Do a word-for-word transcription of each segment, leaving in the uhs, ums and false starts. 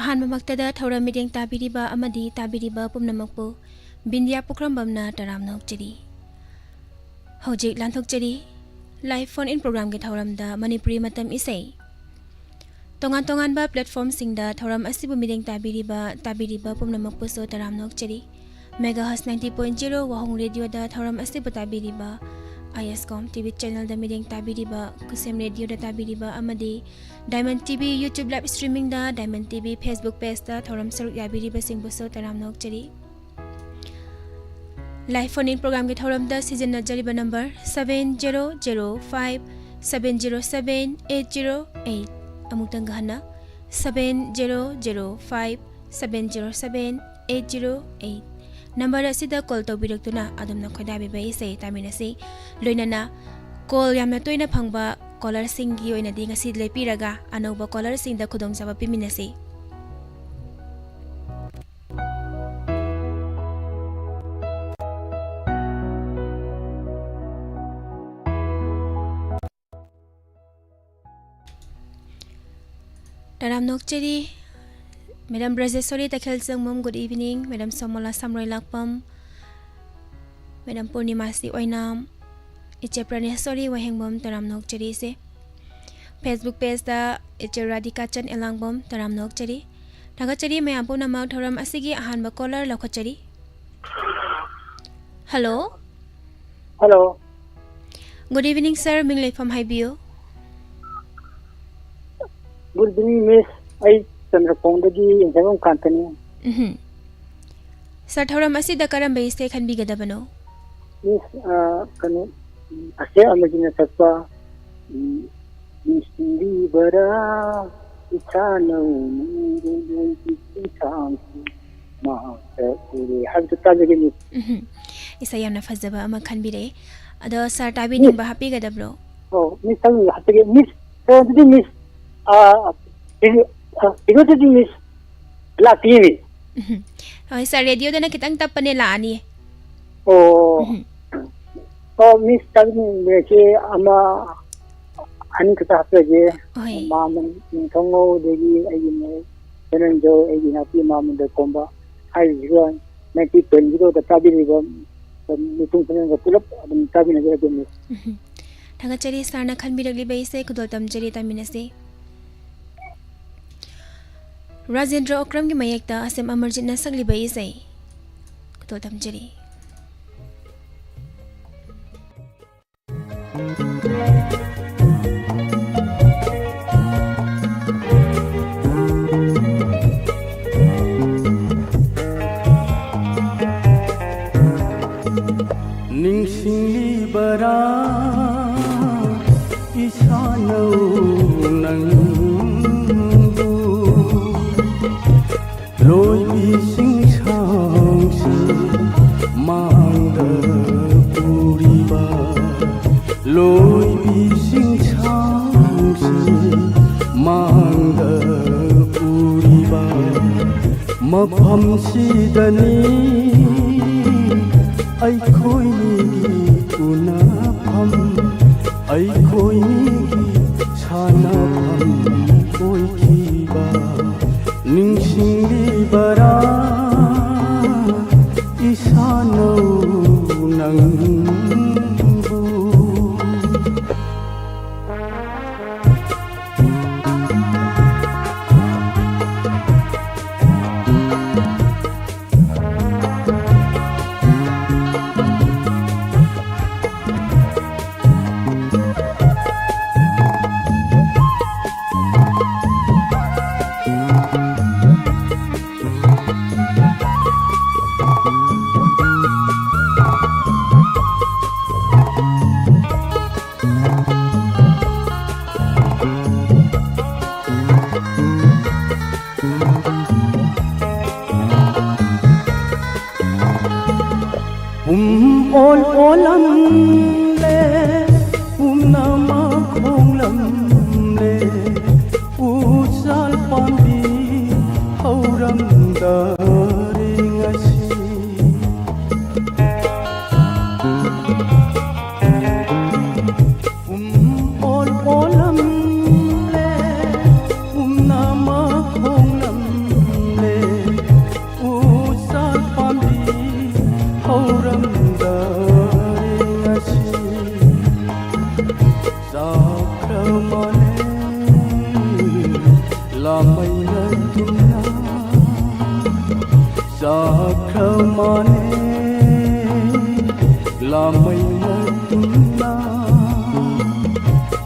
ꯑꯍꯥꯟꯕꯃꯛꯇꯗ ꯊꯧꯔꯝ ꯃꯤꯠꯌꯦꯡ ꯇꯥꯕꯤꯔꯤꯕ ꯑꯃꯗꯤ ꯇꯥꯕꯤꯔꯤꯕ ꯄꯨꯝꯅꯃꯛꯄꯨ ꯕꯤꯟꯗꯤꯌꯥ ꯄꯨꯈ꯭ꯔꯝꯕꯝꯅ ꯇꯔꯥꯝꯅ ꯑꯣꯛꯆꯔꯤ꯫ ꯍꯧꯖꯤꯛ ꯂꯥꯟꯊꯣꯛꯆꯔꯤ꯫ Live phone in programꯒꯤ ꯊꯧꯔꯝꯗ ꯃꯅꯤꯄꯨꯔꯤ ꯃꯇꯝ ꯏꯁꯩ꯫ ꯇꯣꯉꯥꯟ ꯇꯣꯉꯥꯟꯕ platformꯁꯤꯡꯗ ꯊꯧꯔꯝ ꯑꯁꯤꯕꯨ ꯃꯤꯠꯌꯦꯡ ꯇꯥꯕꯤꯔꯤꯕ, ꯇꯥꯕꯤꯔꯤꯕ ꯄꯨꯝꯅꯃꯛꯄꯨꯁꯨ ꯇꯔꯥꯝꯅ ꯑꯣꯛꯆꯔꯤ꯫ Megahertz ninety point zero ꯋꯥꯍꯣꯡ ꯔꯦꯗꯤꯑꯣꯗ ꯊꯧꯔꯝ ꯑꯁꯤꯕꯨ ꯇꯥꯕꯤꯔꯤꯕ, ISCOM TV channelꯗ ꯃꯤꯠꯌꯦꯡ ꯇꯥꯕꯤꯔꯤꯕ, ꯈꯨꯁꯦꯝ ꯔꯦꯗꯤꯑꯣꯗ ꯇꯥꯕꯤꯔꯤꯕ ꯑꯃꯗꯤ Diamond TV YouTube live streamingꯗ, Diamond TV Facebook pageꯇ ꯊꯧꯔꯝ ꯁꯔꯨꯛ ꯌꯥꯕꯤꯔꯤꯕꯁꯤꯡꯕꯨꯁꯨ ꯇꯔꯥꯝꯅ ꯑꯣꯛꯆꯔꯤ꯫ Live phone in programꯒꯤ ꯊꯧꯔꯝꯗ ꯁꯤꯖꯤꯟꯅꯖꯔꯤꯕ number seven zero zero five seven zero seven eight zero eight꯫ ꯑꯃꯨꯛꯇꯪꯒ ꯍꯟꯅ, seven zero zero five seven zero seven eight zero eight꯫ Number ꯑꯁꯤꯗ call ꯇꯧꯕꯤꯔꯛꯇꯨꯅ ꯑꯗꯣꯝꯅ ꯈꯣꯏꯗꯥꯕꯤꯕ ꯏꯁꯩ ꯇꯥꯃꯤꯟꯅꯁꯤ꯫ ꯂꯣꯏꯅꯅ call ꯌꯥꯝꯅ ꯇꯣꯏꯅ ꯐꯪꯕ callerꯁꯤꯡꯒꯤ ꯑꯣꯏꯅꯗꯤ ꯉꯁꯤ ꯂꯦꯞꯄꯤꯔꯒ ꯑꯅꯧꯕ callerꯁꯤꯡꯗ ꯈꯨꯗꯣꯡꯆꯥꯕ ꯄꯤꯃꯤꯟꯅꯁꯤ꯫ ꯇꯔꯥꯝꯅ ꯑꯣꯛꯆꯔꯤ꯫ Madam ꯕ꯭ꯔꯖꯦꯁꯣꯔꯤ ꯇꯈꯦꯜ ꯆꯪꯕꯝ, good evening꯫ Madam ꯁꯣꯃꯣꯂꯥ ꯁꯝꯔꯣꯏ ꯂꯥꯛꯄꯝ, Madam ꯄꯨꯔꯅꯤꯃꯥꯁꯤ ꯑꯣꯏꯅꯥꯝ, ꯏꯆꯦ ꯄ꯭ꯔꯅꯦꯁꯣꯔꯤ ꯋꯥꯍꯦꯡꯕꯝ, ꯇꯔꯥꯝꯅ ꯑꯣꯛꯆꯔꯤ ꯏꯆꯦ꯫ Facebook pageꯇ ꯏꯆꯦ ꯔꯥꯙꯤꯀꯥ ꯆꯟ ꯑꯦꯂꯥꯡꯕꯝ, ꯇꯔꯥꯝꯅ ꯑꯣꯛꯆꯔꯤ꯫ ꯊꯥꯒꯠꯆꯔꯤ ꯃꯌꯥꯝ ꯄꯨꯝꯅꯃꯛ꯫ ꯊꯧꯔꯝ ꯑꯁꯤꯒꯤ ꯑꯍꯥꯟꯕ caller ꯂꯧꯈꯠꯆꯔꯤ꯫ Hello꯫ Hello꯫ Good evening sir, ꯃꯤꯡ ꯂꯩꯐꯝ ꯍꯥꯏꯕꯤꯌꯨ꯫ Good evening miss, ꯑꯩ ꯆꯟꯗ꯭ꯔꯈꯣꯡꯗꯒꯤ ꯌꯦꯡꯊꯧꯕꯝ ꯀꯥꯟꯇꯅꯤ꯫ ꯎꯝꯍꯨꯝ꯫ Sir, ꯊꯧꯔꯝ ꯑꯁꯤꯗ ꯀꯔꯝꯕ ꯏꯁꯩ ꯈꯟꯕꯤꯒꯗꯕꯅꯣ? Miss, ꯑ, ꯀꯩꯅꯣ, ꯎꯝ, ꯑꯁꯦ ꯑꯃꯖꯤꯠꯅ ꯁꯛꯄ, ꯎꯝ, ꯅꯤꯡꯁꯤꯡꯕꯤꯕꯔꯥ, ꯏꯆꯥ ꯅꯧꯅ ꯏꯔꯣꯏꯒꯤ ꯆꯤꯡꯁꯥꯡꯁꯤ ꯃꯍꯥꯛꯇ ꯎꯔꯦ ꯍꯥꯏꯕꯗꯨ ꯇꯥꯖꯒꯦ miss꯫ ꯎꯝꯍꯨꯝ꯫ ꯏꯁꯩ ꯌꯥꯝꯅ ꯐꯖꯕ ꯑꯃ ꯈꯟꯕꯤꯔꯛꯑꯦ꯫ ꯑꯗꯣ sir, ꯇꯥꯕꯤꯅꯤꯡꯕ ꯍꯥꯞꯄꯤꯒꯗꯕ꯭ꯔꯣ? ꯑꯣ, miss, ꯇꯥꯕꯤꯅꯤꯡꯕ ꯍꯥꯞꯆꯒꯦ miss꯫ ꯑꯣ, ꯑꯗꯨꯗꯤ miss, ꯑ, ꯀꯩꯅꯣ, ꯑ, ꯀꯩꯅꯣꯗꯗꯤ miss ꯂꯥꯛꯇꯤꯌꯦ miss꯫ ꯎꯝꯍꯨꯝ꯫ ꯍꯣꯏ sir, radioꯗꯅ ꯈꯤꯇꯪ ꯇꯞꯄꯅꯦ, ꯂꯥꯛꯑꯅꯤꯌꯦ꯫ ꯑꯣ꯫ ꯎꯝꯍꯨꯝ꯫ ꯑꯣ, miss, ꯇꯥꯕꯤꯅꯤꯡꯕꯁꯦ ꯑꯃ ꯑꯅꯤ ꯈꯛꯇ ꯍꯥꯞꯆꯒꯦ꯫ ꯍꯣꯏ꯫ ꯃꯥꯃ ꯅꯤꯡꯊꯧꯉꯧ, ꯑꯗꯒꯤ ꯑꯩꯒꯤ ꯃꯣꯏ ꯆꯦꯅꯦꯜꯗꯣ ꯑꯩꯒꯤ ꯏꯅꯥꯛꯇ ꯏꯃꯥ ꯑꯃꯗ ꯀꯣꯝꯕ ꯍꯥꯏꯔꯤꯁꯤꯒ ꯅꯥꯏꯟꯇꯤ ꯄꯣꯏꯟ ꯖꯤꯔꯣꯗ ꯇꯥꯕꯤꯔꯤꯕ ꯃꯤꯄꯨꯝ ꯈꯨꯗꯤꯡꯃꯛ ꯄꯨꯂꯞ ꯑꯗꯨꯝ ꯇꯥꯕꯤꯅꯖꯔꯒꯦ꯫ ꯎꯝ꯫ ꯊꯥꯒꯠꯆꯔꯤ ꯁꯥꯔꯅ ꯈꯟꯕꯤꯔꯛꯂꯤꯕ ꯏꯁꯩ꯫ ꯈꯨꯗꯣꯜ ꯇꯝꯖꯔꯤ, ꯇꯥꯃꯤꯟꯅꯁꯤ꯫ ꯔꯥꯖꯦꯟꯗ꯭ꯔ ꯑꯣꯀ꯭ꯔꯝꯒꯤ ꯃꯌꯦꯛꯇ ꯑꯁꯦꯝ ꯑꯃꯔꯖꯤꯠꯅ ꯁꯛꯂꯤꯕ ꯏꯁꯩ꯫ ꯈꯨꯗꯣꯜ ꯇꯝꯖꯔꯤ꯫ ꯅꯤꯡꯁꯤꯡꯂꯤꯕꯔꯥ ꯏꯁꯥꯅꯧ ꯅꯪꯕꯨ? ꯂꯣꯏꯕꯤ ꯆꯤꯡꯁꯥꯡꯁꯤ ꯃꯥꯡꯗ ꯎꯔꯤꯕ, ꯂꯣꯏꯕꯤ ꯆꯤꯡꯁꯥꯡꯁꯤ ꯃꯥꯡꯗ ꯎꯔꯤꯕ ꯃꯐꯝꯁꯤꯗꯅꯤ ꯑꯩꯈꯣꯏꯅꯤꯒꯤ ꯎꯅꯐꯝ, ꯑꯩꯈꯣꯏꯅꯤꯒꯤ ꯁꯥꯟꯅꯐꯝ ꯑꯣꯏꯈꯤꯕ꯫ ꯅꯤꯡꯁꯤꯡꯂꯤꯕꯔꯥ ꯏꯁꯥꯅꯧ ꯅꯪꯕꯨ? ꯄꯨꯝ ꯑꯣꯜ ꯑꯣꯜꯂꯝꯂꯦ, ꯄꯨꯝꯅꯃꯛ ꯍꯣꯡꯂꯝꯂꯦ, ꯎꯆꯥꯜ ꯄꯥꯝꯕꯤ ꯍꯧꯔꯝꯗꯔꯦ ꯉꯁꯤ꯫ ꯄꯨꯝ ꯑꯣꯜ ꯑꯣꯜꯂꯝꯂꯦ, ꯄꯨꯝꯅꯃꯛ ꯍꯣꯡꯂꯝ ꯃꯇꯨꯡꯗ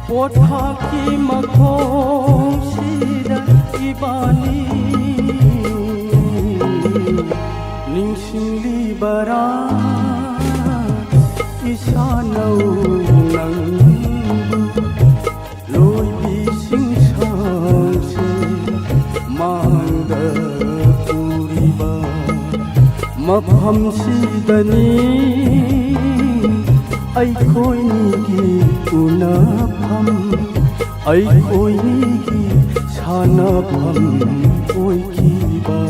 ꯄꯣꯊꯥꯈꯤ ꯃꯈꯣꯡꯁꯤꯗ ꯏꯕꯥꯅꯤ꯫ ꯅꯤꯡꯁꯤꯡꯂꯤꯕꯔꯥ ꯏꯁꯥꯅꯧ ꯅꯪꯕꯨ? ꯂꯣꯏꯕꯤꯁꯤꯡ ꯁꯥꯡꯁꯦ ꯃꯥꯡꯗ ꯎꯔꯤꯕ ꯃꯐꯝꯁꯤꯗꯅꯤ ꯑꯩꯈꯣꯏꯅꯤꯒꯤ ꯎꯅꯐꯝ, ꯑꯩꯈꯣꯏꯅꯤꯒꯤ ꯁꯥꯟꯅꯐꯝ ꯑꯣꯏꯈꯤꯕ꯫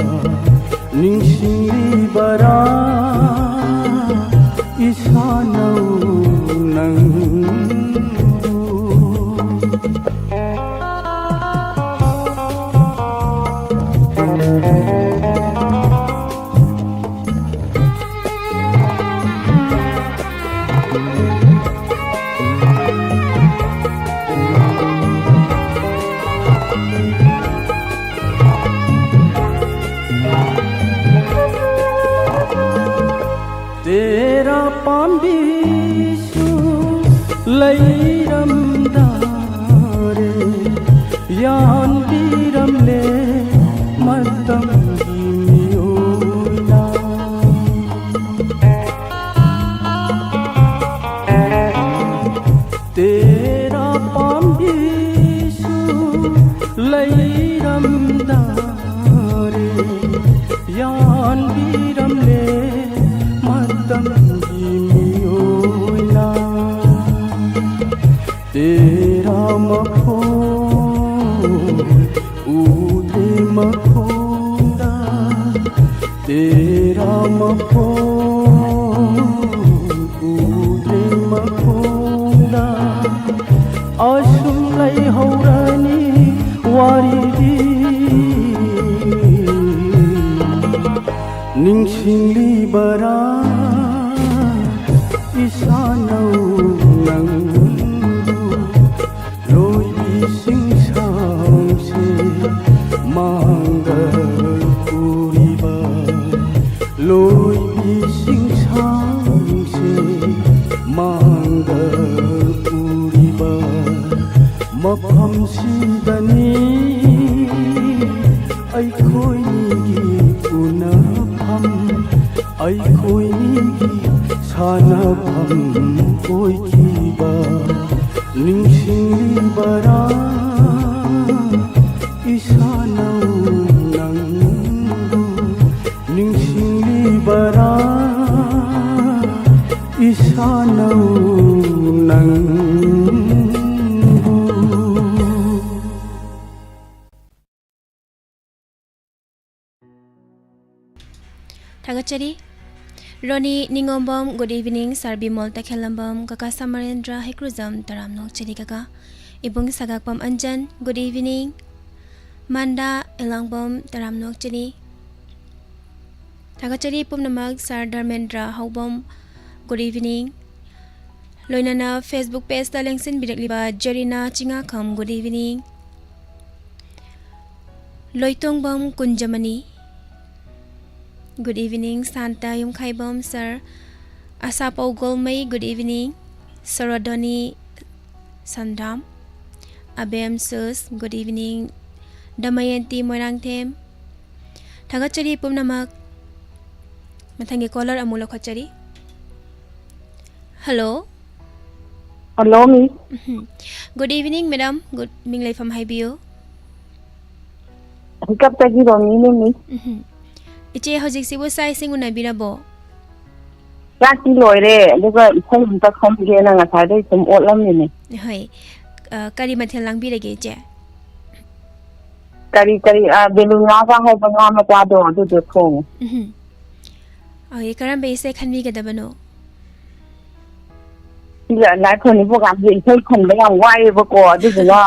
ꯅꯤꯡꯁꯤꯡꯂꯤꯕꯔꯥ ꯏꯁꯥꯅꯧ ꯅꯪꯕꯨ? ꯇꯦꯔꯥ ꯄꯥꯝꯕꯤꯁꯨ ꯂꯩꯔꯝꯗꯥꯔꯦ, ꯌꯥꯟꯕꯤꯔꯝꯂꯦ ꯃꯇꯝꯒꯤ ꯃꯤꯑꯣꯏꯅ꯫ ꯇꯦꯔꯥ ꯄꯥꯝꯕꯤꯁꯨ ꯂꯩꯔꯝꯗꯥꯔꯦ, ꯌꯥꯟꯕꯤꯔꯝꯂꯦ ꯃꯇꯝꯒꯤ ꯃꯤꯑꯣꯏꯅ꯫ ꯇꯦꯔꯥ ꯃꯈꯣꯡ ꯎꯗꯦ ꯃꯈꯣꯡꯗ, ꯇꯦꯔꯥ ꯃꯈꯣꯡ ꯎꯗꯦ ꯃꯈꯣꯡꯗ, ꯑꯁꯨꯝ ꯂꯩꯍꯧꯔꯅꯤ ꯋꯥꯔꯤꯗꯤ꯫ ꯅꯤꯡꯁꯤꯡꯂꯤꯕꯔꯥ ꯏꯁꯥꯅꯧ ꯅꯪꯕꯨ? ꯂꯣꯏꯕꯤꯁꯤꯡ ꯁꯥꯡꯁꯦ ꯃꯥꯡꯗ ꯎꯔꯤꯕ, ꯂꯣꯏꯕꯤꯁꯤꯡ ꯁꯥꯡꯁꯦ ꯃꯥꯡꯗ ꯎꯔꯤꯕ ꯃꯐꯝꯁꯤꯗꯅꯤ ꯑꯩꯈꯣꯏꯅꯤꯒꯤ ꯎꯅꯐꯝ, ꯑꯩꯈꯣꯏꯅꯤꯒꯤ ꯁꯥꯟꯅꯐꯝ ꯑꯣꯏꯈꯤꯕ꯫ ꯅꯤꯡꯁꯤꯡꯂꯤꯕꯔꯥ ꯏꯁꯥꯅꯧ ꯅꯪꯕꯨ? ꯅꯤꯡꯁꯤꯡꯂꯤꯕꯔꯥ ꯏꯁꯥꯅꯧ ꯅꯪꯕꯨ? ꯊꯥꯒꯠꯆꯔꯤ꯫ ꯔꯣꯅꯤ ꯅꯤꯉꯣꯝꯕꯝ, good evening꯫ ꯁꯥꯔ ꯕꯤꯃꯣꯜ ꯇꯈꯦꯜꯂꯝꯕꯝ, ꯀꯀꯥ ꯁꯃꯔꯦꯟꯗ꯭ꯔ ꯍꯩꯀ꯭ꯔꯨꯖꯝ, ꯇꯔꯥꯝꯅ ꯑꯣꯛꯆꯔꯤ ꯀꯀꯥ꯫ ꯏꯕꯨꯡ ꯁꯒꯥꯛꯄꯝ ꯑꯟꯖꯟ, good evening꯫ ꯃꯟꯗꯥ ꯑꯦꯂꯥꯡꯕꯝ, ꯇꯔꯥꯝꯅ ꯑꯣꯛꯆꯔꯤ꯫ ꯊꯥꯒꯠꯆꯔꯤ ꯄꯨꯝꯅꯃꯛ꯫ ꯁꯥꯔ ꯙꯔꯃꯦꯟꯗ꯭ꯔ ꯍꯧꯕꯝ, good evening꯫ ꯂꯣꯏꯅꯅ Facebook page ꯇ ꯂꯦꯡꯁꯤꯟꯕꯤꯔꯛꯂꯤꯕ ꯖꯦꯔꯤꯅꯥ ꯆꯤꯉꯥꯈꯝ, good evening꯫ ꯂꯣꯏꯇꯣꯡꯕꯝ ꯀꯨꯟꯖꯃꯅꯤ, good evening꯫ Santa Yumkhaibam sir, Asapou Golmei, good evening꯫ Sorodoni Sandam, Abem Sus, good evening꯫ Damayanti Moirangthem, ꯊꯥꯒꯠꯆꯔꯤ ꯄꯨꯝꯅꯃꯛ꯫ ꯃꯊꯪꯒꯤ caller ꯑꯃꯨꯛ ꯂꯧꯈꯠꯆꯔꯤ꯫ Hello꯫ Hello, miss꯫ ꯎꯝꯍꯨꯝ꯫ Good evening, madam꯫ Good, ꯃꯤꯡ ꯂꯩꯐꯝ ꯍꯥꯏꯕꯤꯌꯨ꯫ ꯍꯤꯀꯞꯇꯒꯤ ꯔꯣꯃꯤꯅꯦ, miss꯫ ꯎꯝꯍꯨꯝ꯫ ꯏꯆꯦ, ꯍꯧꯖꯤꯛꯁꯤꯕꯨ ꯆꯥꯛ ꯏꯁꯤꯡ ꯎꯅꯕꯤꯔꯕꯣ? ꯆꯥꯛꯇꯤ ꯂꯣꯏꯔꯦ, ꯑꯗꯨꯒ ꯏꯁꯩ ꯑꯝꯇ ꯈꯟꯒꯦꯅ ꯉꯁꯥꯏꯗꯩ ꯁꯨꯝ ꯑꯣꯠꯂꯝꯃꯤꯅꯦ꯫ ꯍꯣꯏ꯫ ꯑ, ꯀꯔꯤ ꯃꯊꯦꯜ ꯂꯥꯡꯕꯤꯔꯒꯦ, ꯏꯆꯦ? ꯀꯔꯤ, ꯀꯔꯤ, ꯑ, ꯕꯦꯂꯨꯉꯥꯒ ꯍꯥꯏꯕ ꯉꯥ ꯃꯆꯥꯗꯣ, ꯑꯗꯨꯗꯣ ꯊꯣꯡꯉꯦ꯫ ꯎꯝꯍꯨꯝ꯫ ꯑꯣꯏ, ꯀꯔꯝꯕ ꯏꯁꯩ ꯈꯟꯕꯤꯒꯗꯕꯅꯣ? ꯁꯤꯒ ꯂꯥꯏ ꯈꯨꯔꯨꯝꯕ programꯁꯦ ꯏꯁꯩ ꯈꯟꯕ ꯌꯥꯝ ꯋꯥꯏꯌꯦꯕꯀꯣ, ꯑꯗꯨꯗꯨꯅ,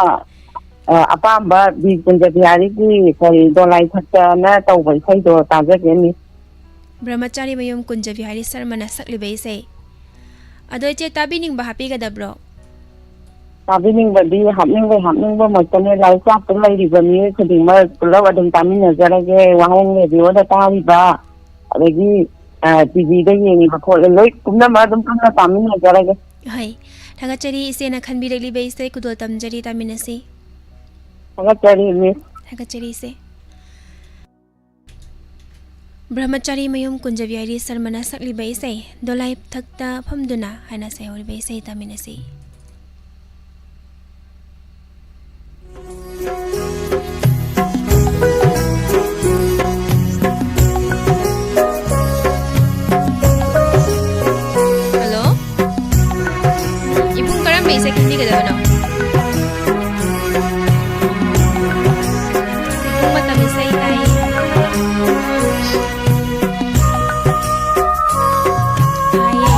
ꯑ, ꯑꯄꯥꯝꯕ ꯕꯤꯔ ꯀꯨꯟꯖ ꯕꯤꯍꯥꯔꯤꯒꯤ ꯀꯔꯤ ꯗꯣꯂꯥꯏ ꯊꯛꯇꯅ ꯇꯧꯕ ꯏꯁꯩꯗꯣ ꯇꯥꯖꯒꯦ, miss꯫ ꯕ꯭ꯔꯍꯃꯆꯥꯔꯤ ꯃꯌꯨꯝ ꯀꯨꯟꯖ ꯕꯤꯍꯥꯔꯤ ꯁꯔꯃꯅ ꯁꯛꯂꯤꯕ ꯏꯁꯩ꯫ ꯑꯗꯣ ꯏꯆꯦ, ꯇꯥꯕꯤꯅꯤꯡꯕ ꯍꯥꯞꯄꯤꯒꯗꯕ꯭ꯔꯣ? ꯇꯥꯕꯤꯅꯤꯡꯕꯗꯤ ꯍꯥꯞꯅꯤꯡꯕ, ꯍꯥꯞꯅꯤꯡꯕ ꯃꯛꯇꯅꯦ꯫ ꯂꯥꯏꯔꯤꯛ ꯆꯥꯛꯇ ꯂꯩꯔꯤꯕ ꯃꯤꯑꯣꯏ ꯈꯨꯗꯤꯡꯃꯛ ꯄꯨꯂꯞ ꯑꯗꯨꯝ ꯇꯥꯃꯤꯟꯅꯖꯔꯒꯦ꯫ ꯋꯥꯍꯦꯡ ꯔꯦꯗꯤꯑꯣꯗ ꯇꯥꯔꯤꯕ, ꯑꯗꯒꯤ ꯇꯤꯚꯤꯗ ꯌꯦꯡꯉꯤꯕ ꯈꯣꯠꯂꯦ, ꯂꯣꯏ ꯄꯨꯝꯅꯃꯛ ꯑꯗꯨꯝ ꯄꯨꯟꯅ ꯇꯥꯃꯤꯟꯅꯖꯔꯒꯦ꯫ ꯍꯣꯏ, ꯊꯥꯒꯠꯆꯔꯤ ꯏꯆꯦꯅ ꯈꯟꯕꯤꯔꯛꯂꯤꯕ ꯏꯆꯦ, ꯈꯨꯗꯣꯜ ꯇꯝꯖꯔꯤ, ꯇꯥꯃꯤꯟꯅꯁꯤ꯫ ꯊꯥꯒꯠꯆꯔꯤ, ꯃꯤꯁ꯫ ꯊꯥꯒꯠꯆꯔꯤ ꯏꯆꯦ꯫ ꯕ꯭ꯔꯍꯃꯆꯥꯔꯤ ꯃꯌꯨꯝ ꯀꯨꯟꯖꯕꯤꯍꯥꯔꯤ ꯁꯔꯃꯅ ꯁꯛꯂꯤꯕ ꯏꯁꯩ ꯗꯣꯂꯥꯏ ꯊꯛꯇ ꯐꯝꯗꯨꯅ ꯍꯥꯏꯅ ꯁꯩꯍꯧꯔꯤꯕ ꯏꯁꯩ ꯇꯥꯃꯤꯟꯅꯁꯤ꯫ ꯍꯜꯂꯣ, ꯏꯕꯨꯡ ꯀꯔꯝꯕ ꯏꯁꯩ ꯈꯟꯕꯤꯒꯗꯕꯅꯣ? ꯏꯕꯨꯡ ꯃꯇꯝ ꯏꯁꯩ ꯇꯥꯏꯌꯦ꯫ ꯇꯥꯏꯌꯦ꯫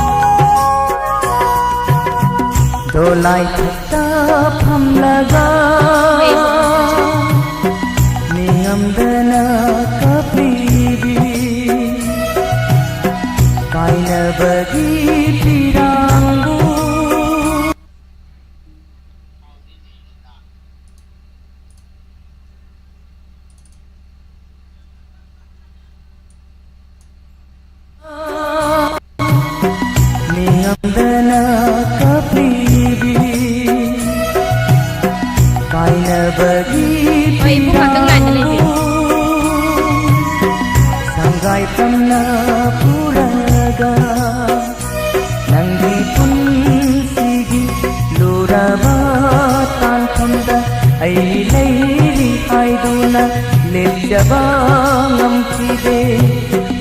ꯗꯣꯂꯥꯏ ꯊꯛꯇ ꯐꯝꯂꯒ ꯍꯣꯏ, ꯏꯕꯨꯡ꯫ ꯅꯤꯡꯉꯝꯗꯅ ꯀꯞꯂꯤꯕꯤ ꯀꯥꯏꯅꯕꯒꯤ ꯄꯤꯔꯥꯡꯕꯨ꯫ ꯅꯤꯡꯉꯝꯗꯅ ꯀꯞꯂꯤꯕꯤ ꯀꯥꯏꯅꯕꯒꯤ ꯍꯣꯏ, ꯏꯕꯨꯡ, ꯉꯥꯛꯇꯪ ꯂꯥꯏꯟꯗ ꯂꯩꯕꯤꯌꯨ꯫ ꯁꯪꯒꯥꯏ ꯇꯝꯅ ꯄꯨꯔꯒ ꯅꯪꯒꯤ ꯄꯨꯟꯁꯤꯒꯤ ꯂꯨꯔꯕ ꯇꯥꯟꯐꯝꯗ ꯑꯩ ꯂꯩꯔꯤ ꯍꯥꯏꯗꯨꯅ ꯂꯦꯞꯆꯕ ꯉꯝꯈꯤꯗꯦ꯫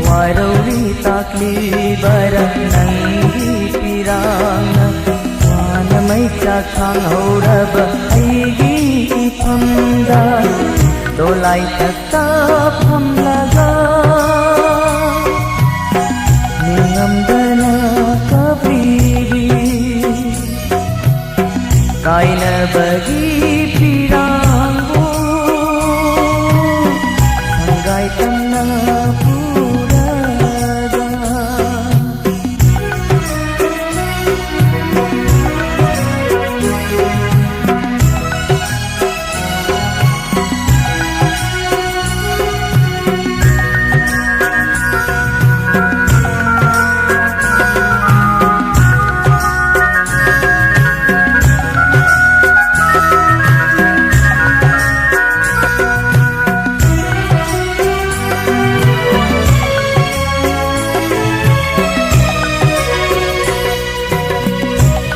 ꯋꯥꯔꯧꯔꯤ ꯇꯥꯛꯂꯤꯕꯔ ꯅꯪꯒꯤ ꯄꯤꯔꯥꯡꯅ? ꯋꯥꯅ ꯃꯩꯆꯥꯛ ꯊꯥꯡꯍꯧꯔꯕ ꯑꯩꯒꯤ ꯏꯐꯝꯗ ꯗꯣꯂꯥꯏ ꯊꯛꯇ ꯐꯝꯂꯒ ꯅꯤꯡꯉꯝꯗꯅ ꯀꯞꯂꯤꯕꯤ ꯀꯥꯏꯅꯕꯒꯤ ꯄꯤꯔꯥꯡꯕꯨ ꯁꯪꯒꯥꯏ ꯇꯝꯅ ꯄꯨꯔꯒ꯫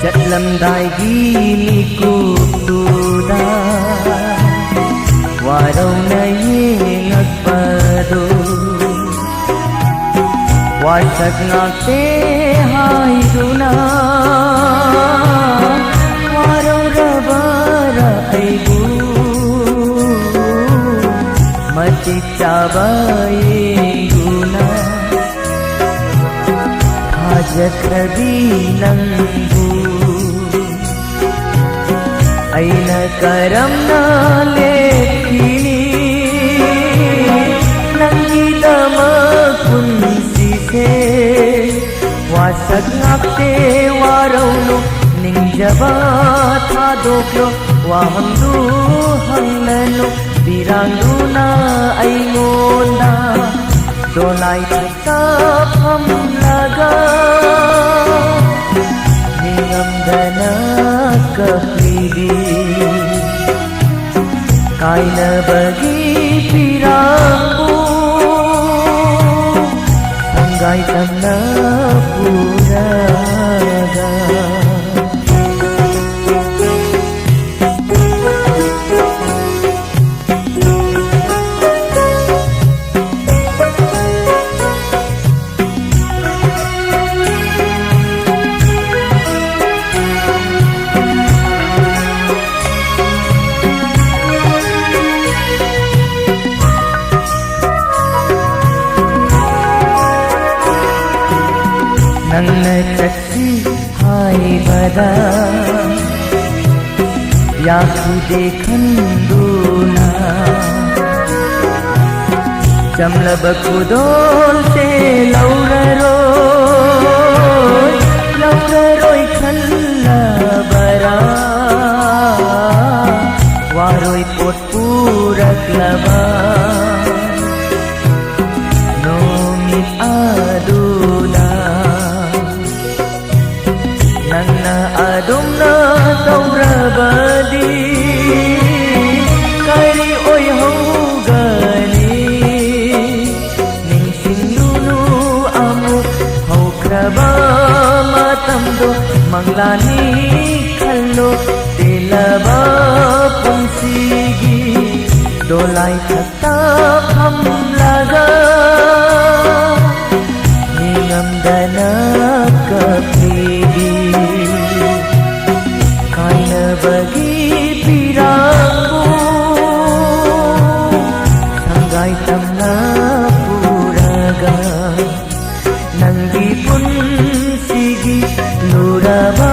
ꯆꯠꯂꯝꯗꯥꯏꯒꯤ ꯃꯤꯀꯨꯞꯇꯨꯗ ꯋꯥꯔꯧꯅ ꯌꯦꯡꯉꯛꯄꯗꯣ, ꯋꯥꯁꯛ ꯉꯥꯛꯇꯦ ꯍꯥꯏꯗꯨꯅ ꯋꯥꯔꯧꯔꯕꯔꯥ ꯑꯩꯕꯨ ꯃꯇꯤꯛ ꯆꯥꯕ ꯌꯦꯡꯗꯨꯅ ꯊꯥꯖꯈ꯭ꯔꯕꯤ ꯅꯪꯕꯨ ꯑꯩꯅ ꯀꯔꯝꯅ ꯂꯦꯞꯈꯤꯅꯤ? ꯅꯪꯒꯤꯗꯃꯛ ꯄꯨꯟꯁꯤꯁꯦ ꯋꯥꯁꯛ ꯉꯥꯛꯇꯦ, ꯋꯥꯔꯧꯅꯨ, ꯅꯤꯡꯖꯕ ꯊꯥꯗꯣꯛꯂꯣ, ꯋꯥꯍꯪꯗꯨ ꯍꯪꯂꯅꯨ, ꯄꯤꯔꯥꯡꯗꯨꯅ ꯑꯩꯉꯣꯟꯗ ꯗꯣꯂꯥꯏ ꯊꯛꯇ ꯐꯝꯂꯒ ꯅꯤꯡꯉꯝꯗꯅ ꯀꯞꯂꯤꯕꯤ ꯀꯥꯏꯅꯕꯒꯤ ꯄꯤꯔꯥꯡꯕꯨ ꯁꯪꯒꯥꯏ ꯇꯝꯅ ꯄꯨꯔꯒ꯫ ꯅꯪꯅ ꯆꯠꯈꯤ ꯍꯥꯏꯕꯗ ꯌꯥꯈꯤꯗꯦ ꯈꯟꯗꯨꯅ, ꯆꯝꯂꯕ ꯈꯨꯗꯣꯜꯁꯦ ꯂꯧꯔꯔꯣꯏ, ꯂꯧꯔꯔꯣꯏ ꯈꯜꯂꯕꯔꯥ? ꯋꯥꯔꯣꯏ ꯄꯣꯠ ꯄꯨꯔꯛꯂꯕ ꯅꯨꯃꯤꯠ ꯑꯗꯨꯗ ꯅꯪꯅ ꯑꯗꯨꯝꯅ ꯇꯧꯔꯕꯗꯤ ꯀꯔꯤ ꯑꯣꯏꯍꯧꯒꯅꯤ? ꯅꯤꯡꯁꯤꯡꯂꯨꯅꯨ ꯑꯃꯨꯛ ꯍꯧꯈ꯭ꯔꯕ ꯃꯇꯝꯗꯣ, ꯃꯪꯂꯥꯅꯤ ꯈꯜꯂꯣ ꯇꯦꯜꯂꯕ ꯄꯨꯟꯁꯤꯒꯤ ꯗꯣꯂꯥꯏ ꯊꯛꯇ ꯐꯝꯂꯒ ꯃꯤꯉꯝꯗꯅ ꯀꯞꯂꯤꯕꯤ ꯀꯥꯏꯅꯕꯒꯤ ꯄꯤꯔꯥꯡꯕꯨ ꯁꯪꯒꯥꯏ ꯇꯝꯅ ꯄꯨꯔꯒ ꯅꯪꯒꯤ ꯄꯨꯟꯁꯤꯒꯤ ꯂꯨꯔꯕ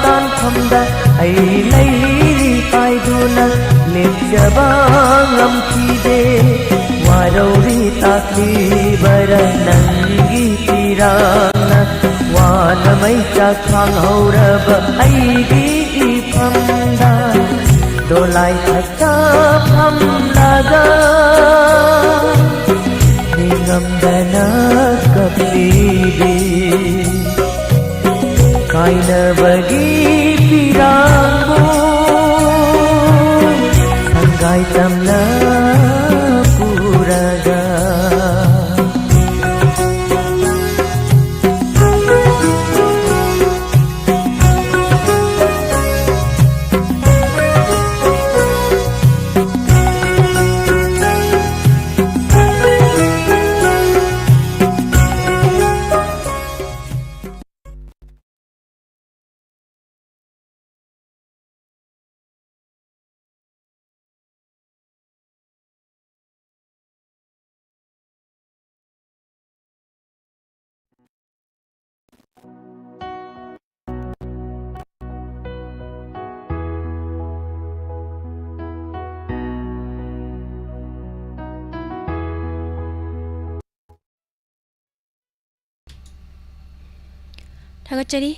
ꯇꯥꯟꯐꯝꯗ ꯑꯩ ꯂꯩꯔꯤ ꯄꯥꯏꯗꯨꯅ ꯂꯦꯞꯆꯕ ꯉꯝꯈꯤꯗꯦ꯫ ꯋꯥꯔꯧꯔꯤ ꯇꯥꯛꯂꯤꯕꯔ ꯅꯪꯒꯤ ꯄꯤꯔꯥꯡꯅ ꯋꯥꯅ ꯃꯩꯆꯥꯛ ꯈꯥꯡꯍꯧꯔꯕ ꯑꯩꯒꯤ ꯏꯐꯝꯗ ꯗꯣꯂꯥꯏ ꯊꯛꯇ ꯐꯝꯂꯒ ꯅꯤꯡꯉꯝꯗꯅ ꯀꯞꯂꯤꯕꯤ ꯀꯥꯏꯅꯕꯒꯤ ꯄꯤꯔꯥꯡꯕꯨ ꯁꯪꯒꯥꯏ ꯇꯝꯅ ꯄꯨꯔꯒ ꯊꯥꯒꯠꯆꯔꯤ꯫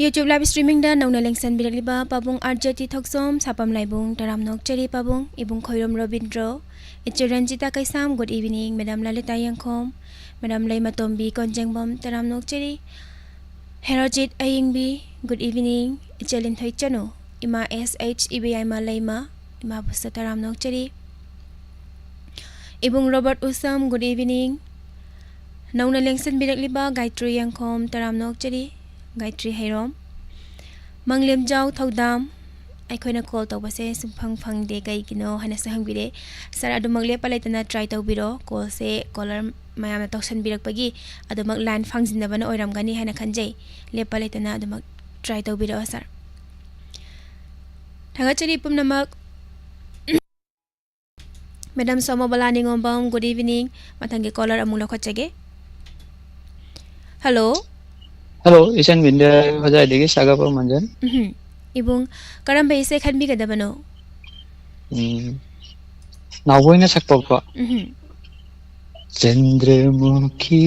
YouTube live streamingꯗ ꯅꯧꯅ ꯂꯦꯡꯁꯟꯕꯤꯔꯛꯂꯤꯕ ꯄꯥꯕꯨꯡ R J T ꯊꯣꯛꯆꯣꯝ, ꯁꯥꯄꯝ ꯂꯥꯏꯕꯨꯡ, ꯇꯔꯥꯝꯅ ꯑꯣꯛꯆꯔꯤ ꯄꯥꯕꯨꯡ, ꯏꯕꯨꯡ ꯈꯣꯏꯔꯣꯝ ꯔꯣꯕꯤꯟꯗ꯭ꯔꯣ, ꯏꯆꯦ ꯔꯟꯖꯤꯇꯥ ꯀꯩꯁꯥꯝ, good evening, ꯃꯦꯗꯥꯝ ꯂꯂꯤꯇꯥ ꯌꯦꯡꯈꯣꯝ, ꯃꯦꯗꯥꯝ ꯂꯩꯃꯇꯣꯝꯕꯤ ꯀꯣꯟꯖꯦꯡꯕꯝ, ꯇꯔꯥꯝꯅ ꯑꯣꯛꯆꯔꯤ, ꯍꯦꯔꯣꯖꯤꯠ ꯑꯌꯤꯡꯕꯤ, good evening, ꯏꯆꯦ ꯂꯤꯟꯊꯣꯏ ꯆꯅꯨ, ꯏꯃꯥ S H ꯏꯕꯦꯌꯥꯏꯃ ꯂꯩꯃ, ꯏꯃꯥꯕꯨꯁꯨ ꯇꯔꯥꯝꯅ ꯑꯣꯛꯆꯔꯤ꯫ ꯏꯕꯨꯡ ꯔꯣꯕꯔꯠ ꯎꯁꯝ, good evening꯫ ꯅꯧꯅ ꯂꯦꯡꯁꯤꯟꯕꯤꯔꯛꯂꯤꯕ ꯒꯥꯌꯇ꯭ꯔꯤ ꯌꯦꯡꯈꯣꯝ, ꯇꯔꯥꯝꯅ ꯑꯣꯛꯆꯔꯤ꯫ ꯒꯥꯌꯇ꯭ꯔꯤ ꯍꯩꯔꯣꯝ꯫ ꯃꯪꯂꯦꯝꯖꯥꯎ ꯊꯧꯗꯥꯝ, ꯑꯩꯈꯣꯏꯅ ꯀꯣꯜ ꯇꯧꯕꯁꯦ ꯁꯨꯡꯐꯪ ꯐꯪꯗꯦ, ꯀꯩꯒꯤꯅꯣ ꯍꯥꯏꯅꯁꯨ ꯍꯪꯕꯤꯔꯦ꯫ ꯁꯥꯔ, ꯑꯗꯨꯃꯛ ꯂꯦꯞꯄ ꯂꯩꯇꯅ ꯇ꯭ꯔꯥꯏ ꯇꯧꯕꯤꯔꯣ꯫ ꯀꯣꯜꯁꯦ ꯀꯣꯂꯔ ꯃꯌꯥꯝꯅ ꯇꯧꯁꯟꯕꯤꯔꯛꯄꯒꯤ ꯑꯗꯨꯃꯛ ꯂꯥꯏꯟ ꯐꯪꯖꯤꯟꯅꯕꯅ ꯑꯣꯏꯔꯝꯒꯅꯤ ꯍꯥꯏꯅ ꯈꯟꯖꯩ꯫ ꯂꯦꯞꯄ ꯂꯩꯇꯅ ꯑꯗꯨꯃꯛ ꯇ꯭ꯔꯥꯏ ꯇꯧꯕꯤꯔꯛꯑꯣ, ꯁꯥꯔ꯫ ꯊꯥꯒꯠꯆꯔꯤ ꯄꯨꯝꯅꯃꯛ꯫ Madam Somobala Ningombam, good evening꯫ ꯃꯊꯪꯒꯤ ꯀꯣꯂꯔ ꯑꯃꯨꯛ ꯂꯧꯈꯠꯆꯒꯦ꯫ ꯍꯜꯂꯣ꯫ ꯍꯜꯂꯣ, ꯏꯆꯟ ꯕꯤꯟꯗ꯭ꯌꯥ ꯍꯣꯖꯥꯏꯗꯒꯤ ꯁꯥꯒꯠꯄ ꯃꯟꯖꯟ꯫ ꯎꯝꯍꯨꯝ꯫ ꯏꯕꯨꯡ, ꯀꯔꯝꯕ ꯏꯁꯩ ꯈꯟꯕꯤꯒꯗꯕꯅꯣ? ꯎꯝ, ꯅꯥꯎꯕꯣꯏꯅ ꯁꯛꯄꯀꯣ꯫ ꯎꯝꯍꯨꯝ꯫ ꯆꯟꯗ꯭ꯔꯃꯨꯈꯤ,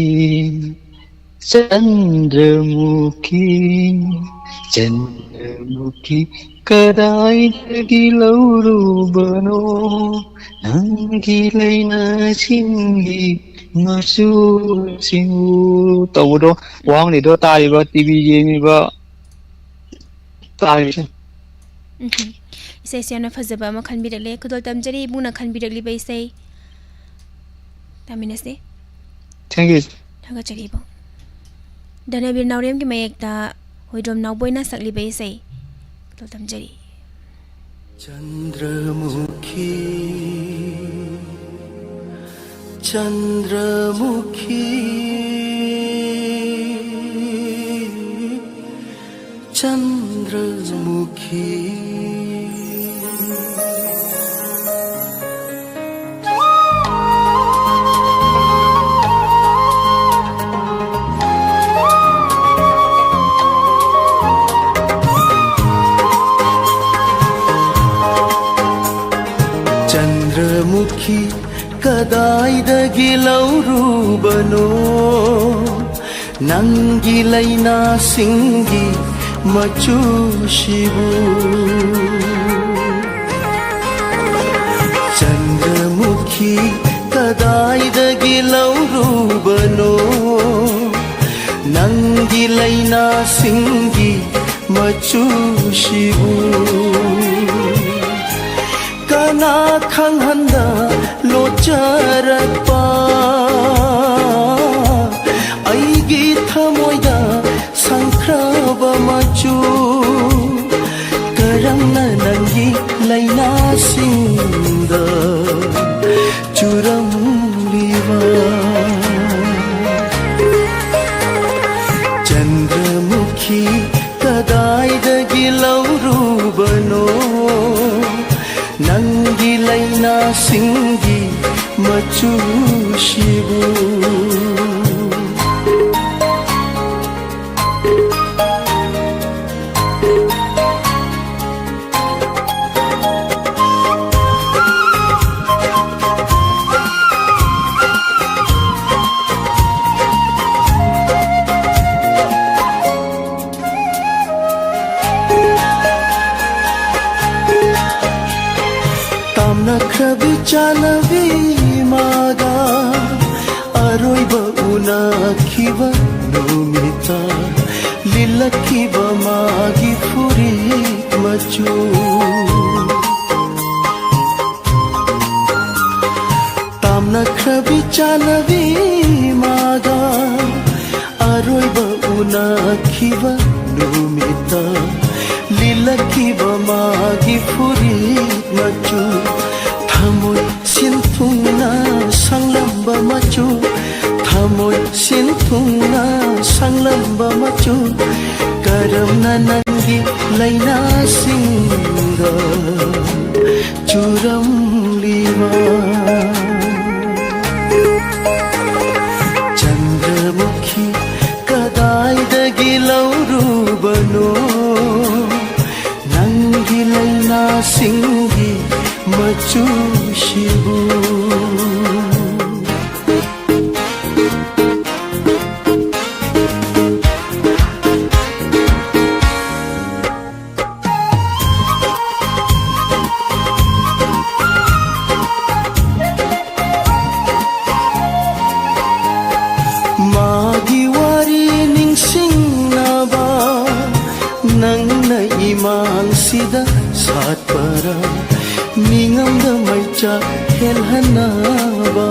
ꯆꯟꯗ꯭ꯔꯃꯨꯈꯤ, ꯆꯟꯗ꯭ꯔꯃꯨꯈꯤ, ꯀꯗꯥꯏꯗꯒꯤ ꯂꯧꯔꯨꯕꯅꯣ ꯅꯪꯒꯤ ꯂꯩꯅꯥꯁꯤꯡꯒꯤ ꯃꯆꯨꯁꯤꯡꯕꯨ? ꯇꯧꯕꯗꯣ, ꯋꯥꯍꯪꯂꯤꯗꯣ ꯇꯥꯔꯤꯕ, ꯇꯤꯚꯤ ꯌꯦꯡꯉꯤꯕ, ꯇꯥꯔꯤꯕꯁꯤꯡ꯫ ꯎꯝꯍꯨꯝ꯫ ꯏꯁꯩꯁꯦ ꯌꯥꯝꯅ ꯐꯖꯕ ꯑꯃ ꯈꯟꯕꯤꯔꯛꯂꯦ꯫ ꯈꯨꯗꯣꯜ ꯇꯝꯖꯔꯤ ꯏꯕꯨꯡꯅ ꯈꯟꯕꯤꯔꯛꯂꯤꯕ ꯏꯁꯩ꯫ ꯇꯥꯃꯤꯟꯅꯁꯤ꯫ Thank you꯫ ꯊꯥꯒꯠꯆꯔꯤ ꯏꯕꯨꯡ꯫ ꯙꯅꯕꯤꯔ ꯅꯥꯎꯔꯦꯝꯒꯤ ꯃꯌꯦꯛꯇ ꯍꯨꯏꯗ꯭ꯔꯣꯝ ꯅꯥꯎꯕꯣꯏꯅ ꯁꯛꯂꯤꯕ ꯏꯁꯩ꯫ ꯈꯨꯗꯣꯜ ꯇꯝꯖꯔꯤ꯫ ꯆꯟꯗ꯭ꯔꯃꯨꯈꯤ, ꯆꯟꯗ꯭ꯔꯃꯨꯈꯤ, ꯆꯟꯗ꯭ꯔꯃꯨꯈꯤ꯫ ꯆꯟꯗ꯭ꯔꯃꯨꯈꯤ, ꯀꯗꯥꯏꯗꯒꯤ ꯂꯧꯔꯨꯕꯅꯣ ꯅꯪꯒꯤ ꯂꯩꯅꯥꯁꯤꯡꯒꯤ ꯃꯆꯨꯁꯤꯕꯨ? ꯆꯟꯗ꯭ꯔꯃꯨꯈꯤ, ꯀꯗꯥꯏꯗꯒꯤ ꯂꯧꯔꯨꯕꯅꯣ ꯅꯪꯒꯤ ꯂꯩꯅꯥꯁꯤꯡꯒꯤ ꯃꯆꯨꯁꯤꯕꯨ? ꯀꯅꯥ ꯈꯪꯍꯟꯗ ꯂꯣꯠꯆꯔꯛꯄ ꯊꯃꯣꯏꯗ ꯁꯪꯈ꯭ꯔꯕ ꯃꯆꯨ, ꯀꯔꯝꯅ ꯅꯪꯒꯤ ꯂꯥꯏꯅꯥꯁꯤꯡꯗ ꯆꯨꯔꯝꯂꯤꯕ? ꯆꯟꯗ꯭ꯔꯃꯨꯈꯤ ꯀꯗꯥꯏꯗꯒꯤ ꯂꯧꯔꯨꯕꯅꯣ? ꯅꯪꯒꯤ ꯂꯥꯏꯅꯥꯁꯤꯡꯒꯤ ꯃꯆꯨꯁꯤꯕꯨ꯫ ꯇꯥꯝꯅꯈ꯭ꯔꯕꯤ ꯆꯥꯅꯕꯤ ꯃꯥꯒ ꯑꯔꯣꯏꯕ ꯎꯅꯈꯤꯕ ꯅꯨꯃꯤꯠꯇ ꯂꯤꯠꯂꯛꯈꯤꯕ ꯃꯥꯒꯤ ꯐꯨꯔꯤꯠ ꯃꯆꯨ꯫ ꯇꯥꯝꯅꯈ꯭ꯔꯕꯤ ꯆꯥꯅꯕꯤ ꯃꯥꯒ ꯑꯔꯣꯏꯕ ꯎꯅꯈꯤꯕ ꯅꯨꯃꯤꯠꯇ ꯂꯤꯠꯂꯛꯈꯤꯕ ꯃꯥꯒꯤ ꯐꯨꯔꯤꯠ ꯃꯆꯨ, ꯊꯃꯣꯏ ꯁꯤꯟꯊꯨꯡꯅ ꯁꯪꯂꯝꯕ ꯃꯆꯨ, ꯊꯃꯣꯏ ꯁꯤꯟꯊꯨꯡꯅ ꯁꯪꯂꯝꯕ ꯃꯆꯨ, ꯀꯔꯝꯅ ꯅꯪꯒꯤ ꯂꯥꯏꯅꯥꯁꯤꯡꯗ ꯆꯨꯔꯝꯂꯤꯕ? ꯆꯟꯗ꯭ꯔꯃꯨꯈꯤ ꯀꯗꯥꯏꯗꯒꯤ ꯂꯧꯔꯨꯕꯅꯣ? ꯅꯪꯒꯤ ꯂꯥꯏꯅꯥꯁꯤꯡꯒꯤ ꯃꯆꯨꯁꯤꯕꯨ꯫ ꯃꯥꯒꯤ ꯋꯥꯔꯤ ꯅꯤꯡꯁꯤꯡꯅꯕ ꯅꯪꯅ ꯏꯃꯥꯡꯁꯤꯗ ꯁꯥꯠꯄꯔꯥ, ꯃꯤꯉꯝꯗ ꯃꯩꯆꯥꯛ ꯍꯦꯜꯍꯟꯅꯕ?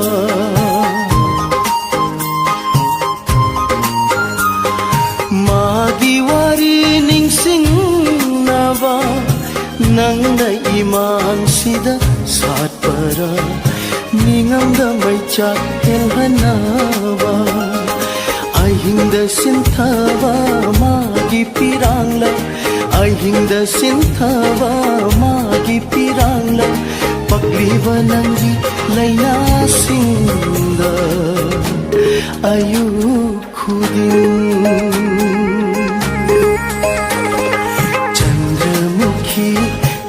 ꯅꯪꯅ ꯏꯃꯥꯡꯁꯤꯗ ꯁꯥꯠꯄꯔꯥ, ꯃꯤꯉꯝꯗ ꯃꯩꯆꯥꯛ ꯊꯤꯜꯍꯟꯅꯕ? ꯑꯍꯤꯡꯗ ꯁꯤꯟꯊꯕ ꯃꯥꯒꯤ ꯄꯤꯔꯥꯡꯂ, ꯑꯍꯤꯡꯗ ꯁꯤꯟꯊꯕ ꯃꯥꯒꯤ ꯄꯤꯔꯥꯡꯂ, ꯄꯛꯂꯤꯕ ꯅꯪꯒꯤ ꯂꯥꯏꯅꯥꯁꯤꯡꯗ ꯑꯌꯨꯛ ꯈꯨꯗꯤꯡ꯫ ꯆꯟꯗ꯭ꯔꯃꯨꯈꯤ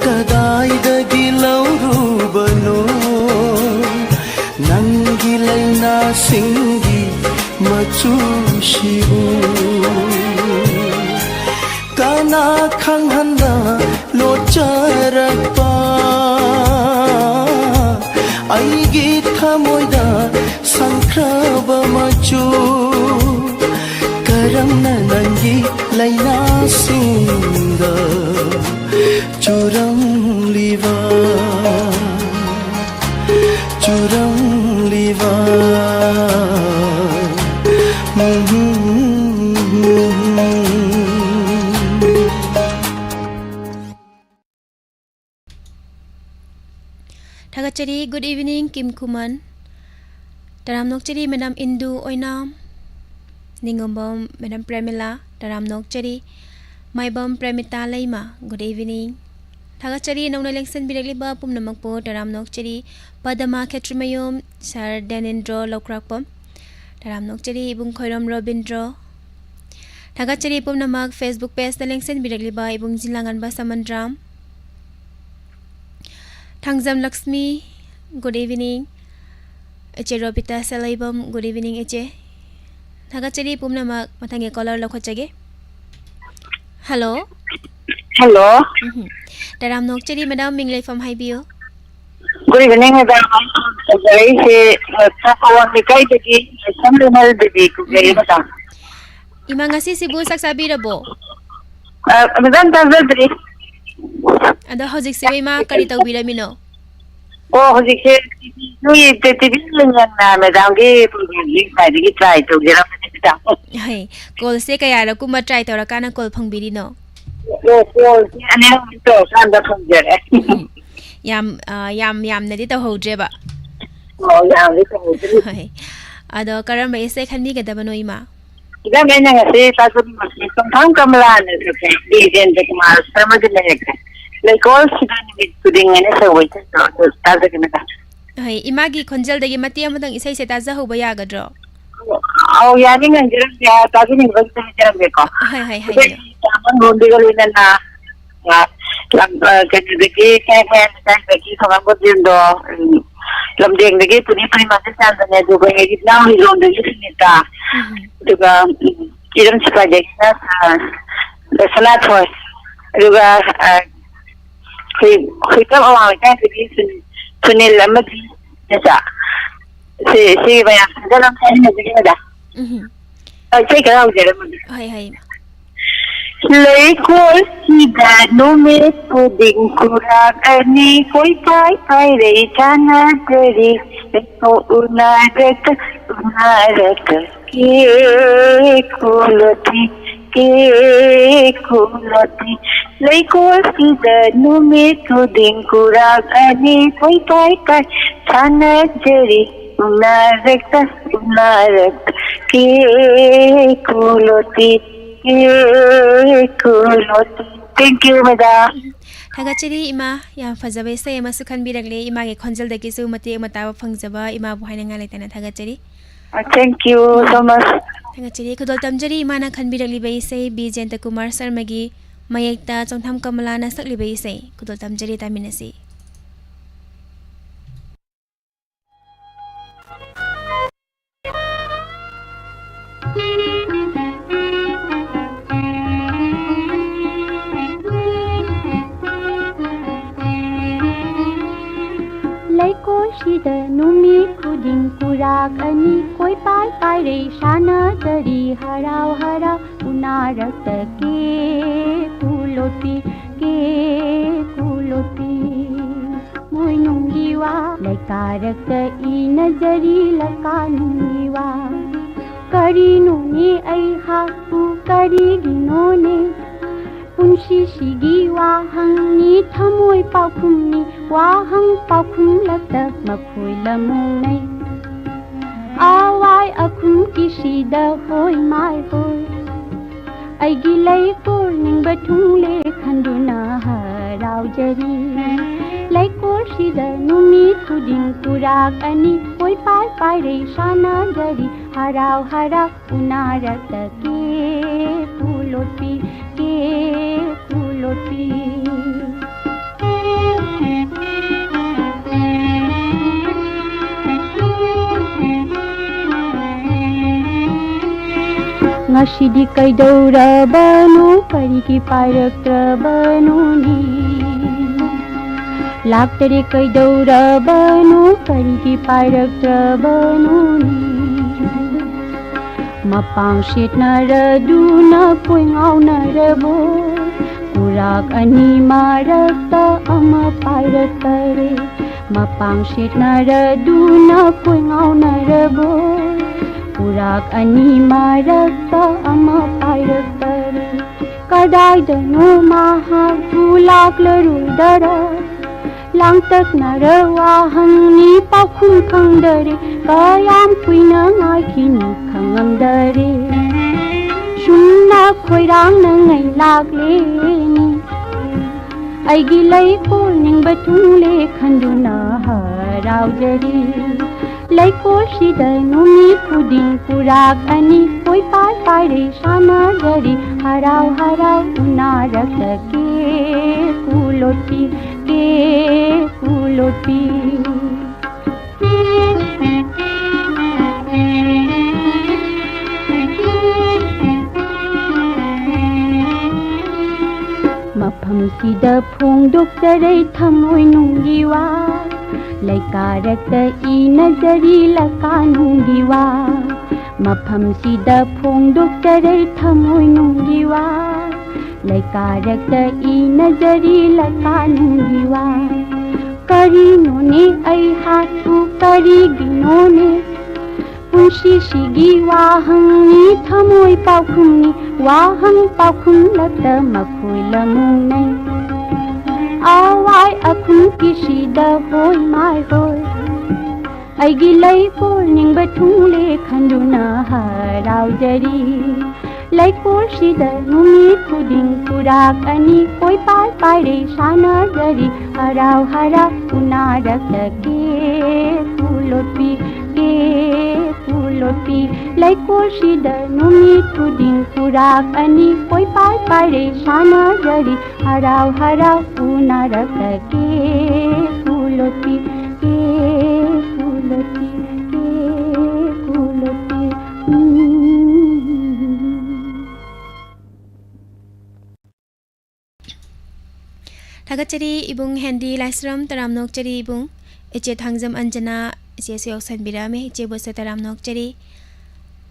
ꯀꯗꯥꯏꯗꯒꯤ ꯂꯧꯔꯨꯕꯅꯣ ꯅꯪꯒꯤ ꯂꯥꯏꯅꯥꯁꯤꯡꯒꯤ ꯃꯆꯨꯁꯤꯕꯨ? ꯀꯅꯥ ꯈꯪꯍꯟꯕ ꯂꯣꯠꯆꯔꯛꯄ ꯑꯩꯒꯤ ꯊꯃꯣꯏꯗ ꯁꯪꯈ꯭ꯔꯕ ꯃꯆꯨ? ꯀꯔꯝꯅ ꯅꯪꯒꯤ ꯂꯥꯏꯅꯥꯁꯤꯡꯗ ꯆꯨꯔꯝꯂꯤꯕ, ꯆꯨꯔꯝꯂꯤꯕ? ꯊꯥꯒꯠꯆꯔꯤ꯫ Good evening, ꯀꯤꯝ ꯈꯨꯃꯟ꯫ ꯇꯔꯥꯝ ꯅꯣꯛꯆꯔꯤ, ꯃꯦꯗꯥꯝ ꯏꯟꯗꯨ ꯑꯣꯏꯅꯥꯝ꯫ ꯅꯤꯡꯉꯣꯝꯕꯝ, ꯃꯦꯗꯥꯝ ꯄ꯭ꯔꯦꯃꯤꯂꯥ, ꯇꯔꯥꯝ ꯅꯣꯛꯆꯔꯤ꯫ ꯃꯥꯏꯕꯝ ꯄ꯭ꯔꯦꯃꯤꯇꯥ ꯂꯩꯃ, good evening꯫ ꯊꯥꯒꯠꯆꯔꯤ, ꯅꯧꯅ ꯂꯦꯡꯁꯤꯟꯕꯤꯔꯛꯂꯤꯕ ꯄꯨꯝꯅꯃꯛꯄꯨ ꯇꯔꯥꯝ ꯅꯣꯛꯆꯔꯤ꯫ ꯄꯗꯃꯥ ꯈꯦꯇ꯭ꯔꯤꯃꯌꯨꯝ, ꯁꯥꯔ ꯗꯦꯅꯦꯟꯗ꯭ꯔꯣ ꯂꯧꯀ꯭ꯔꯥꯛꯄꯝ, ꯇꯔꯥꯝ ꯅꯣꯛꯆꯔꯤ꯫ ꯏꯕꯨꯡ ꯈꯣꯏꯔꯣꯝ ꯔꯣꯕꯤꯟꯗ꯭ꯔꯣ, ꯊꯥꯒꯠꯆꯔꯤ꯫ ꯄꯨꯝꯅꯃꯛ Facebook pageꯇ ꯂꯦꯡꯁꯤꯟꯕꯤꯔꯛꯂꯤꯕ ꯏꯕꯨꯡ ꯖꯤꯂꯥꯉꯟꯕ ꯁꯃꯟꯇ꯭ꯔꯥꯝ, ꯊꯥꯡꯖꯝ ꯂꯛꯁꯃꯤ, good evening꯫ ꯏꯆꯦ ꯔꯣꯕꯤꯇꯥ ꯁꯂꯩꯕꯝ, good evening ꯏꯆꯦ꯫ ꯊꯥꯒꯠꯆꯔꯤ ꯄꯨꯝꯅꯃꯛ꯫ ꯃꯊꯪꯒꯤ caller ꯂꯧꯈꯠꯆꯒꯦ꯫ Hello꯫ Hello꯫ ꯎꯝꯍꯨꯝ꯫ ꯇꯔꯥꯝ ꯅꯣꯛꯆꯔꯤ ꯃꯦꯗꯥꯝ, ꯃꯤꯡ ꯂꯩꯐꯝ ꯍꯥꯏꯕꯤꯌꯨ꯫ Good evening, madam. ꯑꯩꯁꯦ ꯆꯥꯀꯣꯟ ꯂꯩꯀꯥꯏꯗꯒꯤ ꯁꯝꯂꯦꯝꯍꯜ ꯗꯦꯕꯤ ꯀꯧꯖꯩ, ꯎꯝ꯫ ꯃꯦꯗꯥꯝ꯫ ꯏꯃꯥ, ꯉꯁꯤꯁꯤꯕꯨ ꯆꯥꯛ ꯆꯥꯕꯤꯔꯕꯣ? ꯑ, ꯃꯦꯗꯥꯝ, ꯆꯥꯖꯗ꯭ꯔꯤ꯫ ꯑꯗꯣ ꯍꯧꯖꯤꯛꯁꯤꯕꯨ ꯏꯃꯥ ꯀꯔꯤ ꯇꯧꯕꯤꯔꯝꯃꯤꯅꯣ? ꯑꯣ, ꯍꯧꯖꯤꯛꯁꯦ ꯅꯣꯏꯒꯤ ꯇꯦꯂꯤꯚꯤꯖꯟ ꯌꯦꯡꯅ ꯃꯦꯗꯥꯝꯒꯤ ꯄ꯭ꯔꯣꯒ꯭ꯔꯥꯝꯁꯤ ꯉꯁꯥꯏꯗꯒꯤ ꯇ꯭ꯔꯥꯏ ꯇꯧꯖꯔꯝꯕꯅꯤ, ꯃꯦꯗꯥꯝ꯫ ꯍꯩ, ꯀꯣꯜꯁꯦ ꯀꯌꯥꯔꯛꯀꯨꯝꯕ ꯇ꯭ꯔꯥꯏ ꯇꯧꯔꯀꯥꯟꯗ ꯀꯣꯜ ꯐꯪꯕꯤꯔꯤꯅꯣ? ꯑꯣ, ꯀꯣꯜꯁꯦ ꯑꯅꯤꯔꯛ ꯇꯧꯔꯀꯥꯟꯗ ꯐꯪꯖꯔꯦ꯫ ꯎꯝ꯫ ꯌꯥꯝ, ꯑ, ꯌꯥꯝ ꯌꯥꯝꯅꯗꯤ ꯇꯧꯍꯧꯗ꯭ꯔꯦꯕ꯫ ꯑꯣ, ꯌꯥꯝꯗꯤ ꯇꯧꯍꯧꯗ꯭ꯔꯤ꯫ ꯍꯣꯏ꯫ ꯑꯗꯣ ꯀꯔꯝꯕ ꯏꯁꯩ ꯈꯟꯕꯤꯒꯗꯕꯅꯣ, ꯏꯃꯥ? ꯏꯅꯝꯃ, ꯑꯩꯅ ꯉꯁꯤ ꯇꯥꯖꯅꯤꯡꯕꯁꯤ ꯆꯣꯡꯊꯥꯝ ꯀꯃꯂꯥꯅ ꯕꯤꯖꯦꯟꯗ꯭ꯔ ꯀꯨꯃꯥꯔ ꯁꯔꯃꯒꯤ ꯂꯩꯔꯛꯇ "ꯂꯩꯀꯣꯜꯁꯤꯗ ꯅꯨꯃꯤꯠ ꯈꯨꯗꯤꯡ" ꯍꯥꯏꯅ ꯇꯧꯕ ꯏꯁꯩꯗꯣ ꯑꯗꯨ ꯇꯥꯖꯒꯦꯅ ꯈꯜꯂꯤ꯫ ꯍꯣꯏ, ꯏꯃꯥꯒꯤ ꯈꯣꯟꯖꯦꯜꯗꯒꯤ ꯃꯇꯦꯛ ꯑꯃꯇꯪ ꯏꯁꯩꯁꯦ ꯇꯥꯖꯍꯧꯕ ꯌꯥꯒꯗ꯭ꯔꯣ? ꯑꯧ, ꯌꯥꯅꯤ, ꯉꯪꯖꯔꯝꯒꯦ, ꯇꯥꯖꯅꯤꯡꯕ ꯈꯤꯇꯪ ꯍꯥꯏꯖꯔꯝꯒꯦꯀꯣ꯫ ꯍꯣꯏ, ꯍꯣꯏ, ꯍꯥꯏꯕꯤꯌꯨ꯫ ꯑꯩꯈꯣꯏꯒꯤ ꯇꯥꯃꯟ ꯂꯣꯝꯗꯒ ꯂꯣꯏꯅꯅ, ꯑ, ꯂꯝ, ꯑ, ꯀꯩꯅꯣꯗꯒꯤ, ꯀꯌꯥꯝ ꯀꯌꯥꯝ ꯂꯩꯀꯥꯏꯗꯒꯤ ꯊꯧꯕꯥꯜ ꯒꯣꯕꯤꯟꯗꯣ, ꯎꯝ, ꯂꯝꯗꯦꯡꯗꯒꯤ ꯄꯨꯅꯤ ꯄꯨꯔꯅꯤꯃꯥ ꯆꯥꯟꯗꯅꯦ, ꯑꯗꯨꯒ ꯑꯩꯒꯤ ꯏꯅꯥꯎ ꯂꯤꯂꯣꯡꯗꯒꯤ ꯁꯨꯅꯤꯇꯥ, ꯎꯝ꯫ ꯑꯗꯨꯒ, ꯎꯝ, ꯏꯔꯝ ꯁꯤꯐꯥꯏꯗꯒꯤꯅ, ꯑ, ꯁꯅꯥꯊꯣꯏ, ꯑꯗꯨꯒ, ꯑ, ꯍꯨꯏ-, ꯍꯨꯏꯇꯞ ꯑꯋꯥꯡ ꯂꯩꯀꯥꯏꯗꯒꯤ ꯁꯨꯅꯤ-, ꯁꯨꯅꯤꯜ ꯑꯃꯗꯤ ꯅꯦꯆꯥ꯫ ꯁꯤ, ꯁꯤ ꯃꯌꯥꯝꯁꯤꯒ ꯑꯗꯨꯝ ꯍꯥꯏꯃꯤꯟꯅꯖꯒꯦ, ꯃꯦꯗꯥꯝ꯫ ꯎꯝ꯫ ꯑ, ꯏꯁꯩ ꯈꯔ ꯍꯧꯖꯔꯝꯃꯒꯦ꯫ ꯍꯣꯏ, ꯍꯣꯏ꯫ ꯂꯩꯀꯣꯜꯁꯤꯗ ꯅꯨꯃꯤꯠ ꯈꯨꯗꯤꯡ ꯈꯨꯔꯥꯛ ꯑꯅꯤ ꯀꯣꯏꯄꯥꯏ ꯄꯥꯏꯔꯩ ꯁꯥꯟꯅꯖꯔꯤ꯫ ꯂꯩꯀꯣꯜ ꯎꯅꯔꯛꯇ ꯎꯅꯔꯛꯇ ꯀꯦ ꯀꯨꯂꯣꯇꯤ, ꯀꯦ ꯀꯨꯂꯣꯇꯤ꯫ ꯂꯩꯀꯣꯜꯁꯤꯗ ꯅꯨꯃꯤꯠ ꯈꯨꯗꯤꯡ ꯈꯨꯔꯥꯛ ꯑꯅꯤ ꯀꯣꯏꯄꯥꯏ ꯄꯥꯏ ꯁꯥꯟꯅꯖꯔꯤ꯫ ꯎꯅꯔꯛꯇ ꯎꯅꯔꯛꯇ K Kuloti, K Kuloti. Thank you, madam. ꯎꯝ, ꯊꯥꯒꯠꯆꯔꯤ, ꯏꯃꯥ꯫ ꯌꯥꯝ ꯐꯖꯕ ꯏꯁꯩ ꯑꯃꯁꯨ ꯈꯟꯕꯤꯔꯛꯂꯦ꯫ ꯏꯃꯥꯒꯤ ꯈꯣꯟꯖꯦꯜꯗꯒꯤꯁꯨ ꯃꯇꯦꯛ ꯑꯃ ꯇꯥꯕ ꯐꯪꯖꯕ ꯏꯃꯥꯕꯨ ꯍꯥꯏꯅꯤꯡꯉꯥꯏ ꯂꯩꯇꯅ ꯊꯥꯒꯠꯆꯔꯤ꯫ ꯑ, thank you so much꯫ ꯊꯥꯒꯠꯆꯔꯤ꯫ ꯈꯨꯗꯣꯜ ꯇꯝꯖꯔꯤ, ꯏꯃꯥꯅ ꯈꯟꯕꯤꯔꯛꯂꯤꯕ ꯏꯁꯩ ꯕꯤ ꯖꯌꯟꯇ ꯀꯨꯃꯥꯔ ꯁꯔꯃꯒꯤ ꯃꯌꯦꯛꯇ ꯆꯣꯡꯊꯥꯝ ꯀꯃꯂꯥꯅ ꯁꯛꯂꯤꯕ ꯏꯁꯩ꯫ ꯈꯨꯗꯣꯜ ꯇꯝꯖꯔꯤ, ꯇꯥꯃꯤꯟꯅꯁꯤ꯫ ꯂꯩꯀꯣꯜꯁꯤꯗ ꯅꯨꯃꯤꯠ ꯈꯨꯗꯤꯡ ꯈꯨꯔꯥꯛ ꯑꯅꯤ ꯀꯣꯏꯄꯥꯏ ꯄꯥꯏꯔꯩ ꯁꯥꯟꯅꯖꯔꯤ ꯍꯔꯥꯎ ꯍꯔꯥꯎ ꯎꯅꯔꯛꯇ ꯀꯦ ꯀꯨꯂꯣꯇꯤ, ꯀꯦ ꯀꯨꯂꯣꯇꯤ꯫ ꯃꯣꯏꯅꯨꯡꯒꯤ ꯋꯥ ꯂꯩꯀꯥꯔꯛꯇ ꯏꯅꯖꯔꯤ ꯂꯀꯥꯅꯨꯡꯒꯤ ꯋꯥ꯫ ꯀꯔꯤꯅꯣꯅꯦ ꯑꯩꯍꯥꯛꯄꯨ ꯀꯔꯤꯒꯤꯅꯣꯅꯦ? ꯁꯤꯁꯤꯒꯤ ꯋꯥꯍꯪꯅꯤ, ꯊꯃꯣꯏ ꯄꯥꯎꯈꯨꯝꯅꯤ, ꯋꯥꯍꯪ ꯄꯥꯎꯈꯨꯝꯂꯛꯇ ꯃꯈꯣꯏ ꯂꯃꯨꯡꯅꯩ꯫ ꯑꯋꯥꯏ ꯑꯈꯨꯝ ꯀꯤꯁꯤꯗ ꯍꯣꯏ ꯃꯥꯏ ꯍꯣꯏ꯫ ꯑꯩꯒꯤ ꯂꯩꯀꯣꯜ ꯅꯤꯡꯕ ꯊꯨꯡꯂꯦ ꯈꯟꯗꯨꯅ ꯍꯔꯥꯎꯖꯔꯤ꯫ ꯂꯩꯀꯣꯜꯁꯤꯗ ꯅꯨꯃꯤꯠ ꯈꯨꯗꯤꯡ ꯈꯨꯔꯥꯛ ꯑꯅꯤ ꯀꯣꯏ ꯄꯥꯏ ꯄꯥꯏꯔꯩ ꯁꯥꯟꯅꯖꯔꯤ꯫ ꯍꯔꯥꯎ ꯍꯔꯥꯎ ꯎꯅꯔꯛꯇ ꯀꯦ ꯄꯨꯂꯣꯠꯄꯤ, ꯀꯦ ꯄꯨꯂꯣꯠꯄꯤ꯫ ꯉꯁꯤꯗꯤ ꯀꯩꯗꯧꯔꯕꯅꯣ, ꯀꯔꯤꯒꯤ ꯄꯥꯏꯔꯛꯇ꯭ꯔꯕꯅꯣꯅꯦ? ꯂꯥꯛꯇꯔꯦ ꯀꯩꯗꯧꯔꯕꯅꯣ, ꯀꯔꯤꯒꯤ ꯄꯥꯏꯔꯛꯇ꯭ꯔꯕꯅꯣꯅꯦ? ꯃꯄꯥꯡ ꯁꯦꯠꯅꯔꯗꯨꯅ ꯀꯣꯏ ꯉꯥꯎꯅꯔꯕꯣ? ꯀꯨꯔꯥꯛ ꯑꯅꯤ ꯃꯔꯛꯇ ꯑꯃ ꯄꯥꯏꯔꯛꯇꯔꯦ꯫ ꯃꯄꯥꯡ ꯁꯦꯠꯅꯔꯗꯨꯅ ꯀꯣꯏ ꯉꯥꯎꯅꯔꯕꯣ? ꯀꯨꯔꯥꯛ ꯑꯅꯤ ꯃꯔꯛꯇ ꯑꯃ ꯄꯥꯏꯔꯛꯇꯔꯦ꯫ ꯀꯗꯥꯏꯗꯅꯣ ꯃꯍꯥꯛꯄꯨ ꯂꯥꯛꯂꯔꯣꯏꯗꯔ? ꯂꯥꯡꯇꯛꯅꯔ ꯋꯥꯍꯪꯅꯤ ꯄꯥꯎꯈꯨꯝ ꯈꯪꯗꯔꯦ꯫ ꯀꯌꯥꯝ ꯀꯨꯏꯅ ꯉꯥꯏꯈꯤꯅꯤ ꯈꯪꯉꯝꯗꯔꯦ꯫ ꯁꯨꯝꯅ ꯈꯣꯏꯔꯥꯡꯅꯉꯩ ꯂꯥꯛꯂꯦꯅꯤ꯫ ꯑꯩꯒꯤ ꯂꯩꯀꯣꯜ ꯅꯤꯡꯕ ꯊꯨꯡꯂꯦ ꯈꯟꯗꯨꯅ ꯍꯔꯥꯎꯖꯔꯤ꯫ ꯂꯩꯀꯣꯜꯁꯤꯗ ꯅꯨꯃꯤꯠ ꯈꯨꯗꯤꯡ ꯀꯨꯔꯥꯛ ꯑꯅꯤ ꯀꯣꯏ ꯄꯥꯏ ꯄꯥꯏꯔꯩ ꯁꯥꯟꯅꯖꯔꯤ꯫ ꯍꯔꯥꯎ ꯍꯔꯥꯎ ꯎꯅꯔꯛꯇ ꯀꯦ ꯀꯨꯂꯣꯠꯄꯤ, ꯀꯦ ꯀꯨꯂꯣꯠꯄꯤ꯫ ꯃꯐꯝꯁꯤꯗ ꯐꯣꯡꯗꯣꯛꯆꯔꯩ ꯊꯃꯣꯏ ꯅꯨꯡꯒꯤ ꯋꯥ, ꯂꯩꯀꯥꯔꯛꯇ ꯏꯅꯖꯔꯤ ꯂꯀꯥ ꯅꯨꯡꯒꯤ ꯋꯥ꯫ ꯃꯐꯝꯁꯤꯗ ꯐꯣꯡꯗꯣꯛꯆꯔꯩ ꯊꯃꯣꯏ ꯅꯨꯡꯒꯤ ꯋꯥ, ꯂꯩꯀꯥꯔꯛꯇ ꯏꯅꯖꯔꯤ ꯂꯀꯥ ꯅꯨꯡꯒꯤ ꯋꯥ꯫ ꯀꯔꯤꯅꯣꯅꯦ ꯑꯩꯍꯥꯛꯄꯨ ꯀꯔꯤꯒꯤꯅꯣꯅꯦ? ꯁꯤꯁꯤꯒꯤ ꯋꯥꯍꯪꯅꯤ ꯊꯃꯣꯏ ꯄꯥꯎꯈꯨꯝꯅꯤ, ꯋꯥꯍꯪ ꯄꯥꯎꯈꯨꯝꯂꯛꯇ ꯃꯈꯣꯏ ꯂꯃꯨꯡꯅꯩ꯫ ꯑꯋꯥꯏ ꯑꯈꯨꯝ ꯀꯤꯁꯤꯗ ꯍꯣꯏ ꯃꯥꯏ ꯍꯣꯏ꯫ ꯑꯩꯒꯤ ꯂꯩꯀꯣꯜ ꯅꯤꯡꯕ ꯊꯨꯡꯂꯦ ꯈꯟꯗꯨꯅ ꯍꯔꯥꯎꯖꯔꯤ꯫ ꯂꯩꯀꯣꯜꯁꯤꯗ ꯅꯨꯃꯤꯠ ꯈꯨꯗꯤꯡ ꯈꯨꯔꯥꯛ ꯑꯅꯤ ꯀꯣꯏꯄꯥꯏ ꯄꯥꯏꯔꯩ ꯁꯥꯟꯅꯖꯔꯤ꯫ ꯍꯔꯥꯎ ꯍꯔꯥꯎ ꯎꯅꯔꯛꯇꯒꯦ ꯀꯨꯂꯣꯠꯄꯤ, ꯀꯦ ꯀꯨꯂꯣꯠꯄꯤ꯫ ꯂꯩꯀꯣꯜꯁꯤꯗ ꯅꯨꯃꯤꯠ ꯈꯨꯗꯤꯡ ꯈꯨꯔꯥꯛ ꯑꯅꯤ ꯀꯣꯏꯄꯥꯏ ꯄꯥꯏꯔꯩ ꯁꯥꯟꯅꯖꯔꯤ꯫ ꯍꯔꯥꯎ ꯍꯔꯥꯎ ꯎꯅꯔꯛꯇꯒꯦ ꯀꯨꯂꯣꯠꯄꯤ, ꯀꯦ ꯀꯨꯂꯣꯠꯄꯤ, ꯀꯦ ꯀꯨꯂꯣꯠꯄꯤ꯫ ꯎꯝ꯫ ꯊꯥꯒꯠꯆꯔꯤ ꯏꯕꯨꯡ ꯍꯦꯟꯗꯤ ꯂꯥꯏꯁ꯭ꯔꯝ, ꯇꯔꯥꯝꯅ ꯑꯣꯛꯆꯔꯤ ꯏꯕꯨꯡ꯫ ꯏꯆꯦ ꯊꯥꯡꯖꯝ ꯑꯟꯖꯅꯥ, ꯏꯆꯦꯁꯨ ꯌꯥꯎꯁꯟꯕꯤꯔꯛꯑꯝꯃꯦ, ꯏꯆꯦꯕꯨꯁꯨ ꯇꯔꯥꯝꯅ ꯑꯣꯛꯆꯔꯤ꯫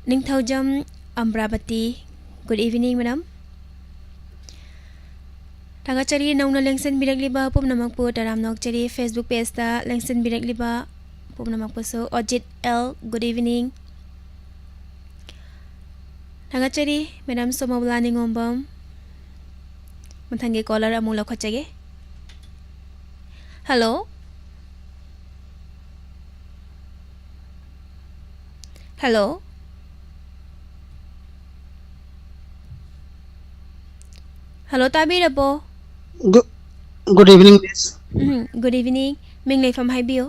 ꯅꯤꯡꯊꯧꯖꯝ ꯑꯝꯕ꯭ꯔꯥꯕꯇꯤ, good evening madam꯫ ꯊꯥꯒꯠꯆꯔꯤ ꯅꯧꯅ ꯂꯦꯡꯁꯤꯟꯕꯤꯔꯛꯂꯤꯕ ꯄꯨꯝꯅꯃꯛꯄꯨ ꯇꯔꯥꯝꯅ ꯑꯣꯛꯆꯔꯤ꯫ Facebook pageꯇ ꯂꯦꯡꯁꯤꯟꯕꯤꯔꯛꯂꯤꯕ ꯄꯨꯝꯅꯃꯛꯄꯨꯁꯨ꯫ Ojit L, good evening꯫ ꯊꯥꯒꯠꯆꯔꯤ ꯃꯦꯗꯥꯝ ꯁꯣꯃꯣꯕꯂꯥ ꯅꯤꯉꯣꯝꯕꯝ꯫ ꯃꯊꯪꯒꯤ caller ꯑꯃꯨꯛ ꯂꯧꯈꯠꯆꯒꯦ꯫ Hello? Hello? Hello, ꯇꯥꯕꯤꯔꯕꯣ? Good, good evening, miss. ꯎꯝ, good evening. ꯃꯤꯡ ꯂꯩꯐꯝ ꯍꯥꯏꯕꯤꯌꯨ꯫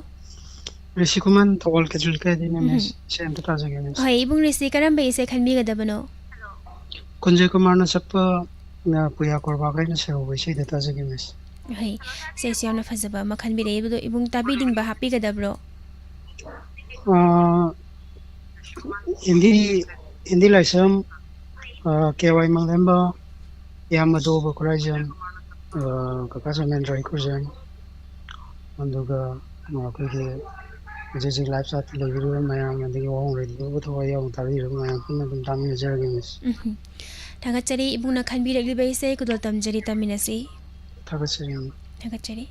ꯔꯤꯁꯤ ꯈꯨꯃꯟ, ꯊꯧꯕꯥꯜ ꯀꯦꯊꯣꯂꯤꯛꯀꯗꯩꯅ, ꯎꯝ꯫ Miss꯫ ꯏꯁꯩ ꯑꯝꯇ ꯇꯥꯖꯒꯦ, miss꯫ ꯍꯣꯏ, ꯏꯕꯨꯡ ꯔꯤꯁꯤ, ꯀꯔꯝꯕ ꯏꯁꯩ ꯈꯟꯕꯤꯒꯗꯕꯅꯣ? ꯀꯨꯟꯖꯣꯏ ꯀꯨꯃꯥꯔꯅ ꯁꯛꯄ, ꯑ, ꯄꯨꯌꯥ ꯀꯣꯔꯕꯥꯒꯥꯏꯅ ꯁꯩꯍꯧꯕ ꯏꯁꯩꯗ ꯇꯥꯖꯒꯦ, miss꯫ ꯍꯣꯏ, ꯏꯁꯩꯁꯨ ꯌꯥꯝꯅ ꯐꯖꯕ ꯑꯃ ꯈꯟꯕꯤꯔꯛꯑꯦ꯫ ꯑꯗꯣ ꯏꯕꯨꯡ ꯇꯥꯕꯤꯅꯤꯡꯕ ꯍꯥꯞꯄꯤꯒꯗꯕ꯭ꯔꯣ? ꯑ, ꯍꯤꯟꯗꯤ, ꯍꯤꯟꯗꯤ ꯂꯥꯏꯁ꯭ꯔꯝ, ꯑ, ꯀꯦ ꯋꯥꯏ ꯃꯪꯂꯦꯝꯕ, ꯏꯌꯥꯝꯕ ꯗꯣꯕ ꯈꯨꯔꯥꯏꯖꯝ, ꯑ, ꯀꯀꯥ ꯁꯣꯃꯦꯟꯗ꯭ꯔ ꯍꯩꯀ꯭ꯔꯨꯖꯝ, ꯑꯗꯨꯒ, ꯑ, ꯑꯩꯈꯣꯏꯒꯤ ꯍꯧꯖꯤꯛ ꯍꯧꯖꯤꯛ live chatꯇ ꯂꯩꯕꯤꯔꯤꯕ ꯃꯌꯥꯝ, ꯑꯗꯒꯤ ꯋꯥꯍꯪ ꯂꯩꯕꯤꯔꯤꯕ ꯊꯋꯥꯏ ꯌꯥꯎꯅ ꯇꯥꯕꯤꯔꯤꯕ ꯃꯌꯥꯝ ꯄꯨꯟꯅ ꯑꯗꯨꯝ ꯇꯥꯃꯤꯟꯅꯖꯔꯒꯦ, miss꯫ ꯎꯝ꯫ ꯊꯥꯒꯠꯆꯔꯤ ꯏꯕꯨꯡꯅ ꯈꯟꯕꯤꯔꯛꯂꯤꯕ ꯏꯁꯩ ꯈꯨꯗꯣꯜ ꯇꯝꯖꯔꯤ, ꯇꯝꯃꯤꯟꯅꯁꯤ꯫ ꯊꯥꯒꯠꯆꯔꯤ, ꯏꯌꯥꯝꯕ꯫ ꯊꯥꯒꯠꯆꯔꯤ꯫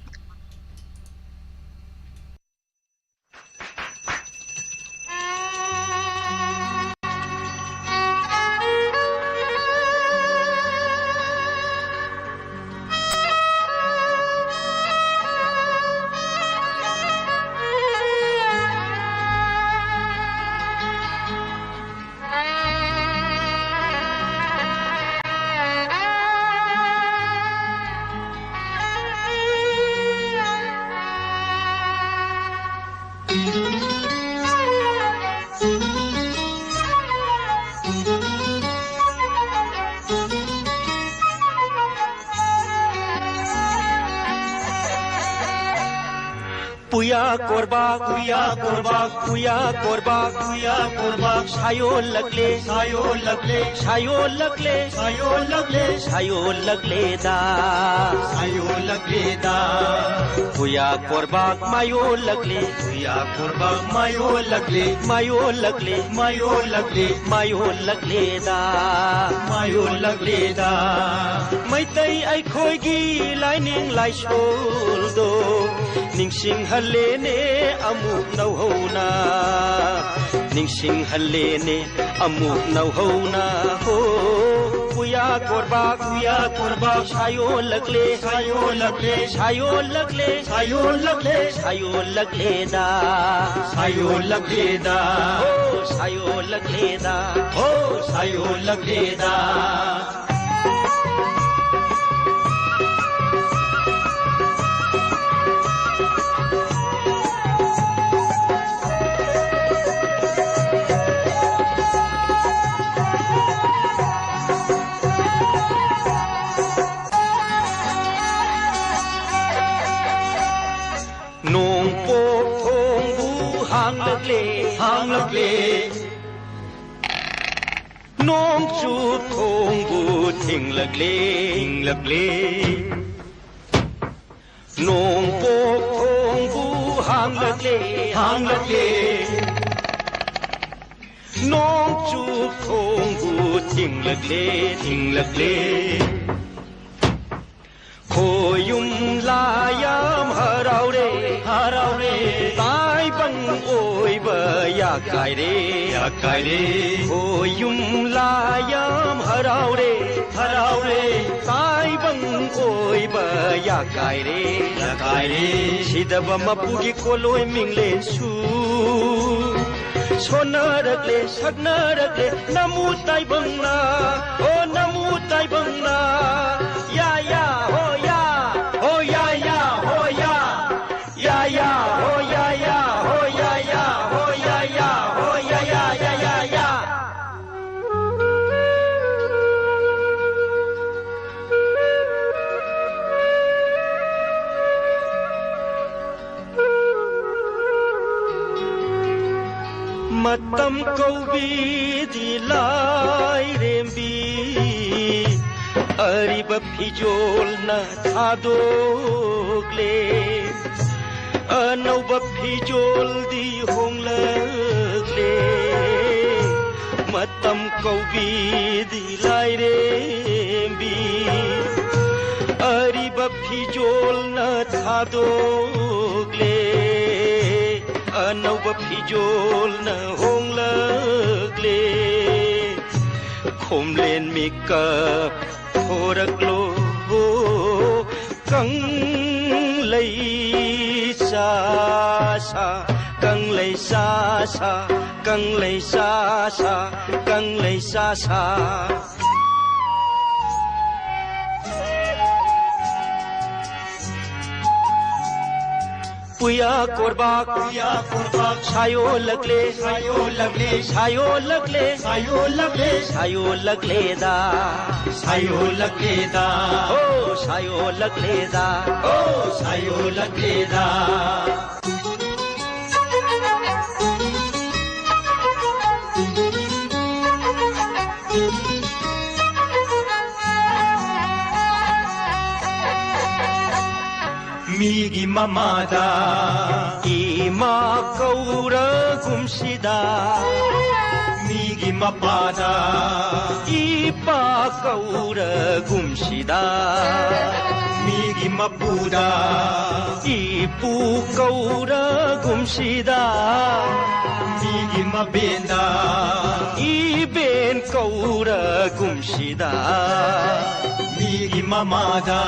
ꯎꯌꯥ ꯀꯣꯔꯕꯥꯛ, ꯎꯌꯥ ꯀꯣꯔꯕꯥꯛ, ꯎꯌꯥ ꯀꯣꯔꯕꯥꯛ, ꯎꯌꯥ ꯀꯣꯔꯕꯥꯛ, ꯁꯥꯌꯣꯜꯂꯛꯂꯦ, ꯁꯥꯌꯣꯜꯂꯛꯂꯦ, ꯁꯥꯌꯣꯜꯂꯛꯂꯦ, ꯁꯥꯌꯣꯜꯂꯛꯂꯦ, ꯁꯥꯌꯣꯜꯂꯛꯂꯦꯗ, ꯁꯥꯌꯣꯜꯂꯛꯂꯦꯗ꯫ ꯎꯌꯥ ꯀꯣꯔꯕꯥꯛ ꯃꯥꯌꯣꯜꯂꯛꯂꯦ, ꯎꯌꯥ ꯀꯣꯔꯕꯥꯛ ꯃꯥꯌꯣꯜꯂꯛꯂꯦ, ꯃꯥꯌꯣꯜꯂꯛꯂꯦ, ꯃꯥꯌꯣꯜꯂꯛꯂꯦ, ꯃꯥꯌꯣꯜꯂꯛꯂꯦꯗ, ꯃꯥꯌꯣꯜꯂꯛꯂꯦꯗ꯫ ꯃꯩꯇꯩ ꯑꯩꯈꯣꯏꯒꯤ ꯂꯥꯏꯅꯤꯡ ꯂꯥꯏꯁꯣꯜꯗꯣ ꯅꯤꯡꯁꯤꯡꯍꯜꯂꯦꯅꯦ ꯑꯃꯨꯛ ꯅꯧꯍꯧꯅ, ꯅꯤꯡꯁꯤꯡꯍꯜꯂꯦꯅꯦ ꯑꯃꯨꯛ ꯅꯧꯍꯧꯅ꯫ ꯍꯣ, ꯎꯌꯥ ꯀꯣꯔꯕꯥꯛ, ꯎꯌꯥ ꯀꯣꯔꯕꯥꯛ, ꯁꯥꯌꯣꯜꯂꯛꯂꯦ, ꯁꯥꯌꯣꯜꯂꯛꯂꯦ, ꯁꯥꯌꯣꯜꯂꯛꯂꯦ, ꯁꯥꯌꯣꯜꯂꯛꯂꯦ, ꯁꯥꯌꯣꯜꯂꯛꯂꯦꯗ, ꯁꯥꯌꯣꯜꯂꯛꯂꯦꯗ꯫ ꯍꯣ, ꯁꯥꯌꯣꯜꯂꯛꯂꯦꯗ, ꯍꯣ, ꯁꯥꯌꯣꯜꯂꯛꯂꯦꯗ꯫ ꯅꯣꯡꯄꯣꯛ ꯊꯣꯡꯕꯨ ꯍꯥꯡꯂꯛꯂꯦ, ꯍꯥꯡꯂꯛꯂꯦ꯫ ꯅꯣꯡꯆꯨꯞ ꯊꯣꯡꯕꯨ ꯊꯤꯡꯂꯛꯂꯦ, ꯊꯤꯡꯂꯛꯂꯦ꯫ ꯅꯣꯡꯄꯣꯛ ꯊꯣꯡꯕꯨ ꯍꯥꯡꯂꯛꯂꯦ, ꯍꯥꯡꯂꯛꯂꯦ꯫ ꯅꯣꯡꯆꯨꯞ ꯊꯣꯡꯕꯨ ꯊꯤꯡꯂꯛꯂꯦ, ꯊꯤꯡꯂꯛꯂꯦ꯫ ꯈꯣꯌꯨꯝ ꯂꯥꯏ ꯌꯥꯝ ꯍꯔꯥꯎꯔꯦ, ꯍꯔꯥꯎꯔꯦ꯫ ꯇꯥꯏꯕꯪ ꯑꯣꯏꯕ ꯌꯥꯀꯥꯏꯔꯦ, ꯌꯥꯀꯥꯏꯔꯦ꯫ ꯈꯣꯌꯨꯝ ꯂꯥꯏ ꯌꯥꯝ ꯍꯔꯥꯎꯔꯦ, ꯍꯔꯥꯎꯔꯦ꯫ ꯇꯥꯏꯕꯪ ꯑꯣꯏꯕ ꯌꯥꯀꯥꯏꯔꯦ, ꯌꯥꯀꯥꯏꯔꯦ꯫ ꯁꯤꯗꯕ ꯃꯄꯨꯒꯤ ꯀꯣꯂꯣꯏ ꯃꯤꯡꯂꯦꯟꯁꯨ ꯁꯣꯟꯅꯔꯛꯂꯦ, ꯁꯛꯅꯔꯛꯂꯦ, ꯅꯃꯨ ꯇꯥꯏꯕꯪꯅ, ꯑꯣ ꯅꯃꯨ ꯇꯥꯏꯕꯪꯅ, ꯌꯥ ꯌꯥ, ꯍꯣ ꯌꯥ, ꯍꯣ ꯌꯥ ꯌꯥ, ꯍꯣ ꯌꯥ, ꯌꯥ ꯌꯥ, ꯍꯣ ꯌꯥ ꯌꯥ, ꯍꯣ ꯌꯥ ꯌꯥ, ꯍꯣ ꯌꯥ ꯌꯥ, ꯍꯣ ꯌꯥ ꯌꯥ, ꯌꯥ ꯌꯥ, ꯌꯥ꯫ ꯃꯇꯝ ꯀꯧꯕꯤꯗꯤ ꯂꯥꯏꯔꯦꯝꯕꯤ, ꯑꯔꯤꯕ ꯐꯤꯖꯣꯜꯅ ꯊꯥꯗꯣꯛꯂꯦ, ꯑꯅꯧꯕ ꯐꯤꯖꯣꯜꯗꯤ ꯍꯣꯡꯂꯛꯂꯦ꯫ ꯃꯇꯝ ꯀꯧꯕꯤꯗꯤ ꯂꯥꯏꯔꯦꯝꯕꯤ, ꯑꯔꯤꯕ ꯐꯤꯖꯣꯜꯅ ꯊꯥꯗꯣꯛꯂꯦ, ꯑꯅꯧꯕ ꯐꯤꯖꯣꯜꯅ ꯍꯣꯡꯂꯛꯂꯦ꯫ ꯈꯣꯝꯂꯦꯟ ꯃꯤꯀꯞ ꯊꯣꯔꯛꯂꯣ, ꯀꯪꯂꯩ ꯆꯥꯁꯥ, ꯀꯪꯂꯩ ꯆꯥꯁꯥ, ꯀꯪꯂꯩ ꯆꯥꯁꯥ, ꯀꯪꯂꯩ ꯆꯥꯁꯥ꯫ ꯄꯨꯌꯥ ꯀꯣꯔꯕꯥꯛ, ꯄꯨꯌꯥ ꯀꯣꯔꯕꯥꯛ, ꯁꯥꯌꯣꯜꯂꯛꯂꯦ, ꯁꯥꯌꯣꯜꯂꯛꯂꯦ, ꯁꯥꯌꯣꯜꯂꯛꯂꯦ, ꯁꯥꯌꯣꯜꯂꯛꯂꯦ, ꯁꯥꯌꯣꯜꯂꯛꯂꯦꯗ, ꯁꯥꯌꯣꯜꯂꯛꯂꯦꯗ, ꯑꯣ ꯁꯥꯌꯣꯜꯂꯛꯂꯦꯗ, ꯑꯣ ꯁꯥꯌꯣꯜꯂꯛꯂꯦꯗ꯫ ꯃꯤꯒꯤ ꯃꯃꯥꯗ ꯏꯃꯥ ꯀꯧꯔꯒꯨꯝꯁꯤꯗ, ꯃꯤꯒꯤ ꯃꯄꯥꯗ ꯏꯄꯥ ꯀꯧꯔꯒꯨꯝꯁꯤꯗ, ꯃꯤꯒꯤ ꯃꯄꯨꯗ ꯏꯄꯨ ꯀꯧꯔꯒꯨꯝꯁꯤꯗ, ꯃꯤꯒꯤ ꯃꯕꯦꯟꯗ ꯏꯕꯦꯟ ꯀꯧꯔꯒꯨꯝꯁꯤꯗ, ꯃꯤꯒꯤ ꯃꯃꯥꯗ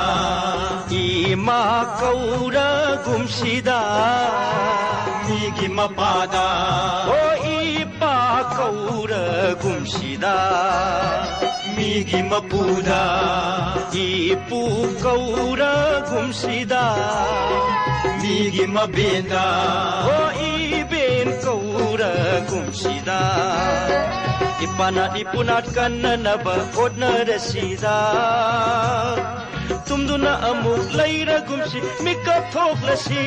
ꯏꯃꯥ ꯀꯧꯔꯒꯨꯝꯁꯤꯗ, ꯃꯤꯒꯤ ꯃꯄꯥꯗ ꯑꯣ ꯏꯄꯥ ꯀꯧꯔꯒꯨꯝꯁꯤꯗ, ꯃꯤꯒꯤ ꯃꯄꯨꯗ ꯏꯄꯨ ꯀꯧꯔꯒꯨꯝꯁꯤꯗ, ꯃꯤꯒꯤ ꯃꯕꯦꯟꯗ ꯑꯣ ꯏꯕꯦꯟ ꯀꯧꯔꯒꯨꯝꯁꯤꯗ, ꯏꯄꯥꯅ ꯏꯄꯨꯅꯥꯠ ꯀꯟꯅꯅꯕ ꯍꯣꯠꯅꯔꯁꯤꯗ꯫ ꯇꯨꯝꯗꯨꯅ ꯑꯃꯨꯛ ꯂꯩꯔꯒꯨꯝꯁꯤ, ꯃꯤꯀꯞ ꯊꯣꯛꯂꯁꯤ꯫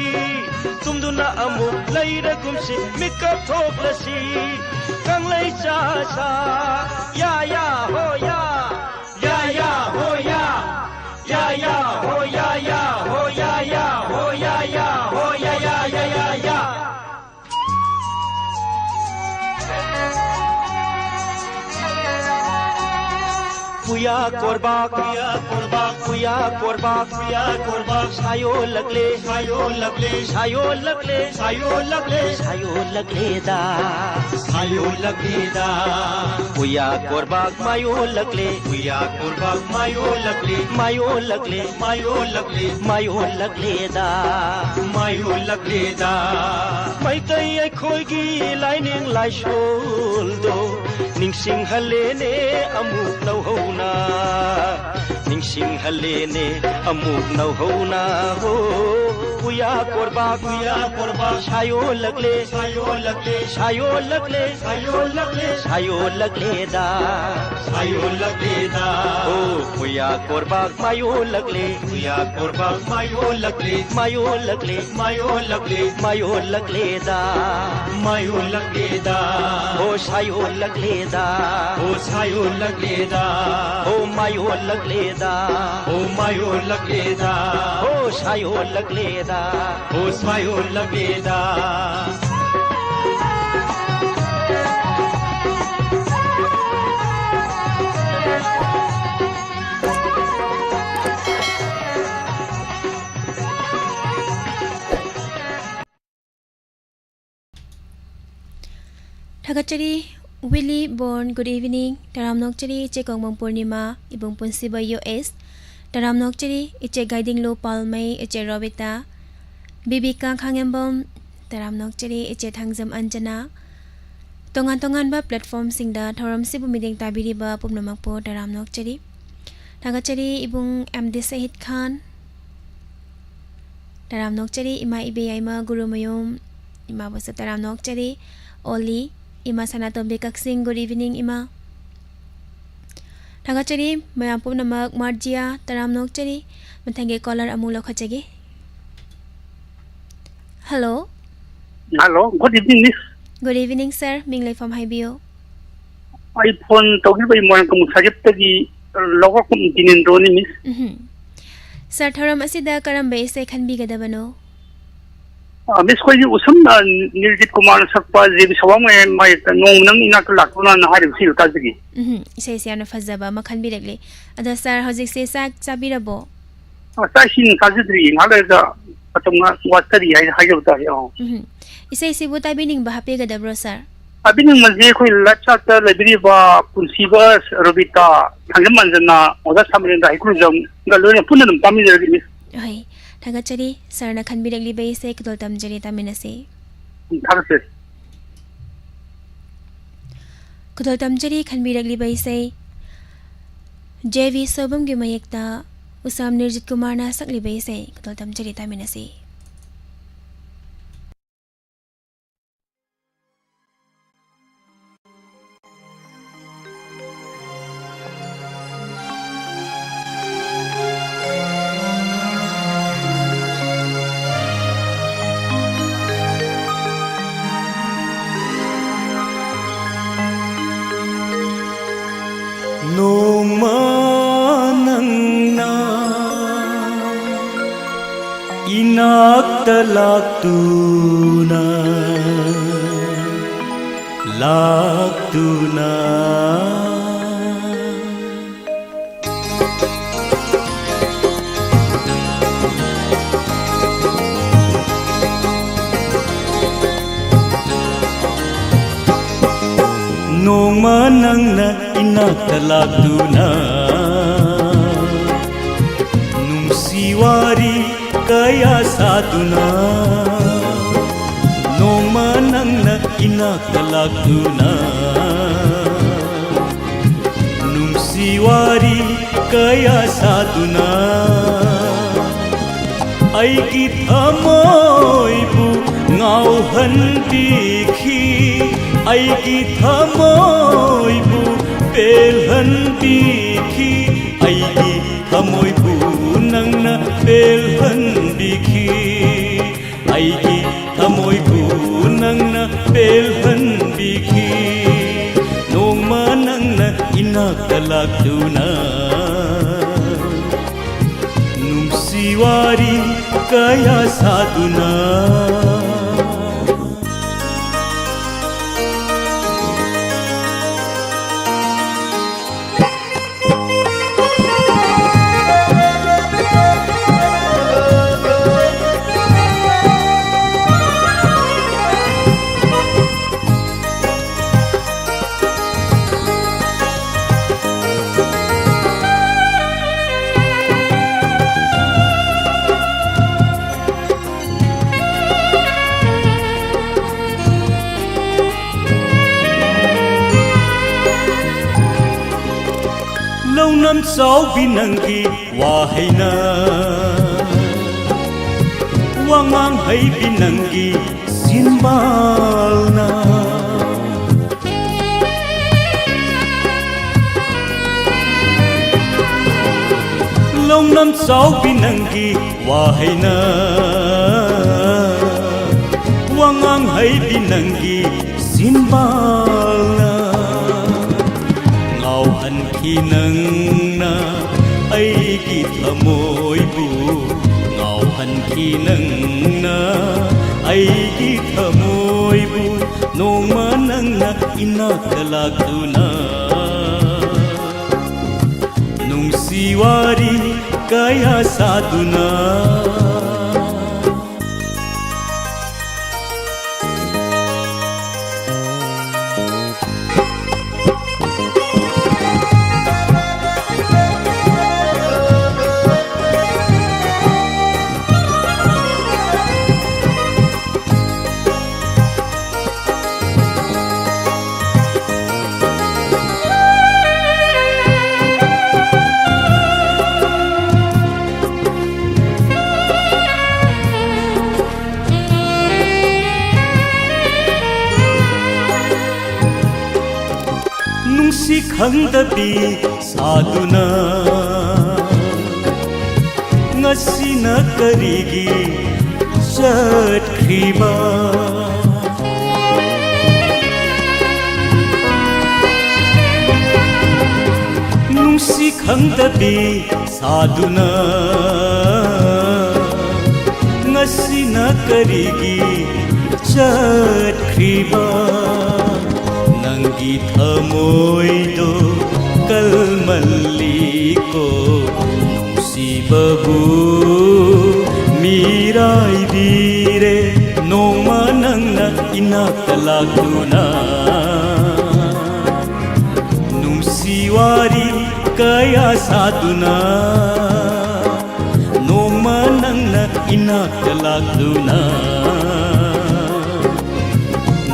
ꯇꯨꯝꯗꯨꯅ ꯑꯃꯨꯛ ꯂꯩꯔꯒꯨꯝꯁꯤ, ꯃꯤꯀꯞ ꯊꯣꯛꯂꯁꯤ꯫ ꯀꯪꯂꯩ ꯆꯥ ꯆꯥ, ꯌꯥ ꯌꯥ ꯍꯣ ꯌꯥ, ꯌꯥ ꯌꯥ ꯍꯣ ꯌꯥ, ꯌꯥ ꯌꯥ ꯍꯣ ꯌꯥ ꯌꯥ, ꯍꯣ ꯌꯥ ꯌꯥ ꯍꯣ ꯌꯥ ꯌꯥ, ꯍꯣ ꯌꯥ ꯌꯥ ꯌꯥ ꯌꯥ ꯌꯥ꯫ ꯄꯨꯌꯥ ꯀꯣꯔꯕꯥꯛ, ꯄꯨꯌꯥ ꯀꯣꯔꯕꯥꯛ, ꯄꯨꯌꯥ ꯀꯣꯔꯕꯥꯛ, ꯄꯨꯌꯥ ꯀꯣꯔꯕꯥꯛ, ꯁꯥꯌꯣꯜꯂꯛꯂꯦ, ꯁꯥꯌꯣꯜꯂꯛꯂꯦ, ꯁꯥꯌꯣꯜꯂꯛꯂꯦ, ꯁꯥꯌꯣꯜꯂꯛꯂꯦ, ꯁꯥꯌꯣꯜꯂꯛꯂꯦꯗ, ꯁꯥꯌꯣꯜꯂꯛꯂꯦꯗ꯫ ꯄꯨꯌꯥ ꯀꯣꯔꯕꯥꯛ ꯃꯥꯌꯣꯜꯂꯛꯂꯦ, ꯄꯨꯌꯥ ꯀꯣꯔꯕꯥꯛ ꯃꯥꯌꯣꯜꯂꯛꯂꯦ, ꯃꯥꯌꯣꯜꯂꯛꯂꯦ, ꯃꯥꯌꯣꯜꯂꯛꯂꯦ, ꯃꯥꯌꯣꯜꯂꯛꯂꯦꯗ, ꯃꯥꯌꯣꯜꯂꯛꯂꯦꯗ꯫ ꯃꯩꯇꯩ ꯑꯩꯈꯣꯏꯒꯤ ꯂꯥꯏꯅꯤꯡ ꯂꯥꯏꯁꯣꯜꯗꯣ ꯅꯤꯡꯁꯤꯡꯍꯜꯂꯦꯅꯦ ꯑꯃꯨꯛ ꯅꯧꯍꯧꯅ, ꯅꯤꯡꯁꯤꯡꯍꯜꯂꯦꯅꯦ ꯑꯃꯨꯛ ꯅꯧꯍꯧꯅ ꯍꯣ꯫ ꯄꯨꯌꯥ ꯀꯣꯔꯕꯥꯛ, ꯄꯨꯌꯥ ꯀꯣꯔꯕꯥꯛ, ꯁꯥꯌꯣꯜꯂꯛꯂꯦ, ꯁꯥꯌꯣꯜꯂꯛꯂꯦ, ꯁꯥꯌꯣꯜꯂꯛꯂꯦ, ꯁꯥꯌꯣꯜꯂꯛꯂꯦ, ꯁꯥꯌꯣꯜꯂꯛꯂꯦꯗ, ꯁꯥꯌꯣꯜꯂꯛꯂꯦꯗ꯫ ꯍꯣ, ꯄꯨꯌꯥ ꯀꯣꯔꯕꯥꯛ ꯃꯥꯌꯣꯜꯂꯛꯂꯦ, ꯄꯨꯌꯥ ꯀꯣꯔꯕꯥꯛ ꯃꯥꯌꯣꯜꯂꯛꯂꯦ, ꯃꯥꯌꯣꯜꯂꯛꯂꯦ, ꯃꯥꯌꯣꯜꯂꯛꯂꯦ, ꯃꯥꯌꯣꯜꯂꯛꯂꯦꯗ, ꯃꯥꯌꯣꯜꯂꯛꯂꯦꯗ꯫ ꯍꯣ ꯁꯥꯌꯣꯜꯂꯛꯂꯦꯗ, ꯍꯣ ꯁꯥꯌꯣꯜꯂꯛꯂꯦꯗ, ꯍꯣ ꯃꯥꯌꯣꯜꯂꯛꯂꯦꯗ, ꯍꯣ ꯃꯥꯌꯣꯜꯂꯛꯂꯦꯗ, ꯍꯣ ꯁꯥꯌꯣꯜꯂꯛꯂꯦꯗ, ꯍꯣ ꯁꯥꯌꯣꯜꯂꯛꯂꯦꯗ꯫ ꯊꯥꯒꯠꯆꯔꯤ꯫ Willy Born, good evening꯫ ꯇꯔꯥꯝꯅ ꯑꯣꯛꯆꯔꯤ ꯏꯆꯦ ꯀꯣꯡꯕꯝ ꯄꯨꯔꯅꯤꯃꯥ, ꯏꯕꯨꯡ ꯄꯨꯟꯁꯤꯕ ꯌꯨ ꯑꯦꯁ꯫ ꯇꯔꯥꯝꯅ ꯑꯣꯛꯆꯔꯤ ꯏꯆꯦ ꯒꯥꯏꯗꯤꯡꯂꯨ ꯄꯥꯜꯃꯩ, ꯏꯆꯦ ꯔꯣꯕꯤꯇꯥ, ꯕꯤꯕꯤꯀꯥ ꯈꯥꯉꯦꯝꯕꯝ꯫ ꯇꯔꯥꯝꯅ ꯑꯣꯛꯆꯔꯤ ꯏꯆꯦ ꯊꯥꯡꯖꯝ ꯑꯟꯖꯅꯥ꯫ ꯇꯣꯉꯥꯟ ꯇꯣꯉꯥꯟꯕ platformꯁꯤꯡꯗ ꯊꯧꯔꯝꯁꯤꯕꯨ ꯃꯤꯠꯌꯦꯡ ꯇꯥꯕꯤꯔꯤꯕ ꯄꯨꯝꯅꯃꯛꯄꯨ ꯇꯔꯥꯝꯅ ꯑꯣꯛꯆꯔꯤ꯫ ꯊꯥꯒꯠꯆꯔꯤ ꯏꯕꯨꯡ ꯑꯦꯝ ꯗꯤ ꯁꯍꯤꯗ ꯈꯥꯟ꯫ ꯇꯔꯥꯝꯅ ꯑꯣꯛꯆꯔꯤ ꯏꯃꯥ ꯏꯕꯦ ꯌꯥꯏꯃ ꯒꯨꯔꯨꯃꯌꯨꯝ ꯏꯃꯥꯕꯨꯁꯨ ꯇꯔꯥꯝꯅ ꯑꯣꯛꯆꯔꯤ꯫ ꯑꯣꯂꯤ, ꯏꯃꯥ ꯁꯅꯥꯇꯣꯝꯕꯤ ꯀꯛꯆꯤꯡ, good evening ꯏꯃꯥ꯫ ꯊꯥꯒꯠꯆꯔꯤ ꯃꯌꯥꯝ ꯄꯨꯝꯅꯃꯛ꯫ ꯃꯥꯔꯖꯤꯌꯥ ꯇꯔꯥꯝꯅ ꯑꯣꯛꯆꯔꯤ꯫ ꯃꯊꯪꯒꯤ ꯀꯣꯂꯔ ꯑꯃꯨꯛ ꯂꯧꯈꯠꯆꯒꯦ꯫ Hello. Hello, good evening, miss꯫ Good evening, sir꯫ ꯃꯤꯡ ꯂꯩꯐꯝ ꯍꯥꯏꯕꯤꯌꯨ꯫ ꯑꯩ ꯐꯣꯟ ꯇꯧꯈꯤꯕ ꯑꯩ ꯃꯣꯏꯔꯥꯡ ꯀꯥꯡꯕꯨ ꯁꯥꯖꯠꯇꯒꯤ ꯂꯧꯔꯛꯄ ꯗꯤꯅꯦꯟꯗ꯭ꯔꯣꯅꯤ, miss꯫ ꯎꯝꯍꯨꯝ꯫ ꯁꯥꯔ, ꯊꯧꯔꯝ ꯑꯁꯤꯗ ꯀꯔꯝꯕ ꯏꯁꯩ ꯈꯟꯕꯤꯒꯗꯕꯅꯣ? ꯑ, miss, ꯑꯩꯈꯣꯏꯒꯤ ꯎꯁꯝ, ꯑ, ꯅꯤꯔꯖꯤꯠ ꯀꯨꯃꯥꯔꯅ ꯁꯛꯄ ꯖꯦꯕꯤ ꯁꯋꯥꯡꯃꯩ ꯃꯥꯌꯦꯛꯇ "ꯅꯣꯡꯃ ꯅꯪ ꯏꯅꯥꯛꯇ ꯂꯥꯛꯇꯨꯅꯅ" ꯍꯥꯏꯔꯤꯕ ꯏꯁꯩꯗꯨ ꯇꯥꯖꯒꯦ꯫ ꯎꯝꯍꯨꯝ꯫ ꯏꯁꯩꯁꯦ ꯌꯥꯝꯅ ꯐꯖꯕ ꯑꯃ ꯈꯟꯕꯤꯔꯛꯂꯤ꯫ ꯑꯗꯣ ꯁꯥꯔ, ꯍꯧꯖꯤꯛꯁꯦ ꯆꯥꯛ ꯆꯥꯕꯤꯔꯕꯣ? ꯑ, ꯆꯥꯛ ꯏꯁꯤꯡ ꯆꯥꯖꯗ꯭ꯔꯤ꯫ ꯉꯥꯏꯍꯥꯛ ꯂꯩꯔꯒ ꯃꯇꯝ ꯉꯥꯏꯍꯥꯛ ꯋꯥꯠꯆꯔꯤ ꯍꯥꯏ-, ꯍꯥꯏꯖꯕ ꯇꯥꯔꯦ꯫ ꯑ꯫ ꯎꯝꯍꯨꯝ꯫ ꯏꯁꯩꯁꯤꯕꯨ ꯇꯥꯕꯤꯅꯤꯡꯕ ꯍꯥꯞꯄꯤꯒꯗꯕ꯭ꯔꯣ, ꯁꯥꯔ? ꯇꯥꯕꯤꯅꯤꯡꯕꯁꯦ ꯑꯩꯈꯣꯏ ꯂꯥꯏꯐ ꯆꯥꯠꯇ ꯂꯩꯕꯤꯔꯤꯕ ꯄꯨꯟꯁꯤꯕ, ꯔꯣꯕꯤꯇꯥ, ꯊꯥꯡꯖꯝ ꯃꯟꯖꯅꯥ, ꯑꯣꯖꯥ ꯁꯥꯃꯔꯦꯟꯗ꯭ꯔ ꯍꯩꯀ꯭ꯔꯨꯖꯝꯒ ꯂꯣꯏꯅ ꯄꯨꯟꯅ ꯑꯗꯨꯝ ꯇꯥꯃꯤꯟꯅꯔꯒꯦ, miss꯫ ꯍꯣꯏ, ꯊꯥꯒꯠꯆꯔꯤ꯫ ꯁꯥꯔꯅ ꯈꯟꯕꯤꯔꯛꯂꯤꯕ ꯏꯁꯩ ꯈꯨꯗꯣꯜ ꯇꯝꯖꯔꯤ, ꯇꯥꯃꯤꯟꯅꯁꯤ꯫ ꯎꯝ, ꯊꯥꯒꯠꯆꯔꯤ꯫ ꯈꯨꯗꯣꯜ ꯇꯝꯖꯔꯤ ꯈꯟꯕꯤꯔꯛꯂꯤꯕ ꯏꯁꯩ ꯖꯦ ꯚꯤ ꯁꯣꯏꯕꯝꯒꯤ ꯃꯌꯦꯛꯇ ꯎꯁꯥꯝ ꯅꯤꯔꯖꯤꯠ ꯀꯨꯃꯥꯔꯅ ꯁꯛꯂꯤꯕ ꯏꯁꯩ ꯈꯨꯗꯣꯜ ꯇꯝꯖꯔꯤ, ꯇꯥꯃꯤꯟꯅꯁꯤ꯫ ꯅꯣꯡꯃ ꯅꯪꯅ ꯏꯅꯥꯛꯇ ꯂꯥꯛꯇꯨꯅ, ꯂꯥꯛꯇꯨꯅ꯫ ꯅꯣꯡꯃ ꯅꯪꯅ ꯏꯅꯥꯛꯇ ꯂꯥꯛꯇꯨꯅ, ꯅꯨꯡꯁꯤ ꯋꯥꯔꯤ ꯀꯌꯥ ꯁꯥꯗꯨꯅ, ꯅꯣꯡꯃ ꯅꯪꯅ ꯏꯅꯥꯛꯇ ꯂꯥꯛꯇꯨꯅ, ꯅꯨꯡꯁꯤ ꯋꯥꯔꯤ ꯀꯌꯥ ꯁꯥꯗꯨꯅ, ꯑꯩꯒꯤ ꯊꯃꯣꯏꯕꯨ ꯉꯥꯎꯍꯟꯕꯤꯈꯤ, ꯑꯩꯒꯤ ꯊꯃꯣꯏꯕꯨ ꯄꯦꯜꯍꯟꯕꯤꯈꯤ꯫ ꯑꯩꯒꯤ ꯊꯃꯣꯏꯕꯨ ꯅꯪꯅ ꯄꯦꯜꯍꯟꯕꯤꯈꯤ꯫ ꯑꯩꯒꯤ ꯊꯃꯣꯏꯕꯨ ꯅꯪꯅ ꯄꯦꯜꯍꯟꯕꯤꯈꯤ꯫ ꯅꯣꯡꯃ ꯅꯪꯅ ꯏꯅꯥꯛꯇ ꯂꯥꯛꯇꯨꯅ ꯅꯨꯡꯁꯤ ꯋꯥꯔꯤ ꯀꯌꯥ ꯁꯥꯗꯨꯅ꯫ ꯂꯧꯅꯝ ꯆꯥꯎꯕꯤ ꯅꯪꯒꯤ ꯋꯥꯍꯩꯅ, ꯋꯥꯉꯥꯡ ꯍꯩꯕꯤ ꯅꯪꯒꯤ ꯆꯤꯟꯕꯥꯜꯅ, ꯂꯧꯅꯝ ꯆꯥꯎꯕꯤ ꯅꯪꯒꯤ ꯋꯥꯍꯩꯅ, ꯋꯥꯉꯥꯡ ꯍꯩꯕꯤ ꯅꯪꯒꯤ ꯆꯤꯟꯕꯥꯜꯅ ꯉꯥꯎꯍꯟꯈꯤ ꯅꯪꯅ ꯑꯩꯒꯤ ꯊꯃꯣꯏꯕꯨ, ꯉꯥꯎꯍꯟꯈꯤ ꯅꯪꯅ ꯑꯩꯒꯤ ꯊꯃꯣꯏꯕꯨ꯫ ꯅꯣꯡꯃ ꯅꯪꯅ ꯏꯅꯥꯛꯇ ꯂꯥꯛꯇꯨꯅ ꯅꯨꯡꯁꯤ ꯋꯥꯔꯤ ꯀꯌꯥ ꯁꯥꯗꯨꯅ꯫ ꯈꯪꯗꯕꯤ ꯁꯥꯗꯨꯅ ꯉꯁꯤꯅ ꯀꯔꯤꯒꯤ ꯆꯠꯈ꯭ꯔꯤꯕ? ꯅꯨꯡꯁꯤ ꯈꯪꯗꯕꯤ ꯁꯥꯗꯨꯅ ꯉꯁꯤꯅ ꯀꯔꯤꯒꯤ ꯆꯠꯈ꯭ꯔꯤꯕ? ꯅꯪꯒꯤ ꯊꯃꯣꯏꯗꯣ ꯀꯜꯃꯜꯂꯤꯀꯣ, ꯅꯨꯡꯁꯤꯕꯕꯨ ꯃꯤꯔꯥꯏꯕꯤꯔꯦ꯫ ꯅꯣꯡꯃ ꯅꯪꯅ ꯏꯅꯥꯛꯇ ꯂꯥꯛꯇꯨꯅ ꯅꯨꯡꯁꯤ ꯋꯥꯔꯤ ꯀꯌꯥ ꯁꯥꯗꯨꯅ, ꯅꯣꯡꯃ ꯅꯪꯅ ꯏꯅꯥꯛꯇ ꯂꯥꯛꯇꯨꯅ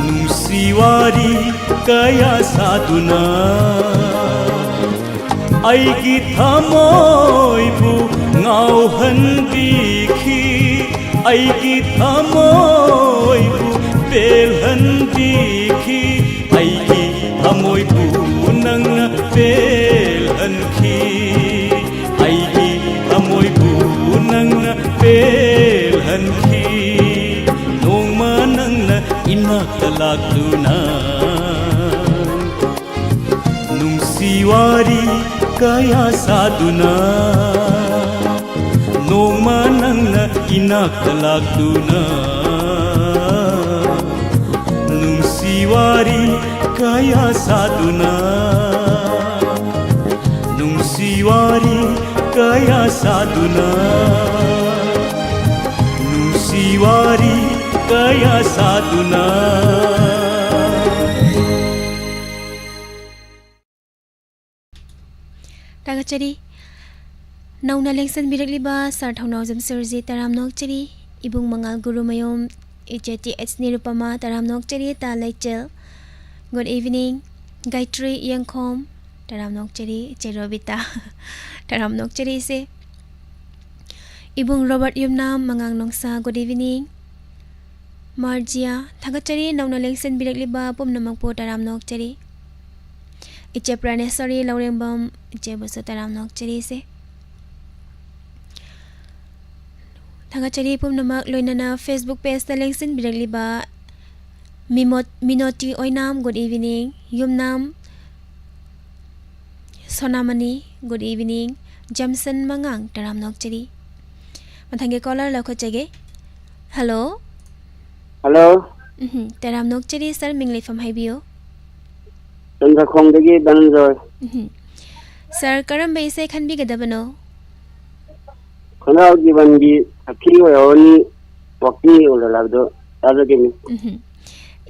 ꯅꯨꯡꯁꯤ ꯋꯥꯔꯤ ꯀꯌꯥ ꯁꯥꯗꯨꯅ ꯑꯩꯒꯤ ꯊꯃꯣꯏꯕꯨ ꯉꯥꯎꯍꯟꯕꯤꯈꯤ, ꯑꯩꯒꯤ ꯊꯃꯣꯏꯕꯨ ꯄꯦꯜꯍꯟꯕꯤꯈꯤ, ꯑꯩꯒꯤ ꯊꯃꯣꯏꯕꯨ ꯅꯪꯅ ꯄꯦꯜꯍꯟꯈꯤ, ꯑꯩꯒꯤ ꯊꯃꯣꯏꯕꯨ ꯅꯪꯅ ꯄꯦꯜꯍꯟꯈꯤ꯫ ꯅꯣꯡꯃ ꯅꯪꯅ ꯏꯅꯥꯛꯇ ꯂꯥꯛꯇꯨꯅ ꯅꯨꯡꯁꯤ ꯋꯥꯔꯤ ꯀꯌꯥ ꯁꯥꯗꯨꯅ, ꯅꯣꯡꯃ ꯅꯪꯅ ꯏꯅꯥꯛꯇ ꯂꯥꯛꯇꯨꯅ ꯅꯨꯡꯁꯤ ꯋꯥꯔꯤ ꯀꯌꯥ ꯁꯥꯗꯨꯅ, ꯅꯨꯡꯁꯤ ꯋꯥꯔꯤ ꯀꯌꯥ ꯁꯥꯗꯨꯅ, ꯅꯨꯡꯁꯤ ꯋꯥꯔꯤ ꯀꯌꯥ ꯁꯥꯗꯨꯅ꯫ ꯊꯥꯒꯠꯆꯔꯤ꯫ ꯅꯧꯅ ꯂꯦꯡꯁꯤꯟꯕꯤꯔꯛꯂꯤꯕ ꯁꯥꯔ ꯊꯧꯅꯥꯎꯖꯝ ꯁꯔꯖꯤ ꯇꯔꯥꯝꯅ ꯑꯣꯛꯆꯔꯤ꯫ ꯏꯕꯨꯡ ꯃꯉꯥꯜ ꯒꯨꯔꯨꯃꯌꯨꯝ, ꯏꯆꯦ ꯇꯤ ꯑꯦꯁ ꯅꯤꯔꯨꯄꯃꯥ ꯇꯔꯥꯝꯅ ꯑꯣꯛꯆꯔꯤ꯫ ꯇꯥ ꯂꯩꯆꯦꯜ, good evening꯫ ꯒꯥꯌꯇ꯭ꯔꯤ ꯌꯦꯡꯈꯣꯝ ꯇꯔꯥꯝꯅ ꯑꯣꯛꯆꯔꯤ꯫ ꯏꯆꯦ ꯔꯣꯕꯤꯇꯥ ꯇꯔꯥꯝꯅ ꯑꯣꯛꯆꯔꯤ ꯏꯆꯦ꯫ ꯏꯕꯨꯡ ꯔꯣꯕꯔꯠ ꯌꯨꯝꯅꯥꯝ, ꯃꯉꯥꯡ ꯅꯣꯡꯁꯥ, good evening꯫ ꯃꯥꯔꯖꯤꯌꯥ, ꯊꯥꯒꯠꯆꯔꯤ꯫ ꯅꯧꯅ ꯂꯦꯡꯁꯤꯟꯕꯤꯔꯛꯂꯤꯕ ꯄꯨꯝꯅꯃꯛꯄꯨ ꯇꯔꯥꯝꯅ ꯑꯣꯛꯆꯔꯤ꯫ ꯏꯆꯦ ꯄ꯭ꯔꯥꯅꯦꯁꯣꯔꯤ ꯂꯧꯔꯦꯝꯕꯝ ꯏꯆꯦꯕꯨꯁꯨ ꯇꯔꯥꯝꯅ ꯑꯣꯛꯆꯔꯤꯁꯦ꯫ ꯊꯥꯒꯠꯆꯔꯤ ꯄꯨꯝꯅꯃꯛ, ꯂꯣꯏꯅꯅ Facebook page ꯇ ꯂꯦꯡꯁꯤꯟꯕꯤꯔꯛꯂꯤꯕ ꯃꯤꯃꯣꯠ-, ꯃꯤꯅꯣꯇꯤ ꯑꯣꯏꯅꯥꯝ, good evening꯫ ꯌꯨꯝꯅꯥꯝ ꯁꯣꯅꯥꯃꯅꯤ, good evening꯫ ꯖꯦꯝꯁꯟ ꯃꯉꯥꯡ, ꯇꯔꯥꯝꯅ ꯑꯣꯛꯆꯔꯤ꯫ ꯃꯊꯪꯒꯤ caller ꯂꯧꯈꯠꯆꯒꯦ꯫ Hello꯫ Hello꯫ ꯎꯝꯍꯨꯝ, ꯇꯔꯥꯝꯅ ꯑꯣꯛꯆꯔꯤ sir, ꯃꯤꯡ ꯂꯩꯐꯝ ꯍꯥꯏꯕꯤꯌꯨ꯫ ꯆꯟꯗ꯭ꯔꯈꯣꯡꯗꯒꯤ ꯙꯅꯟꯖꯣꯏ꯫ ꯎꯝꯍꯨꯝ꯫ Sir, ꯀꯔꯝꯕ ꯏꯁꯩ ꯈꯟꯕꯤꯒꯗꯕꯅꯣ? ꯈꯣꯡꯒ꯭ꯔꯥꯎ ꯖꯤꯕꯟꯒꯤ ꯁꯛꯈꯤ ꯑꯣꯏꯍꯧꯔꯅꯤ, ꯋꯥꯛꯆꯤꯡꯒꯤ ꯎꯂꯦꯜ ꯍꯥꯏꯕꯗꯣ ꯇꯥꯖꯒꯦꯅꯦ꯫ ꯎꯝꯍꯨꯝ꯫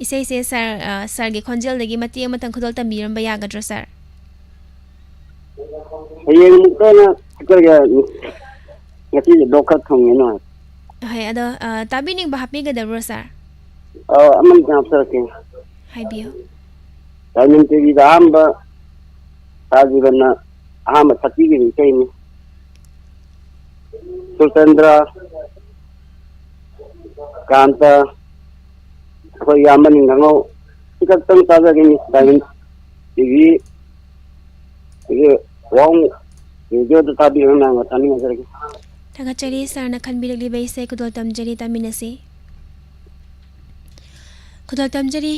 ꯏꯁꯩꯁꯦ sir, ꯑ, sir ꯒꯤ ꯈꯣꯟꯖꯦꯜꯗꯒꯤ ꯃꯇꯦꯛ ꯑꯃꯇꯪ ꯈꯨꯗꯣꯜ ꯇꯝꯕꯤꯔꯝꯕ ꯌꯥꯒꯗ꯭ꯔꯣ sir? ꯍꯌꯦꯡꯃꯨꯛꯇ ꯑꯣꯏꯅ ꯑꯩꯈꯣꯏꯒ ꯉꯁꯤꯁꯦ ꯂꯣꯛ ꯈꯔ ꯊꯨꯡꯉꯦ ꯅꯨꯡꯉꯥꯏ꯫ ꯍꯣꯏ, ꯑꯗꯣ, ꯑ, ꯇꯥꯕꯤꯅꯤꯡꯕ ꯍꯥꯞꯄꯤꯒꯗꯕ꯭ꯔꯣ sir? ꯑꯧ, ꯑꯃꯅꯤꯇꯪ ꯍꯥꯞꯆꯔꯛꯀꯦ꯫ ꯍꯥꯏꯕꯤꯌꯨ꯫ ꯗꯥꯏꯃꯟ ꯇꯤꯚꯤꯗ ꯑꯍꯥꯟꯕ ꯁꯥꯖꯤꯕꯅ ꯑꯍꯥꯟꯕ ꯁꯛꯄꯤꯈꯤꯕ ꯏꯁꯩꯅꯤ꯫ ꯁꯨꯔꯆꯟꯗ꯭ꯔ, ꯀꯥꯟꯇ, ꯑꯩꯈꯣꯏ ꯏꯌꯥꯝꯕ ꯅꯤꯡꯊꯧ, ꯁꯤ ꯈꯛꯇꯪ ꯇꯥꯖꯒꯦꯅꯤ꯫ ꯗꯥꯏꯃꯟ ꯇꯤꯚꯤ, ꯑꯗꯒꯤ ꯋꯥꯡ ꯔꯦꯗꯤꯑꯣꯗ ꯇꯥꯕꯤꯔꯤꯕ ꯃꯌꯥꯝꯒ ꯇꯥꯃꯤꯟꯅꯖꯔꯒꯦ꯫ ꯊꯥꯒꯠꯆꯔꯤ sir ꯅ ꯈꯟꯕꯤꯔꯛꯂꯤꯕ ꯏꯁꯩ ꯈꯨꯗꯣꯜ ꯇꯝꯖꯔꯤ, ꯇꯥꯃꯤꯟꯅꯁꯤ꯫ ꯈꯨꯗꯣꯜ ꯇꯝꯖꯔꯤ꯫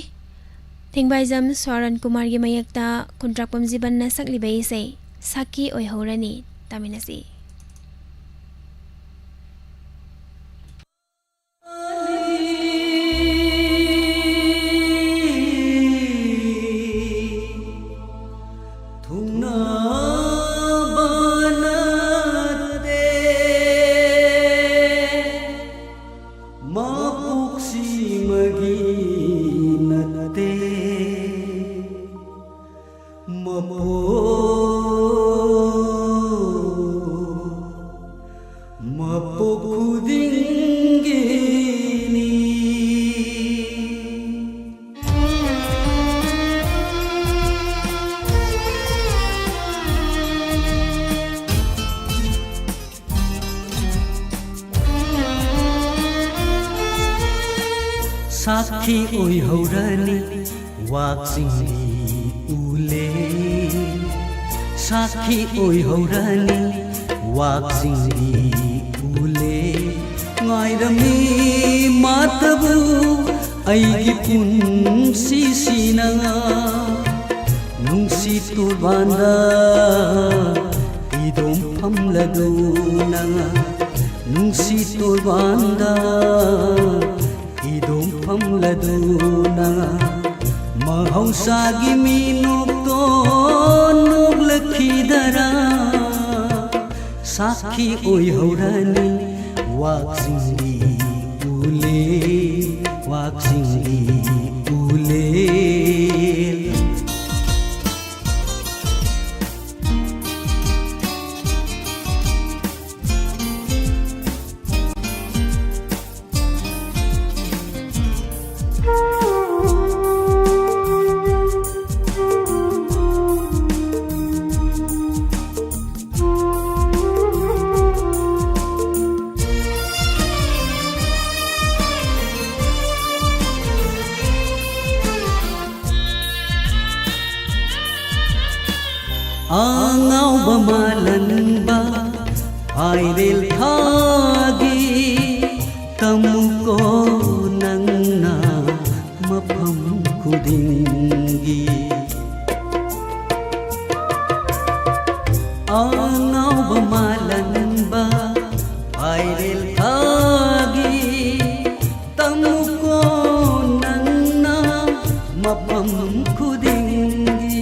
ꯊꯦꯡꯕꯥꯏꯖꯝ ꯁ꯭ꯋꯥꯔꯟ ꯀꯨꯃꯥꯔꯒꯤ ꯃꯌꯦꯛꯇ ꯈꯨꯟꯗ꯭ꯔꯥꯛꯄꯝ ꯖꯤꯕꯟꯅ ꯁꯛꯂꯤꯕ ꯏꯁꯩ ꯁꯥꯈꯤ ꯑꯣꯏꯍꯧꯔꯅꯤ꯫ ꯇꯥꯃꯤꯟꯅꯁꯤ꯫ ꯊꯨꯡꯅꯕ ꯅꯠꯇꯦ, ꯃꯄꯣꯛꯁꯤꯃꯒꯤ ꯅꯠꯇꯦ, ꯃꯄꯣꯛ, ꯃꯄꯣꯛ ꯈꯨꯗꯤꯡꯒꯤꯅꯤ꯫ ꯁꯥꯈꯤ ꯑꯣꯏꯍꯧꯔꯅꯤ ꯋꯥꯛꯆꯤꯡꯒꯤ ꯎꯂꯦ꯫ ꯁꯥꯈꯤ ꯑꯣꯏꯍꯧꯔꯅꯤ ꯋꯥꯛꯆꯤꯡꯒꯤ ꯎꯂꯦ꯫ ꯉꯥꯏꯔꯝꯃꯤ ꯃꯥꯇꯕꯨ ꯑꯩꯒꯤ ꯄꯨꯟꯁꯤꯁꯤꯅ꯫ ꯅꯨꯡꯁꯤꯠ ꯎꯔꯕꯥꯟꯗ ꯏꯗꯣꯝ ꯐꯝꯂꯗꯨꯅ, ꯅꯨꯡꯁꯤꯠ ꯎꯔꯕꯥꯟꯗ ꯏꯗꯣꯝ ꯐꯝꯂꯗꯨꯅ, ꯃꯍꯧꯁꯥꯒꯤ ꯃꯤꯅꯣꯛꯇꯣ ꯅꯣꯛꯂꯛꯈꯤꯗꯔꯥ? ꯁꯥꯈꯤ ꯑꯣꯏꯍꯧꯔꯅꯤ ꯋꯥꯛꯆꯤꯡꯒꯤ ꯎꯂꯦ, ꯋꯥꯛꯆꯤꯡꯒꯤ ꯎꯂꯦ꯫ ꯑꯉꯥꯎꯕ ꯃꯥꯂꯟꯕ ꯍꯥꯏꯔꯦꯜ ꯊꯥꯒꯤ ꯇꯝꯃꯨꯀꯣ ꯅꯪꯅ ꯃꯐꯝ ꯈꯨꯗꯤꯡꯒꯤ꯫ ꯑꯉꯥꯎꯕ ꯃꯥꯂꯟꯕ ꯍꯥꯏꯔꯦꯜ ꯊꯥꯒꯤ ꯇꯝꯃꯨꯀꯣ ꯅꯪꯅ ꯃꯐꯝ ꯈꯨꯗꯤꯡꯒꯤ꯫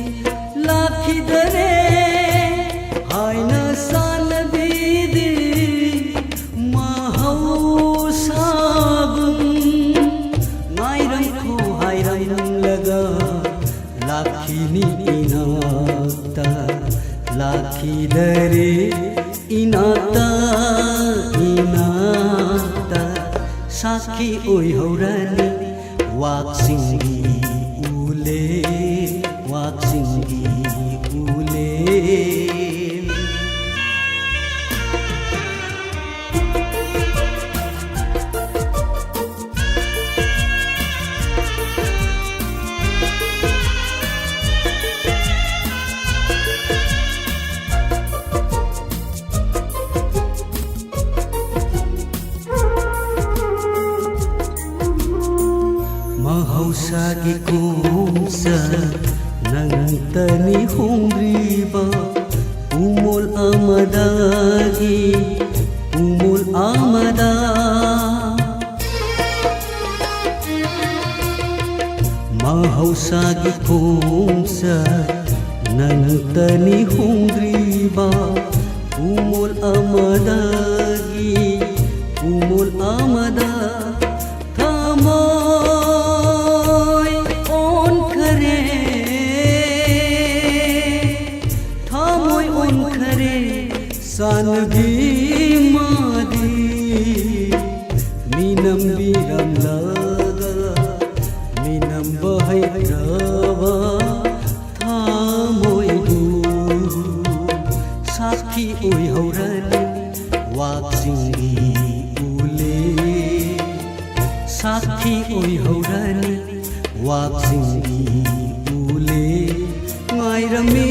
ꯂꯥꯛꯈꯤꯗꯔꯦ ꯍꯥꯏꯅ ꯁꯥꯟꯅꯕꯤꯗꯤ ꯃꯍꯧꯁꯥꯒꯨꯝ꯫ ꯉꯥꯏꯔꯝꯈꯣ ꯍꯥꯏꯔꯝꯂꯒ ꯂꯥꯛꯈꯤꯅꯤ ꯏꯅꯥꯛꯇ, ꯂꯥꯛꯈꯤꯗꯔꯦ ꯏꯅꯥꯛꯇ, ꯏꯅꯥꯛꯇ꯫ ꯁꯥꯈꯤ ꯑꯣꯏꯍꯧꯔꯅꯤ ꯋꯥꯛꯆꯤꯡꯒꯤ ꯎꯂꯦ, ꯋꯥꯛꯆꯤꯡꯒꯤ ꯎꯂꯦ꯫ ꯈꯣꯡꯆꯠ ꯅꯪꯇꯅꯤ ꯍꯣꯡꯗ꯭ꯔꯤꯕ ꯎꯃꯣꯜ ꯑꯃꯗꯒꯤ ꯎꯃꯣꯜ ꯑꯃꯗ꯫ ꯃꯍꯧꯁꯥꯒꯤ ꯈꯣꯡꯆꯠ ꯅꯪꯇꯅꯤ ꯍꯣꯡꯗ꯭ꯔꯤꯕ ꯎꯃꯣꯜ ꯑꯃꯗꯒꯤ ꯎꯃꯣꯜ ꯑꯃꯗ꯫ ꯊꯃꯣꯏ ꯑꯣꯟꯈꯔꯦ, ꯊꯃꯣꯏ ꯑꯣꯟꯈꯔꯦ, ꯆꯥꯟꯅꯕꯤ ꯃꯥꯗꯤ꯫ ꯃꯤꯅꯝꯕꯤꯔꯝꯂꯒ ꯃꯤꯅꯝꯕ ꯍꯩꯇ꯭ꯔꯕ ꯊꯃꯣꯏꯕꯨ ꯁꯥꯈꯤ ꯑꯣꯏꯍꯧꯔꯅꯤ ꯋꯥꯛꯆꯤꯡꯒꯤ ꯎꯂꯦ꯫ ꯁꯥꯈꯤ ꯑꯣꯏꯍꯧꯔꯅꯤ ꯋꯥꯛꯆꯤꯡꯒꯤ ꯎꯂꯦ꯫ ꯉꯥꯏꯔꯝꯃꯤ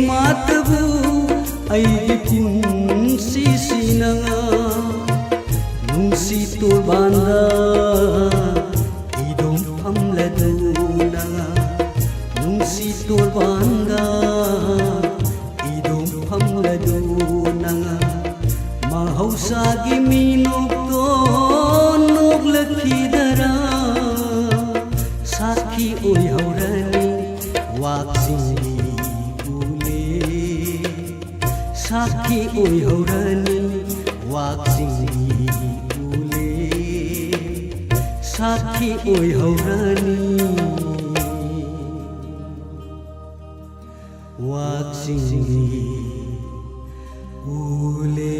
ꯃꯥꯇꯕꯨ ꯑꯩꯒꯤ ꯄꯨꯟꯁꯤꯁꯤꯅ꯫ ꯅꯨꯡꯁꯤ ꯇꯣꯔꯕꯥꯟꯗ ꯏꯗꯣꯝ ꯐꯝꯂꯗꯨꯅ, ꯅꯨꯡꯁꯤ ꯇꯣꯔꯕꯥꯟꯗ ꯏꯗꯣꯝ ꯐꯝꯂꯗꯨꯅ, ꯃꯍꯧꯁꯥꯒꯤ ꯃꯤꯅꯣꯛꯇꯣ ꯅꯣꯛꯂꯛꯈꯤꯗꯔꯥ? ꯁꯥꯈꯤ ꯑꯣꯏꯍꯧꯔꯅꯤ ꯋꯥꯛꯆꯤꯡꯒꯤ ꯎꯂꯦ꯫ ꯁꯥꯈꯤ ꯑꯣꯏꯍꯧꯔꯅꯤ ꯋꯥꯛꯆꯤꯡꯒꯤ ꯎꯂꯦ꯫ ꯁꯥꯈꯤ ꯑꯣꯏꯍꯧꯔꯅꯤ ꯋꯥꯛꯆꯤꯡꯒꯤ ꯎꯂꯦ꯫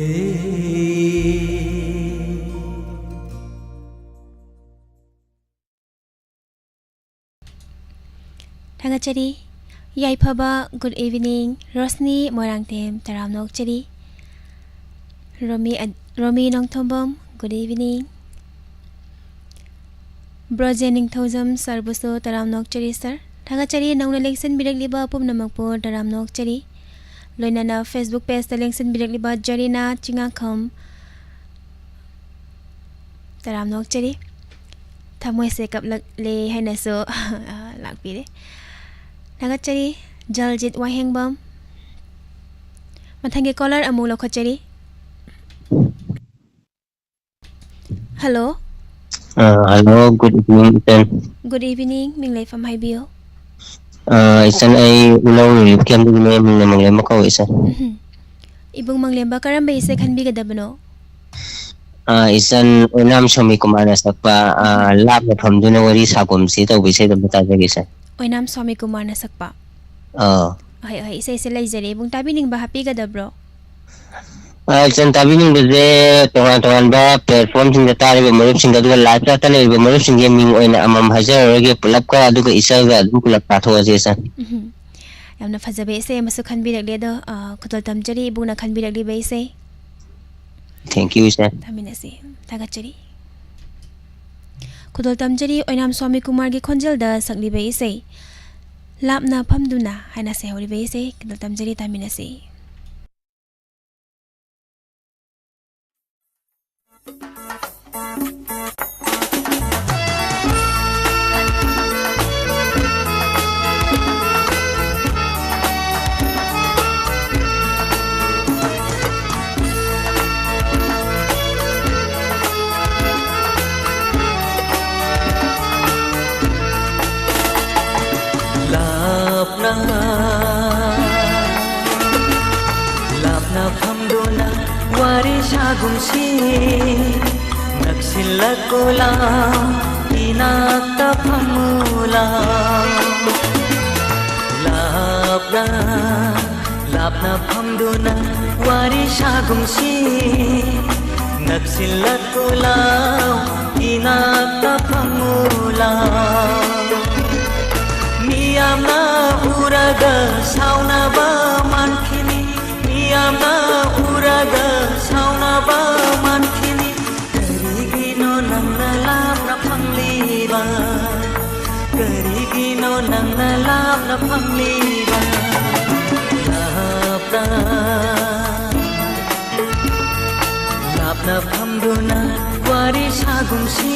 ꯊꯥꯒꯠꯆꯔꯤ꯫ ꯌꯥꯏꯐꯕ, good evening꯫ ꯔꯣꯁꯅꯤ ꯃꯣꯏꯔꯥꯡꯊꯦꯝ, ꯇꯔꯥꯝꯅ ꯑꯣꯛꯆꯔꯤ꯫ ꯔꯣꯃꯤ ꯑ-, ꯔꯣꯃꯤ ꯅꯣꯡꯊꯣꯝꯕꯝ, good evening꯫ ꯕ꯭ꯔꯣꯖꯦꯟ ꯅꯤꯡꯊꯧꯖꯝ ꯁꯔꯕꯨꯁꯨ ꯇꯔꯥꯝꯅ ꯑꯣꯛꯆꯔꯤ, ꯁꯔ꯫ ꯊꯥꯒꯠꯆꯔꯤ, ꯅꯧꯅ ꯂꯦꯡꯁꯤꯟꯕꯤꯔꯛꯂꯤꯕ ꯄꯨꯝꯅꯃꯛꯄꯨ ꯇꯔꯥꯝꯅ ꯑꯣꯛꯆꯔꯤ꯫ ꯂꯣꯏꯅꯅ Facebook pageꯇ ꯂꯦꯡꯁꯤꯟꯕꯤꯔꯛꯂꯤꯕ ꯖꯔꯤꯅꯥ ꯆꯤꯉꯥꯈꯝ, ꯇꯔꯥꯝꯅ ꯑꯣꯛꯆꯔꯤ꯫ ꯊꯃꯣꯏꯁꯦ ꯀꯞꯂꯛꯂꯦ ꯍꯥꯏꯅꯁꯨ ꯂꯥꯛꯄꯤꯔꯦ꯫ ꯊꯥꯒꯠꯆꯔꯤ꯫ ꯖꯜꯖꯤꯠ ꯋꯥꯍꯦꯡꯕꯝ꯫ ꯃꯊꯪꯒꯤ ꯀꯣꯂꯔ ꯑꯃꯨꯛ ꯂꯧꯈꯠꯆꯔꯤ꯫ ꯍꯜꯂꯣ꯫ ꯑ, ꯍꯜꯂꯣ, ꯒꯨꯗ ꯏꯚꯤꯅꯤꯡ, ꯏꯆꯟ꯫ ꯒꯨꯗ ꯏꯚꯤꯅꯤꯡ, ꯃꯤꯡ ꯂꯩꯐꯝ ꯍꯥꯏꯕꯤꯌꯨ꯫ ꯑ, ꯏꯆꯟ, ꯑꯩ ꯎꯂꯧ ꯔꯤꯂꯤꯐ ꯀꯦꯝꯗꯒꯤꯅꯦ, ꯃꯤꯡꯅ ꯃꯪꯂꯦꯝꯕ ꯀꯧꯏ, ꯏꯆꯟ꯫ ꯎꯝꯍꯨꯝ꯫ ꯏꯕꯨꯡ ꯃꯪꯂꯦꯝꯕ, ꯀꯔꯝꯕ ꯏꯁꯩ ꯈꯟꯕꯤꯒꯗꯕꯅꯣ? ꯑ, ꯏꯆꯟ, ꯑꯣꯏꯅꯥꯝ ꯁ꯭ꯋꯥꯃꯤ ꯀꯨꯃꯥꯔꯅ ꯁꯛꯄ, ꯑ, ꯎꯝꯍꯨꯝ꯫ ꯂꯥꯞꯅ ꯐꯝꯗꯨꯅ ꯋꯥꯔꯤ ꯁꯥꯒꯨꯝꯁꯤ ꯇꯧꯕ ꯏꯁꯩꯗꯣ ꯑꯝꯇ ꯇꯥꯖꯒꯦ, ꯏꯆꯟ꯫ ꯑꯣꯏꯅꯥꯝ ꯁ꯭ꯋꯥꯃꯤ ꯀꯨꯃꯥꯔꯅ ꯁꯛꯄ? ꯑ꯫ ꯍꯣꯏ, ꯍꯣꯏ, ꯏꯁꯩꯁꯦ ꯂꯩꯖꯔꯦ꯫ ꯏꯕꯨꯡ ꯇꯥꯕꯤꯅꯤꯡꯕ ꯍꯥꯞꯄꯤꯒꯗꯕ꯭ꯔꯣ? ꯑ, ꯏꯆꯟ, ꯇꯥꯕꯤꯅꯤꯡꯕꯁꯦ ꯇꯣꯉꯥꯟ ꯇꯣꯉꯥꯟꯕ platformꯁꯤꯡꯗ ꯇꯥꯔꯤꯕ ꯃꯔꯨꯞꯁꯤꯡꯗ, ꯑꯗꯨꯒ liveꯇ ꯂꯩꯔꯤꯕ ꯃꯔꯨꯞꯁꯤꯡꯒꯤ ꯃꯤꯡ ꯑꯣꯏꯅ ꯑꯃꯃꯝ ꯍꯥꯏꯖꯔꯔꯣꯏꯒꯦ, ꯄꯨꯂꯞꯀ ꯑꯗꯨꯒ ꯏꯆꯜꯒ ꯑꯗꯨꯝ ꯄꯨꯂꯞ ꯇꯥꯊꯣꯛꯑꯁꯦ, ꯏꯆꯟ꯫ ꯎꯝꯍꯨꯝ꯫ ꯌꯥꯝꯅ ꯐꯖꯕ ꯏꯁꯩ ꯑꯃꯁꯨ ꯈꯟꯕꯤꯔꯛꯂꯦ ꯑꯗꯣ, ꯑ, ꯈꯨꯗꯣꯜ ꯇꯝꯖꯔꯤ ꯏꯕꯨꯡꯅ ꯈꯟꯕꯤꯔꯛꯂꯤꯕ ꯏꯁꯩ꯫ Thank you, ꯏꯆꯟ꯫ ꯇꯥꯃꯤꯟꯅꯁꯤ꯫ ꯊꯥꯒꯠꯆꯔꯤ꯫ ꯈꯨꯗꯣꯜ ꯇꯝꯖꯔꯤ ꯑꯣꯏꯅꯥꯝ ꯁ꯭ꯋꯥꯃꯤ ꯀꯨꯃꯥꯔꯒꯤ ꯈꯣꯟꯖꯦꯜꯗ ꯁꯛꯂꯤꯕ ꯏꯁꯩ ꯂꯥꯞꯅ ꯐꯝꯗꯨꯅ ꯍꯥꯏꯅ ꯁꯩꯍꯧꯔꯤꯕ ꯏꯁꯩ꯫ ꯈꯨꯗꯣꯜ ꯇꯝꯖꯔꯤ, ꯇꯥꯃꯤꯟꯅꯁꯤ꯫ ꯂꯥꯞꯅ, ꯂꯥꯞꯅ ꯐꯝꯗꯨꯅ ꯋꯥꯔꯤ ꯁꯥꯒꯨꯝꯁꯤ, ꯅꯛꯁꯤꯜꯂꯛꯎ ꯂꯥꯎ, ꯏꯅꯥꯛꯇ ꯐꯝꯃꯨ ꯂꯥꯎ꯫ ꯂꯥꯞꯅ, ꯂꯥꯞꯅ ꯐꯝꯗꯨꯅ ꯋꯥꯔꯤ ꯁꯥꯒꯨꯝꯁꯤ, ꯅꯛꯁꯤꯜꯂꯛꯎ ꯂꯥꯎ, ꯏꯅꯥꯛꯇ ꯐꯝꯃꯨ ꯂꯥꯎ꯫ ꯃꯤꯌꯥꯝꯅ ꯎꯔꯒ ꯁꯥꯎꯅꯕ ꯃꯥꯟꯈꯤꯅꯤ, ꯃꯤꯌꯥꯝꯅ ꯎꯔꯒ ꯁꯥꯎꯅꯕ ꯃꯥꯟꯈꯤꯅꯤ꯫ ꯀꯔꯤꯒꯤꯅꯣ ꯅꯪꯅ ꯂꯥꯞꯅ ꯐꯝꯂꯤꯕ? ꯀꯔꯤꯒꯤꯅꯣ ꯅꯪꯅ ꯂꯥꯞꯅ ꯐꯝꯂꯤꯕ? ꯂꯥꯞꯅ, ꯂꯥꯞꯅ ꯐꯝꯗꯨꯅ ꯋꯥꯔꯤ ꯁꯥꯒꯨꯝꯁꯤ,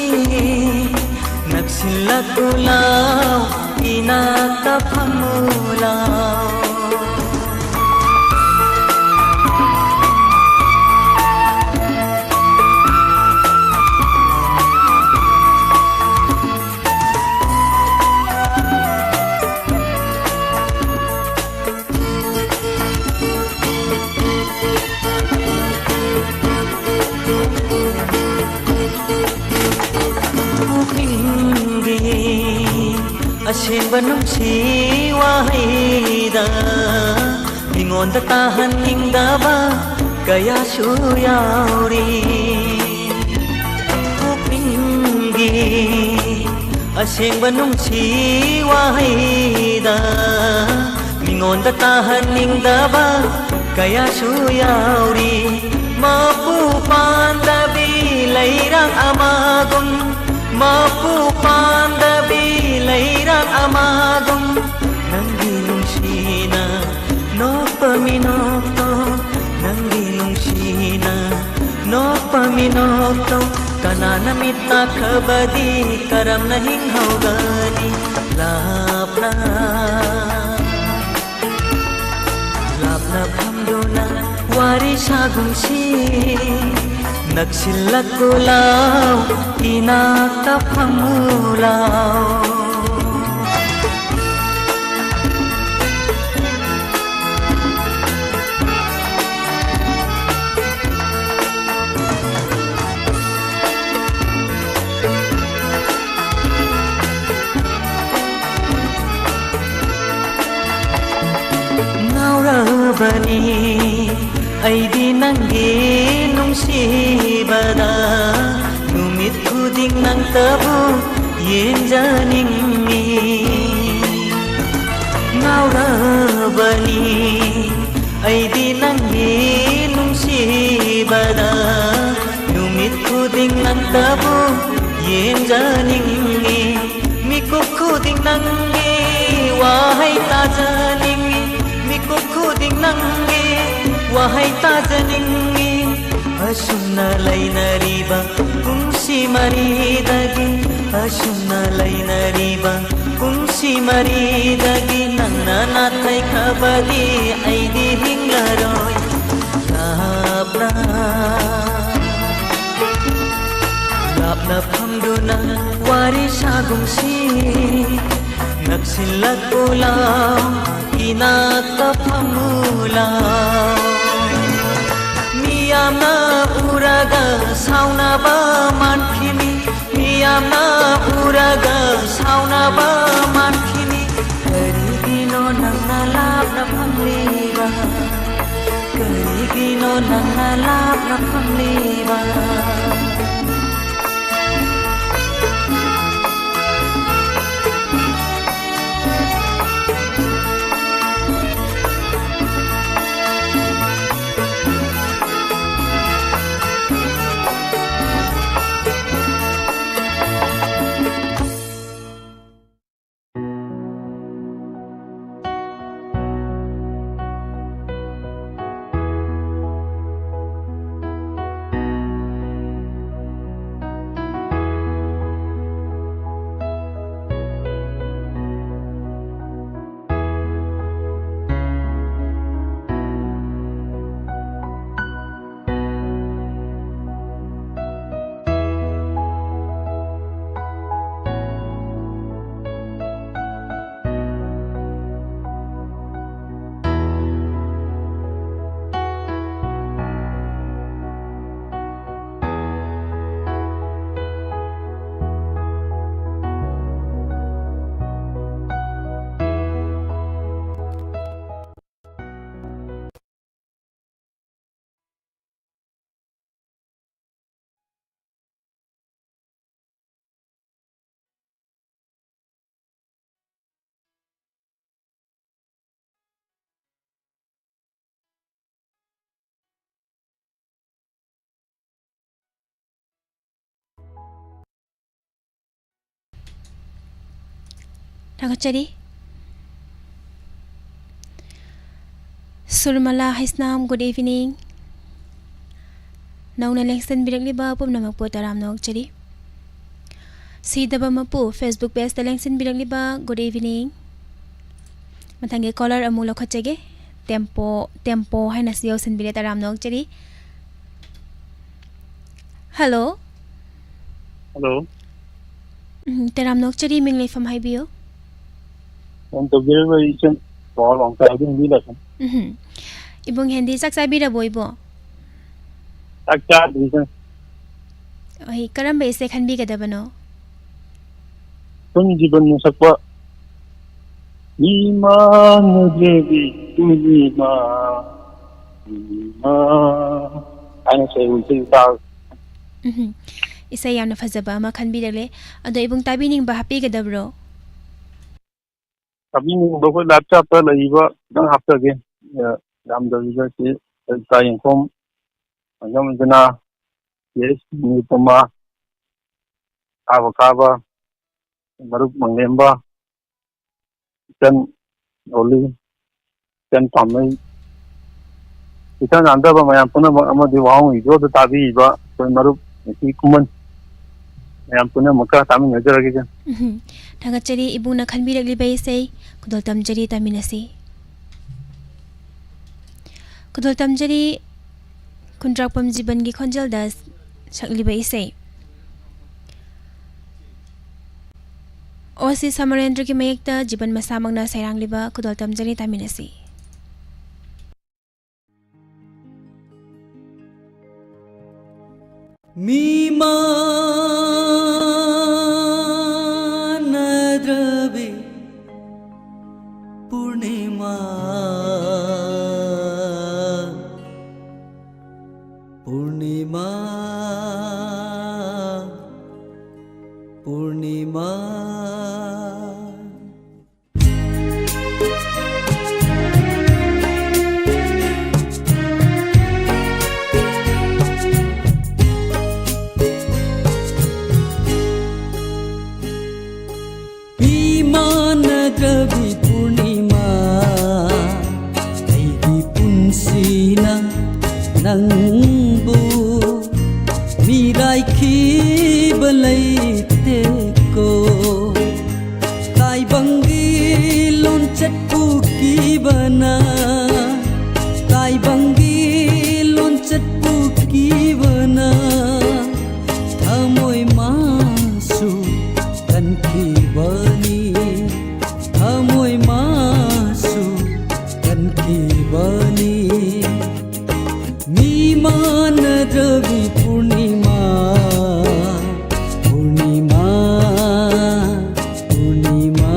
ꯅꯛꯁꯤꯜꯂꯛꯎ ꯂꯥꯎ, ꯏꯅꯥꯛꯇ ꯐꯝꯃꯨ ꯂꯥꯎ꯫ ꯄꯨꯛꯅꯤꯡꯒꯤ ꯑꯁꯦꯡꯕ ꯅꯨꯡꯁꯤ ꯋꯥꯍꯩꯗ ꯃꯤꯉꯣꯟꯗ ꯇꯥꯍꯟꯅꯤꯡꯗꯕ ꯀꯌꯥꯁꯨ ꯌꯥꯎꯔꯤ꯫ ꯄꯨꯛꯅꯤꯡꯒꯤ ꯑꯁꯦꯡꯕ ꯅꯨꯡꯁꯤ ꯋꯥꯍꯩꯗ ꯃꯤꯉꯣꯟꯗ ꯇꯥꯍꯟꯅꯤꯡꯗꯕ ꯀꯌꯥꯁꯨ ꯌꯥꯎꯔꯤ꯫ ꯃꯄꯨ ꯄꯥꯟꯗꯕꯤ ꯂꯩꯔꯥꯡ ꯑꯃꯒꯨꯝ, ꯃꯄꯨ ꯄꯥꯟꯗꯕꯤ ꯂꯩꯔꯥꯡ ꯑꯃꯒꯨꯝ, ꯅꯪꯒꯤ ꯅꯨꯡꯁꯤꯅ ꯅꯣꯛꯄ ꯃꯤꯅꯣꯛꯇꯣ, ꯅꯪꯒꯤ ꯅꯨꯡꯁꯤꯅ ꯅꯣꯛꯄ ꯃꯤꯅꯣꯛꯇꯣ, ꯀꯅꯥꯅ ꯃꯤꯠ ꯇꯥꯈ꯭ꯔꯕꯗꯤ ꯀꯔꯝꯅ ꯍꯤꯡꯍꯧꯒꯅꯤ? ꯂꯥꯞꯅ, ꯂꯥꯞꯅ ꯐꯝꯗꯨꯅ ꯋꯥꯔꯤ ꯁꯥꯒꯨꯝꯁꯤ꯫ ꯅꯛꯁꯤꯜꯂꯛꯎ ꯂꯥꯎ, ꯏꯅꯥꯛꯇ ꯐꯝꯃꯨ ꯂꯥꯎ꯫ ꯉꯥꯎꯔꯕꯅꯤ ꯑꯩꯗꯤ ꯅꯪꯒꯤ ꯅꯨꯡꯁꯤꯕꯗ, ꯅꯨꯃꯤꯠ ꯈꯨꯗꯤꯡ ꯅꯪꯇꯕꯨ ꯌꯦꯡꯖꯅꯤꯡꯉꯤ꯫ ꯉꯥꯎꯔꯕꯅꯤ ꯑꯩꯗꯤ ꯅꯪꯒꯤ ꯅꯨꯡꯁꯤꯕꯗ, ꯅꯨꯃꯤꯠ ꯈꯨꯗꯤꯡ ꯅꯪꯇꯕꯨ ꯌꯦꯡꯖꯅꯤꯡꯉꯤ꯫ ꯃꯤꯀꯨꯞ ꯈꯨꯗꯤꯡ ꯅꯪꯒꯤ ꯋꯥꯍꯩ ꯇꯥꯖꯅꯤꯡꯉꯤ꯫ ꯃꯤꯀꯨꯞ ꯈꯨꯗꯤꯡ ꯅꯪꯒꯤ ꯋꯥꯍꯩ ꯇꯥꯖꯅꯤꯡꯉꯤ꯫ ꯑꯁꯨꯝꯅ ꯂꯩꯅꯔꯤꯕ ꯄꯨꯟꯁꯤ ꯃꯔꯤꯗꯒꯤ, ꯑꯁꯨꯝꯅ ꯂꯩꯅꯔꯤꯕ ꯄꯨꯟꯁꯤ ꯃꯔꯤꯗꯒꯤ ꯅꯪꯅ ꯅꯥꯊꯩꯈ꯭ꯔꯕꯗꯤ ꯑꯩꯗꯤ ꯍꯤꯡꯂꯔꯣꯏ꯫ ꯂꯥꯞꯅ, ꯂꯥꯞꯅ ꯐꯝꯗꯨꯅ ꯋꯥꯔꯤ ꯁꯥꯒꯨꯝꯁꯤ꯫ ꯅꯛꯁꯤꯜꯂꯛꯎ ꯂꯥꯎ, ꯏꯅꯥꯛꯇ ꯐꯝꯃꯨ ꯂꯥꯎ꯫ ꯃꯤꯌꯥꯝꯅ ꯎꯔꯒ ꯁꯥꯎꯅꯕ ꯃꯥꯟꯈꯤꯅꯤ, ꯃꯤꯌꯥꯝꯅ ꯎꯔꯒ ꯁꯥꯎꯅꯕ ꯃꯥꯟꯈꯤꯅꯤ꯫ ꯀꯔꯤꯒꯤꯅꯣ ꯅꯪꯅ ꯂꯥꯞꯅ ꯐꯝꯂꯤꯕ? ꯀꯔꯤꯒꯤꯅꯣ ꯅꯪꯅ ꯂꯥꯞꯅ ꯐꯝꯂꯤꯕ? ꯊꯥꯒꯠꯆꯔꯤ꯫ ꯁꯨꯔꯃꯂꯥ ꯍꯩꯁꯅꯥꯝ, good evening꯫ ꯅꯧꯅ ꯂꯦꯡꯁꯤꯟꯕꯤꯔꯛꯂꯤꯕ ꯄꯨꯝꯅꯃꯛꯄꯨ ꯇꯔꯥꯝꯅ ꯑꯣꯛꯆꯔꯤ꯫ ꯁꯤꯗꯕ ꯃꯄꯨ Facebook pageꯇ ꯂꯦꯡꯁꯤꯟꯕꯤꯔꯛꯂꯤꯕ, good evening꯫ ꯃꯊꯪꯒꯤ caller ꯑꯃꯨꯛ ꯂꯧꯈꯠꯆꯒꯦ꯫ Tempo, Tempo ꯍꯥꯏꯅꯁꯨ ꯌꯧꯁꯤꯟꯕꯤꯔꯦ, ꯇꯔꯥꯝꯅ ꯑꯣꯛꯆꯔꯤ꯫ Hello꯫ Hello꯫ ꯎꯝ, ꯇꯔꯥꯝꯅ ꯑꯣꯛꯆꯔꯤ, ꯃꯤꯡ ꯂꯩꯐꯝ ꯍꯥꯏꯕꯤꯌꯨ꯫ ꯐꯣꯟ ꯇꯧꯕꯤꯔꯛꯂꯤꯕ ꯏꯆꯦ ꯄꯥꯎ ꯂꯥꯎ ꯇꯥꯕꯤꯔꯤꯕ ꯂꯩꯐꯝ꯫ ꯎꯝ꯫ ꯏꯕꯨꯡ ꯍꯦꯟꯗꯤ ꯆꯥꯛ ꯆꯥꯕꯤꯔꯕꯣ ꯏꯕꯨꯡ? ꯆꯥꯛ ꯆꯥꯗ꯭ꯔꯤ ꯏꯆꯦ꯫ ꯑꯩ ꯀꯔꯝꯕ ꯏꯁꯩ ꯈꯟꯕꯤꯒꯗꯕꯅꯣ? ꯁꯨꯝ ꯖꯤꯕꯟꯅ ꯁꯛꯄ "ꯃꯤ ꯃꯥꯟꯅꯗ꯭ꯔꯕꯤ ꯄꯨꯔꯅꯤꯃꯥ, ꯄꯨꯔꯅꯤꯃꯥ" ꯍꯥꯏꯅ ꯏꯁꯩ ꯏꯁꯩ ꯇꯥꯕ꯫ ꯎꯝ꯫ ꯏꯁꯩ ꯌꯥꯝꯅ ꯐꯖꯕ ꯑꯃ ꯈꯟꯕꯤꯔꯛꯂꯦ꯫ ꯑꯗꯣ ꯏꯕꯨꯡ ꯇꯥꯕꯤꯅꯤꯡꯕ ꯍꯥꯞꯄꯤꯒꯗꯕ꯭ꯔꯣ? ꯇꯥꯕꯤꯅꯤꯡꯕ ꯑꯩꯈꯣꯏ live chatꯇ ꯂꯩꯔꯤꯕ ꯈꯤꯇꯪ ꯍꯥꯞꯆꯒꯦ꯫ ꯑ, ꯌꯥꯝꯗꯕꯤꯗ ꯁꯤ ꯂꯩꯇꯥ ꯌꯦꯡꯈꯣꯝ, ꯃꯥꯡꯖꯝ ꯖꯅꯥ, ꯀꯦ ꯑꯦꯁ ꯅꯤꯔꯨꯄꯃꯥ, ꯀꯥꯕ ꯀꯥꯕ, ꯃꯔꯨꯞ ꯃꯪꯂꯦꯝꯕ, ꯏꯆꯟ ꯑꯣꯂꯤ, ꯏꯆꯟ ꯄꯥꯝꯃꯩ, ꯏꯆꯟ ꯅꯥꯟꯊꯕ ꯃꯌꯥꯝ ꯄꯨꯝꯅꯃꯛ ꯑꯃꯗꯤ ꯋꯥꯍꯪ ꯏꯗꯣꯗ ꯇꯥꯕꯤꯔꯤꯕ ꯑꯩꯈꯣꯏ ꯃꯔꯨꯞ ꯅꯨꯄꯤ ꯈꯨꯃꯟ ꯃꯌꯥꯝ ꯄꯨꯝꯅꯃꯛꯀ ꯇꯥꯃꯤꯟꯅꯖꯔꯒꯦ꯫ ꯎꯝ꯫ ꯊꯥꯒꯠꯆꯔꯤ ꯏꯕꯨꯡꯅ ꯈꯟꯕꯤꯔꯛꯂꯤꯕ ꯏꯁꯩ꯫ ꯈꯨꯗꯣꯜ ꯇꯝꯖꯔꯤ, ꯇꯥꯃꯤꯟꯅꯁꯤ꯫ ꯈꯨꯗꯣꯜ ꯇꯝꯖꯔꯤ ꯈꯨꯟꯗ꯭ꯔꯥꯛꯄꯝ ꯖꯤꯕꯟꯒꯤ ꯈꯣꯟꯖꯦꯜꯗ ꯁꯛꯂꯤꯕ ꯏꯁꯩ꯫ ꯑꯣ ꯁꯤ ꯁꯃꯔꯦꯟꯗ꯭ꯔꯒꯤ ꯃꯌꯦꯛꯇ ꯖꯤꯕꯟ ꯃꯁꯥꯃꯛꯅ ꯁꯩꯔꯥꯡꯂꯤꯕ ꯈꯨꯗꯣꯜ ꯇꯝꯖꯔꯤ, ꯇꯥꯃꯤꯟꯅꯁꯤ꯫ ꯃꯤ ꯃꯥꯟꯅꯗ꯭ꯔꯕꯤ ꯄꯨꯔꯅꯤꯃꯥ, ꯄꯨꯔꯅꯤꯃꯥ, ꯄꯨꯔꯅꯤꯃꯥ꯫ ꯃꯤ ꯃꯥꯟꯅꯗ꯭ꯔꯕꯤ ꯄꯨꯔꯅꯤꯃꯥ, ꯑꯩꯒꯤ ꯄꯨꯟꯁꯤꯅ ꯅꯪꯕꯨ ꯃꯥꯟꯅꯗ꯭ꯔꯕꯤ ꯄꯨꯔꯅꯤꯃꯥ, ꯄꯨꯔꯅꯤꯃꯥ, ꯄꯨꯔꯅꯤꯃꯥ꯫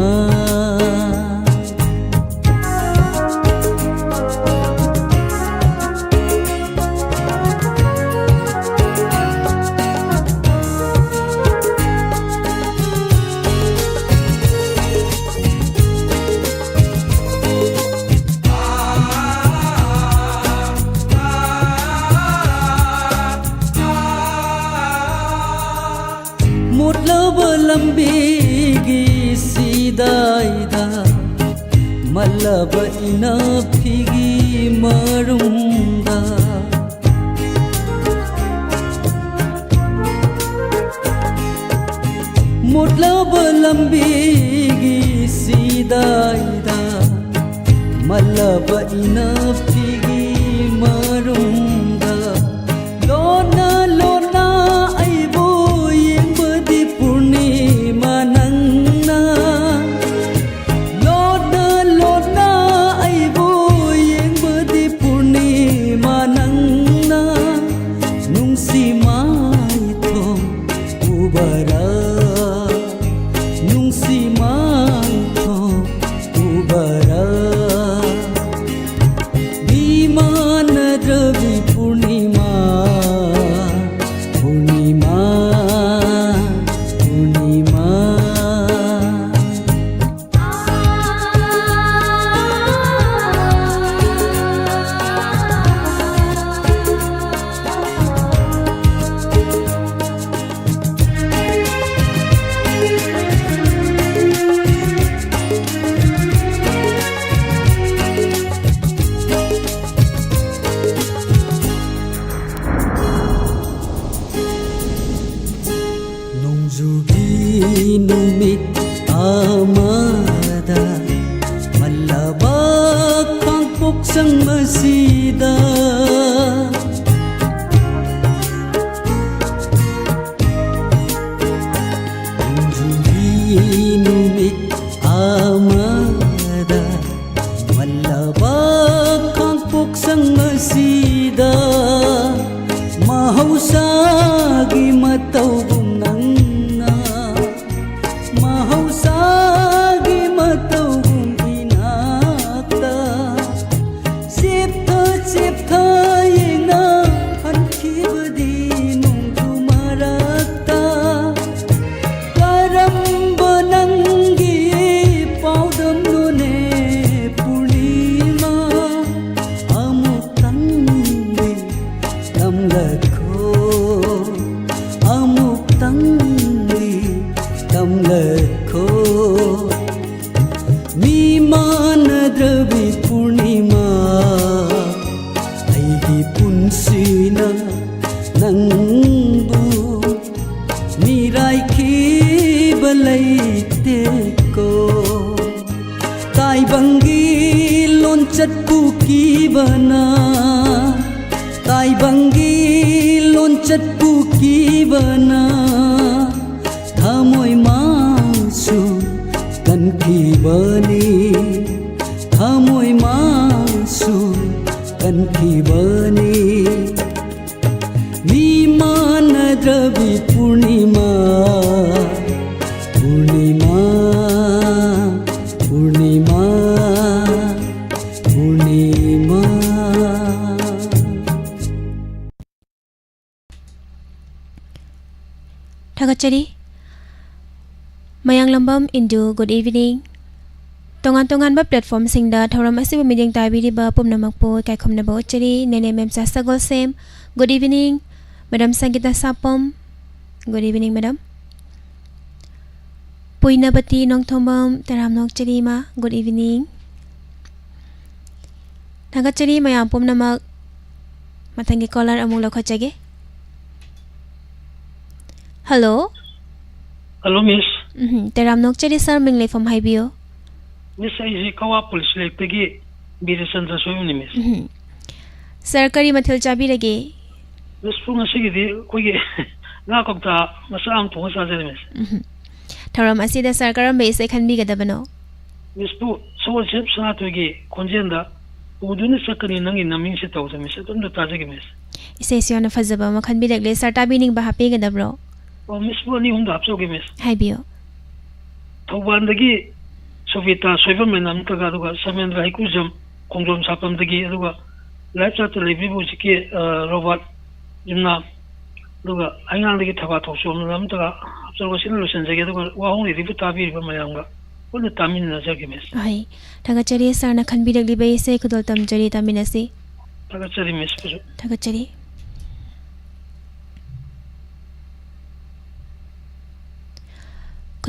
ꯃꯣꯠꯂꯕ ꯂꯝꯕꯤꯒꯤ ꯁꯤꯗꯥꯏꯗ ꯃꯜꯂꯕ ꯏꯅꯥꯛꯐꯤꯒꯤ ꯃꯔꯨꯝꯗ, ꯃꯣꯠꯂꯕ ꯂꯝꯕꯤꯒꯤ ꯁꯤꯗꯥꯏꯗ ꯃꯜꯂꯕ ꯏꯅꯥꯛꯐꯤꯒꯤ ꯃꯔꯨꯝꯗ, ꯂꯣꯟꯅ ꯂꯣꯟꯅ ꯑꯩꯕꯨ ꯌꯦꯡꯕꯗꯤ ꯄꯨꯔꯅꯤꯃꯥ ꯅꯪꯅ꯫ ꯂꯣꯟꯅ ꯂꯣꯟꯅ ꯑꯩꯕꯨ ꯌꯦꯡꯕꯗꯤ ꯄꯨꯔꯅꯤꯃꯥ ꯅꯪꯅ꯫ ꯅꯨꯡꯁꯤ ꯃꯥꯏꯊꯣꯡ ꯎꯕꯔꯥ, ꯅꯨꯡꯁꯤ ꯃꯥꯏꯊꯣꯡ ꯎꯕꯔꯥ꯫ ꯃꯤ ꯇꯝꯂꯛꯈꯣ, ꯑꯃꯨꯛꯇꯪꯗꯤ ꯇꯝꯂꯛꯈꯣ꯫ ꯃꯤ ꯃꯥꯟꯅꯗ꯭ꯔꯕꯤ ꯄꯨꯔꯅꯤꯃꯥ, ꯑꯩꯒꯤ ꯄꯨꯟꯁꯤꯅ ꯅꯪꯕꯨ ꯃꯤꯔꯥꯏꯈꯤꯕ ꯂꯩꯇꯦꯀꯣ꯫ ꯇꯥꯏꯕꯪꯒꯤ ꯂꯣꯟꯆꯠꯄꯨ ꯀꯤꯕꯅ, ꯇꯥꯏꯕꯪꯒꯤ ꯂꯣꯟꯆꯠꯄꯨ ꯀꯤꯕꯅ, ꯊꯃꯣꯏ ꯃꯥꯡꯁꯨ ꯀꯟꯈꯤꯕꯅꯤ, ꯊꯃꯣꯏ ꯃꯥꯡꯁꯨ ꯀꯟꯈꯤꯕꯅꯤ꯫ ꯃꯤ ꯃꯥꯟꯅꯗ꯭ꯔꯕꯤ ꯄꯨꯔꯅꯤꯃꯥ, ꯄꯨꯔꯅꯤꯃꯥ, ꯄꯨꯔꯅꯤꯃꯥ, ꯄꯨꯔꯅꯤꯃꯥ꯫ ꯊꯥꯒꯠꯆꯔꯤ꯫ ꯃꯌꯥꯡꯂꯝꯕꯝ ꯏꯟꯗꯨ, good evening꯫ ꯇꯣꯉꯥꯟ ꯇꯣꯉꯥꯟꯕ platformꯁꯤꯡꯗ ꯊꯧꯔꯝ ꯑꯁꯤꯕꯨ ꯃꯤꯠꯌꯦꯡ ꯇꯥꯕꯤꯔꯤꯕ ꯄꯨꯝꯅꯃꯛꯄꯨ ꯏꯀꯥꯏꯈꯨꯝꯅꯕ ꯎꯠꯆꯔꯤ꯫ ꯅꯦꯅꯦ ꯃꯦꯝꯆꯥ ꯁꯒꯣꯜꯁꯦꯝ, good evening꯫ Madam ꯁꯪꯒꯤꯇꯥ ꯁꯥꯄꯝ, good evening, madam꯫ ꯄꯨꯏꯅꯕꯇꯤ Nongthombam, ꯇꯔꯥꯝꯅ ꯑꯣꯛꯆꯔꯤ ꯏꯃꯥ, good evening꯫ ꯊꯥꯒꯠꯆꯔꯤ ꯃꯌꯥꯝ ꯄꯨꯝꯅꯃꯛ꯫ ꯃꯊꯪꯒꯤ caller ꯑꯃꯨꯛ ꯂꯧꯈꯠꯆꯒꯦ꯫ Hello꯫ Hello, miss꯫ ꯎꯝ, ꯇꯔꯥꯝꯅ ꯑꯣꯛꯆꯔꯤ sir, ꯃꯤꯡ ꯂꯩꯐꯝ ꯍꯥꯏꯕꯤꯌꯨ꯫ Miss, ꯑꯩꯁꯦ ꯀꯋꯥ police ꯂꯩꯔꯛꯇꯒꯤ ꯕꯤꯔꯦꯆꯟꯗ꯭ꯔ ꯁꯣꯏꯕꯝꯅꯤ, miss꯫ ꯎꯝ꯫ Sir, ꯀꯔꯤ ꯃꯊꯦꯜ ꯆꯥꯕꯤꯔꯒꯦ? Miss, ꯄꯨꯡ ꯉꯁꯤꯒꯤꯗꯤ ꯑꯩꯈꯣꯏꯒꯤ ꯉꯥ ꯀꯧꯇꯥ ꯃꯆꯥ ꯑꯃ ꯊꯣꯡꯉ ꯆꯥꯖꯔꯦ, miss꯫ ꯎꯝ꯫ ꯊꯧꯔꯝ ꯑꯁꯤꯗ sir ꯀꯔꯝꯕ ꯏꯁꯩ ꯈꯟꯕꯤꯒꯗꯕꯅꯣ? Miss, ꯄꯨ ꯁꯒꯣꯜꯁꯦꯝ ꯁꯅꯥꯊꯣꯏꯒꯤ ꯈꯣꯟꯖꯦꯜꯗ "ꯄꯨꯗꯨꯅ ꯆꯠꯀꯅꯤ ꯅꯪꯒꯤ ꯅꯃꯤꯡꯁꯦ" ꯇꯧꯕꯗꯣ, miss, ꯑꯗꯨꯝꯇ ꯇꯥꯖꯒꯦ, miss꯫ ꯏꯁꯩꯁꯨ ꯌꯥꯝꯅ ꯐꯖꯕ ꯑꯃ ꯈꯟꯕꯤꯔꯛꯂꯦ꯫ Sir, ꯇꯥꯕꯤꯅꯤꯡꯕ ꯍꯥꯞꯄꯤꯒꯗꯕ꯭ꯔꯣ? ꯑꯣ, miss, ꯄꯨ ꯑꯅꯤ ꯑꯍꯨꯝꯗ ꯍꯥꯞꯆꯍꯧꯒꯦ, miss꯫ ꯍꯥꯏꯕꯤꯌꯨ꯫ ꯊꯧꯕꯥꯜꯗꯒꯤ ꯁꯣꯕꯤꯇꯥ ꯁꯣꯏꯕꯝ ꯍꯥꯏꯅ ꯑꯃꯇꯒ, ꯑꯗꯨꯒ ꯁꯃꯦꯟꯗ꯭ꯔ ꯍꯩꯀꯨꯖꯝ ꯈꯣꯡꯖꯣꯝ ꯁꯥꯄꯝꯗꯒꯤ, ꯑꯗꯨꯒ ꯂꯥꯏꯐ ꯆꯥꯠꯇ ꯂꯩꯕꯤꯕ ꯍꯧꯖꯤꯛꯀꯤ, ꯑ, ꯔꯣꯕꯥꯔꯠ ꯌꯨꯝꯅꯥꯝ, ꯑꯗꯨꯒ ꯍꯩꯉꯥꯡꯗꯒꯤ ꯊꯕꯥ ꯊꯧꯆꯣꯝꯅ ꯑꯃꯇꯒ ꯍꯥꯞꯆꯔꯒ ꯁꯤꯅ ꯂꯣꯏꯁꯤꯟꯖꯒꯦ, ꯑꯗꯨꯒ ꯋꯥꯍꯣꯡ ꯔꯦꯗꯤꯑꯣ ꯇꯥꯕꯤꯔꯤꯕ ꯃꯌꯥꯝꯒ ꯄꯨꯟꯅ ꯇꯥꯃꯤꯟꯅꯖꯒꯦ, miss꯫ ꯍꯣꯏ, ꯊꯥꯒꯠꯆꯔꯤ sir ꯅ ꯈꯟꯕꯤꯔꯛꯂꯤꯕ ꯏꯁꯩ ꯈꯨꯗꯣꯜ ꯇꯝꯖꯔꯤ, ꯇꯥꯃꯤꯟꯅꯁꯤ꯫ ꯊꯥꯒꯠꯆꯔꯤ, miss ꯄꯨꯁꯨ꯫ ꯊꯥꯒꯠꯆꯔꯤ꯫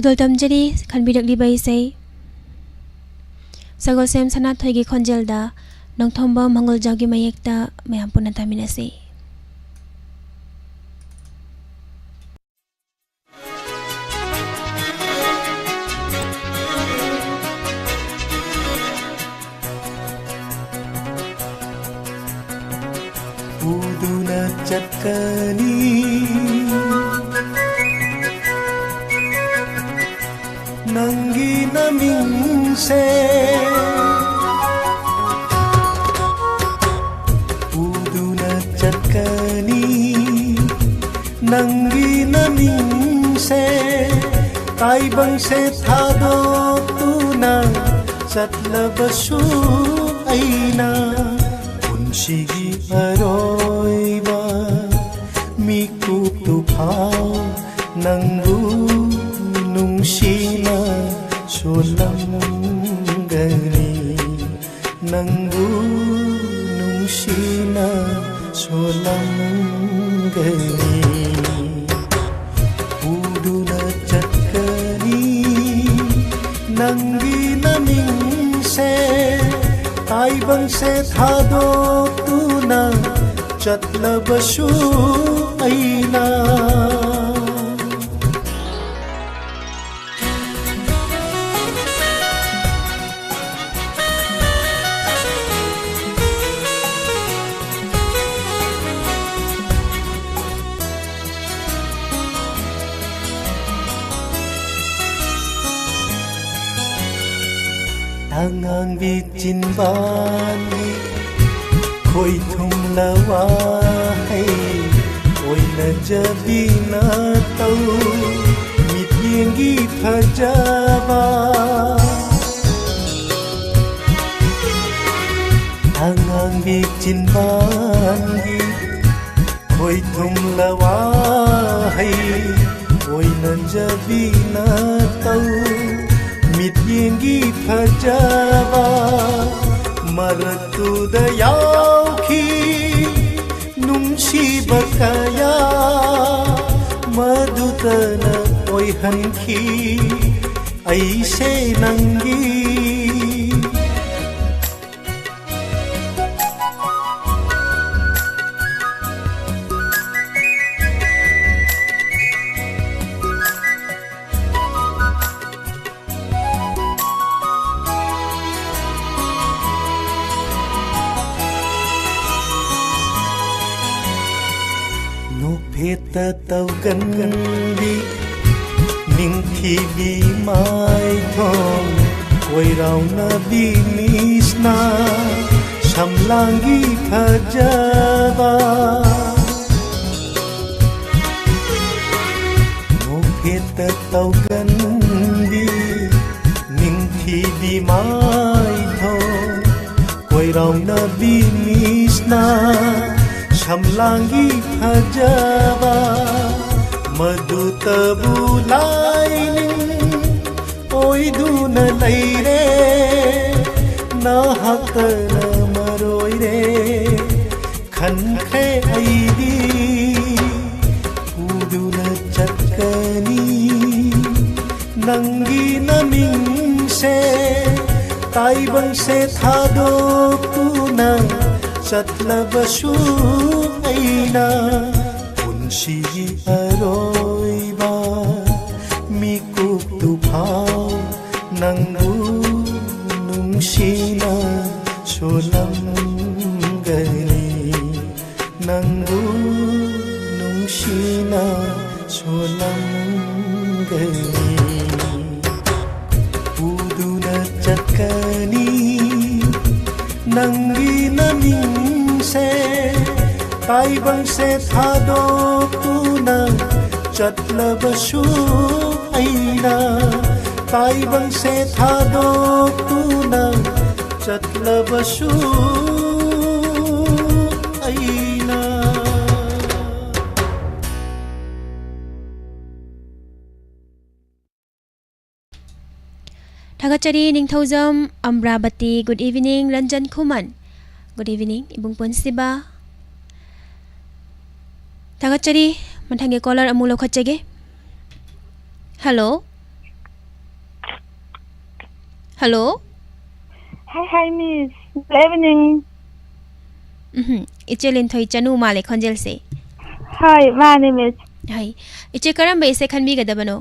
ꯈꯨꯗꯣꯜ ꯇꯝꯖꯔꯤ ꯈꯟꯕꯤꯔꯛꯂꯤꯕ ꯏꯁꯩ ꯁꯒꯣꯜꯁꯦꯝ ꯁꯅꯥꯊꯣꯏꯒꯤ ꯈꯣꯟꯖꯦꯜꯗ ꯅꯣꯡꯊꯣꯝꯕꯝ ꯃꯪꯒꯣꯜꯖꯥꯎꯒꯤ ꯃꯌꯦꯛꯇ ꯃꯌꯥꯝ ꯄꯨꯟꯅ ꯇꯥꯃꯤꯟꯅꯁꯤ꯫ ꯄꯨꯗꯨꯅ ꯆꯠꯀꯅꯤ ꯅꯪꯒꯤ ꯅꯃꯤꯡꯁꯦ꯫ ꯄꯨꯗꯨꯅ ꯆꯠꯀꯅꯤ ꯅꯪꯒꯤ ꯅꯃꯤꯡꯁꯦ꯫ ꯇꯥꯏꯕꯪꯁꯦ ꯊꯥꯗꯣꯛꯇꯨꯅ ꯆꯠꯂꯕꯁꯨ ꯑꯩꯅ ꯄꯨꯟꯁꯤꯒꯤ ꯑꯔꯣꯏꯕ ꯃꯤꯀꯨꯞꯇꯨ ꯐꯥꯎ ꯅꯪꯕꯨ ꯅꯨꯡꯁꯤꯅ ꯁꯣꯜꯂꯝꯒꯅꯤ, ꯅꯪꯕꯨ ꯅꯨꯡꯁꯤꯅ ꯁꯣꯜꯂꯝꯒꯅꯤ꯫ ꯄꯨꯗꯨꯅ ꯆꯠꯀꯅꯤ ꯅꯪꯒꯤ ꯅꯃꯤꯡꯁꯦ꯫ ꯇꯥꯏꯕꯪꯁꯦ ꯊꯥꯗꯣꯛꯇꯨꯅ ꯆꯠꯂꯕꯁꯨ ꯑꯩꯅ꯫ ꯑꯉꯥꯡꯕꯤ ꯆꯤꯟꯕꯥꯟꯒꯤ ꯈꯣꯏꯊꯨꯝꯂ ꯋꯥꯍꯩ ꯑꯣꯏꯅꯖꯕꯤ ꯅꯇꯧ ꯃꯤꯠꯌꯦꯡꯒꯤ ꯐꯖꯕ꯫ ꯑꯉꯥꯡꯕꯤ ꯆꯤꯟꯕꯥꯟꯒꯤ ꯈꯣꯏꯊꯨꯝꯂ ꯋꯥꯍꯩ ꯑꯣꯏꯅꯖꯕꯤ ꯅꯇꯧ ꯃꯤꯠꯌꯦꯡꯒꯤ ꯐꯖꯕ꯫ ꯃꯔꯛꯇꯨꯗ ꯌꯥꯎꯈꯤ ꯅꯨꯡꯁꯤꯕ ꯀꯌꯥ, ꯃꯗꯨꯇꯅ ꯑꯣꯏꯍꯟꯈꯤ ꯑꯩꯁꯦ ꯅꯪꯒꯤ꯫ ꯅꯣꯛꯐꯦꯠꯇ ꯇꯧꯒꯟꯕꯤ ꯅꯤꯡꯊꯤꯕꯤ ꯃꯥꯏꯊꯣꯡ ꯀꯣꯏꯔꯥꯎꯅꯕꯤ ꯃꯤꯁꯅ ꯁꯝꯂꯥꯡꯒꯤ ꯐꯖꯕ꯫ ꯅꯣꯛꯐꯦꯠꯇ ꯇꯧꯒꯟꯕꯤ ꯅꯤꯡꯊꯤꯕꯤ ꯃꯥꯏꯊꯣꯡ ꯀꯣꯏꯔꯥꯎꯅꯕꯤ ꯃꯤꯁꯅ ꯁꯝꯂꯥꯡꯒꯤ ꯐꯖꯕ ꯃꯗꯨꯇꯕꯨ ꯂꯥꯏꯅꯤꯡ ꯑꯣꯏꯗꯨꯅ ꯂꯩꯔꯦ꯫ ꯅꯍꯥꯛꯇꯅ ꯃꯔꯣꯏꯔꯦ ꯈꯟꯈ꯭ꯔꯦ ꯑꯩꯗꯤ꯫ ꯄꯨꯗꯨꯅ ꯆꯠꯀꯅꯤ ꯅꯪꯒꯤ ꯅꯃꯤꯡꯁꯦ꯫ ꯇꯥꯏꯕꯪꯁꯦ ꯊꯥꯗꯣꯛꯇꯨꯅ ꯆꯠꯂꯕꯁꯨ ꯑꯩꯅ ꯄꯨꯟꯁꯤꯒꯤ ꯑꯔꯣꯏꯕ ꯃꯤꯀꯨꯞꯇꯨ ꯐꯥꯎ ꯅꯪꯕꯨ ꯅꯨꯡꯁꯤꯅ ꯁꯣꯜꯂꯝꯒꯅꯤ꯫ ꯅꯪꯕꯨ ꯅꯨꯡꯁꯤꯅ ꯁꯣꯜꯂꯝꯒꯅꯤ꯫ ꯄꯨꯗꯨꯅ ꯆꯠꯀꯅꯤ ꯅꯪꯒꯤ ꯅꯃꯤꯡꯁꯦ꯫ ꯇꯥꯏꯕꯪꯁꯦ ꯊꯥꯗꯣꯛꯇꯨꯅ ꯆꯠꯂꯕꯁꯨ ꯑꯩꯅ, ꯇꯥꯏꯕꯪꯁꯦ ꯊꯥꯗꯣꯛꯇꯨꯅ ꯆꯠꯂꯕꯁꯨ ꯑꯩꯅ꯫ ꯊꯥꯒꯠꯆꯔꯤ ꯅꯤꯡꯊꯧꯖꯝ ꯑꯝꯕ꯭ꯔꯥꯕꯇꯤ꯫ Good evening ꯔꯟꯖꯟ ꯈꯨꯃꯟ꯫ Good evening ꯏꯕꯨꯡ ꯄꯨꯟꯁꯤꯕ꯫ ꯊꯥꯒꯠꯆꯔꯤ꯫ ꯃꯊꯪꯒꯤ caller ꯑꯃꯨꯛ ꯂꯧꯈꯠꯆꯒꯦ꯫ Hello? Hello? Hi, hi, Miss. Good evening. ꯎꯝ, ꯏꯆꯦ ꯂꯤꯟꯊꯣꯏ ꯆꯅꯨ ꯃꯥꯜꯂꯦ ꯈꯣꯟꯖꯦꯜꯁꯦ꯫ ꯍꯣꯏ, ꯃꯥꯅꯦ, Miss. ꯍꯥꯏ, ꯏꯆꯦ ꯀꯔꯝꯕ ꯏꯁꯩ ꯈꯟꯕꯤꯒꯗꯕꯅꯣ?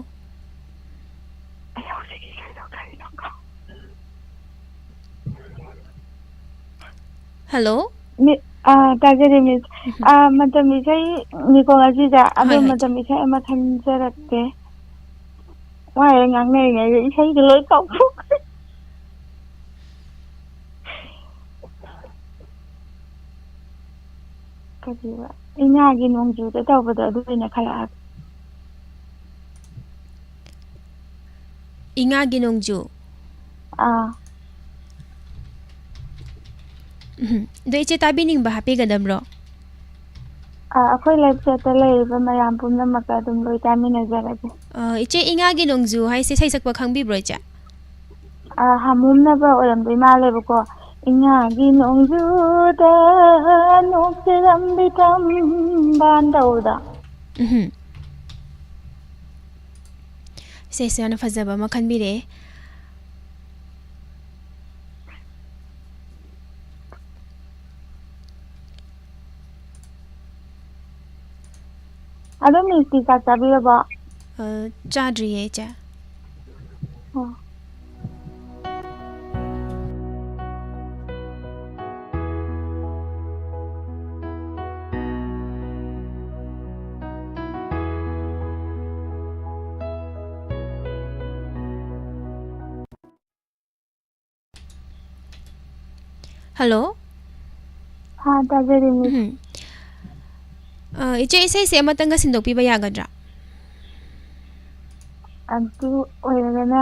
ꯑꯩ ꯍꯧꯖꯤꯛ ꯏꯁꯩꯗꯣ ꯀꯔꯤꯅꯣ ꯈꯪ- Hello? Mi-, ꯑꯥ, ꯇꯥꯖꯔꯦ, Miss. ꯑꯥ, ꯃꯇꯝ ꯏꯁꯩꯅꯤꯀꯣ ꯉꯁꯤꯁꯦ꯫ ꯑꯗꯣ ꯍꯣꯏ, ꯍꯣꯏ, ꯃꯇꯝ ꯏꯁꯩ ꯑꯃ ꯈꯟꯖꯔꯛꯀꯦ꯫ ꯋꯥꯍꯩ ꯉꯥꯡꯅꯔꯤꯉꯩꯗ ꯏꯁꯩꯗꯣ ꯂꯣꯏ ꯀꯥꯎꯊꯣꯛꯈ꯭ꯔꯦ꯫ ꯀꯔꯤꯕ? ꯏꯉꯥꯒꯤ ꯅꯣꯡꯖꯨꯗ ꯇꯧꯕꯗꯣ ꯑꯗꯨ ꯑꯣꯏꯅ ꯈꯜꯂꯛꯑꯒꯦ꯫ ꯏꯉꯥꯒꯤ ꯅꯣꯡꯖꯨ꯫ ꯑꯥ꯫ ꯎꯝ, ꯑꯗꯣ ꯏꯆꯦ ꯇꯥꯕꯤꯅꯤꯡꯕ ꯍꯥꯞꯄꯤꯒꯗꯕ꯭ꯔꯣ? ꯑꯥ, ꯑꯩꯈꯣꯏ live chatꯇ ꯂꯩꯔꯤꯕ ꯃꯌꯥꯝ ꯄꯨꯝꯅꯃꯛꯀ ꯑꯗꯨꯝ ꯂꯣꯏ ꯇꯥꯃꯤꯟꯅꯖꯔꯒꯦ꯫ ꯑ, ꯏꯆꯦ, ꯏꯉꯥꯒꯤ ꯅꯣꯡꯖꯨ ꯍꯥꯏꯁꯦ ꯏꯁꯩ ꯁꯛꯄ ꯈꯪꯕꯤꯕ꯭ꯔꯣ, ꯏꯆꯦ? ꯑꯥ, ꯍꯥꯃꯣꯝꯅꯕ ꯑꯣꯏꯔꯝꯗꯣꯏ ꯃꯥꯜꯂꯦꯕꯀꯣ꯫ "ꯏꯉꯥꯒꯤ ꯅꯣꯡꯖꯨꯗ ꯅꯣꯛꯆꯔꯝꯕꯤ ꯇꯝꯕꯥꯟ" ꯇꯧꯕꯗꯣ꯫ ꯎꯝ꯫ ꯏꯁꯩꯁꯦ ꯌꯥꯝꯅ ꯐꯖꯕ ꯑꯃ ꯈꯟꯕꯤꯔꯛꯑꯦ꯫ ꯑꯗꯣ Missꯇꯤ ꯆꯥꯛ ꯆꯥꯕꯤꯔꯕꯣ? ꯑ, ꯆꯥꯗ꯭ꯔꯤꯌꯦ, ꯏꯆꯦ꯫ ꯑꯣ꯫ Hello? ꯍꯥ, ꯇꯥꯖꯔꯤ, Miss꯫ ꯎꯝ꯫ ꯑ, ꯏꯆꯦ, ꯏꯁꯩꯁꯦ ꯑꯃꯇꯪꯒ ꯁꯤꯟꯗꯣꯛꯄꯤꯕ ꯌꯥꯒꯗ꯭ꯔꯥ? ꯑꯗꯨ ꯑꯣꯏꯔꯒꯅ,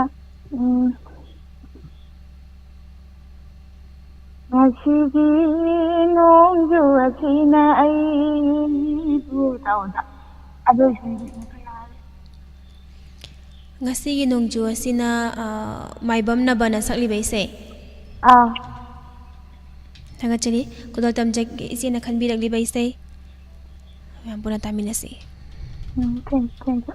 ꯎꯝ, "ꯉꯁꯤꯒꯤ ꯅꯣꯡꯖꯨ ꯑꯁꯤꯅ ꯑꯩꯕꯨ" ꯇꯧꯕꯗꯣ꯫ ꯑꯗꯨ ꯏꯁꯩꯗꯨ ꯏꯁꯩ ꯌꯥꯔꯦ꯫ ꯉꯁꯤꯒꯤ ꯅꯣꯡꯖꯨ ꯑꯁꯤꯅ, ꯑ, ꯃꯥꯏꯕꯝ ꯅꯕꯅ ꯁꯛꯂꯤꯕ ꯏꯁꯩ? ꯑꯥ꯫ ꯊꯥꯒꯠꯆꯔꯤ꯫ ꯈꯨꯗꯣꯜ ꯇꯝꯖꯒꯦ ꯏꯆꯦꯅ ꯈꯟꯕꯤꯔꯛꯂꯤꯕ ꯏꯁꯩ꯫ ꯃꯌꯥꯝ ꯄꯨꯟꯅ ꯇꯥꯃꯤꯟꯅꯁꯤ꯫ ꯎꯝ, thank you, thank you꯫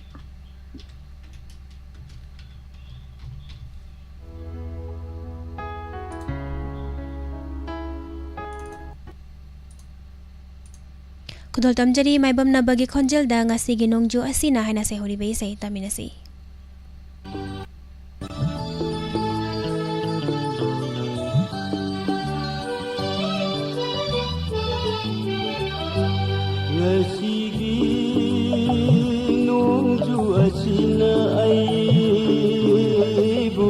ꯈꯨꯗꯣꯜ ꯇꯝꯖꯔꯤ ꯃꯥꯏꯕꯝ ꯅꯕꯒꯤ ꯈꯣꯟꯖꯦꯜꯗ ꯉꯁꯤꯒꯤ ꯅꯣꯡꯖꯨ ꯑꯁꯤꯅ ꯍꯥꯏꯅ ꯁꯩꯍꯧꯔꯤꯕ ꯏꯁꯩ ꯇꯥꯃꯤꯟꯅꯁꯤ꯫ ꯉꯁꯤꯒꯤ ꯅꯣꯡꯖꯨ ꯑꯁꯤꯅ ꯑꯩꯕꯨ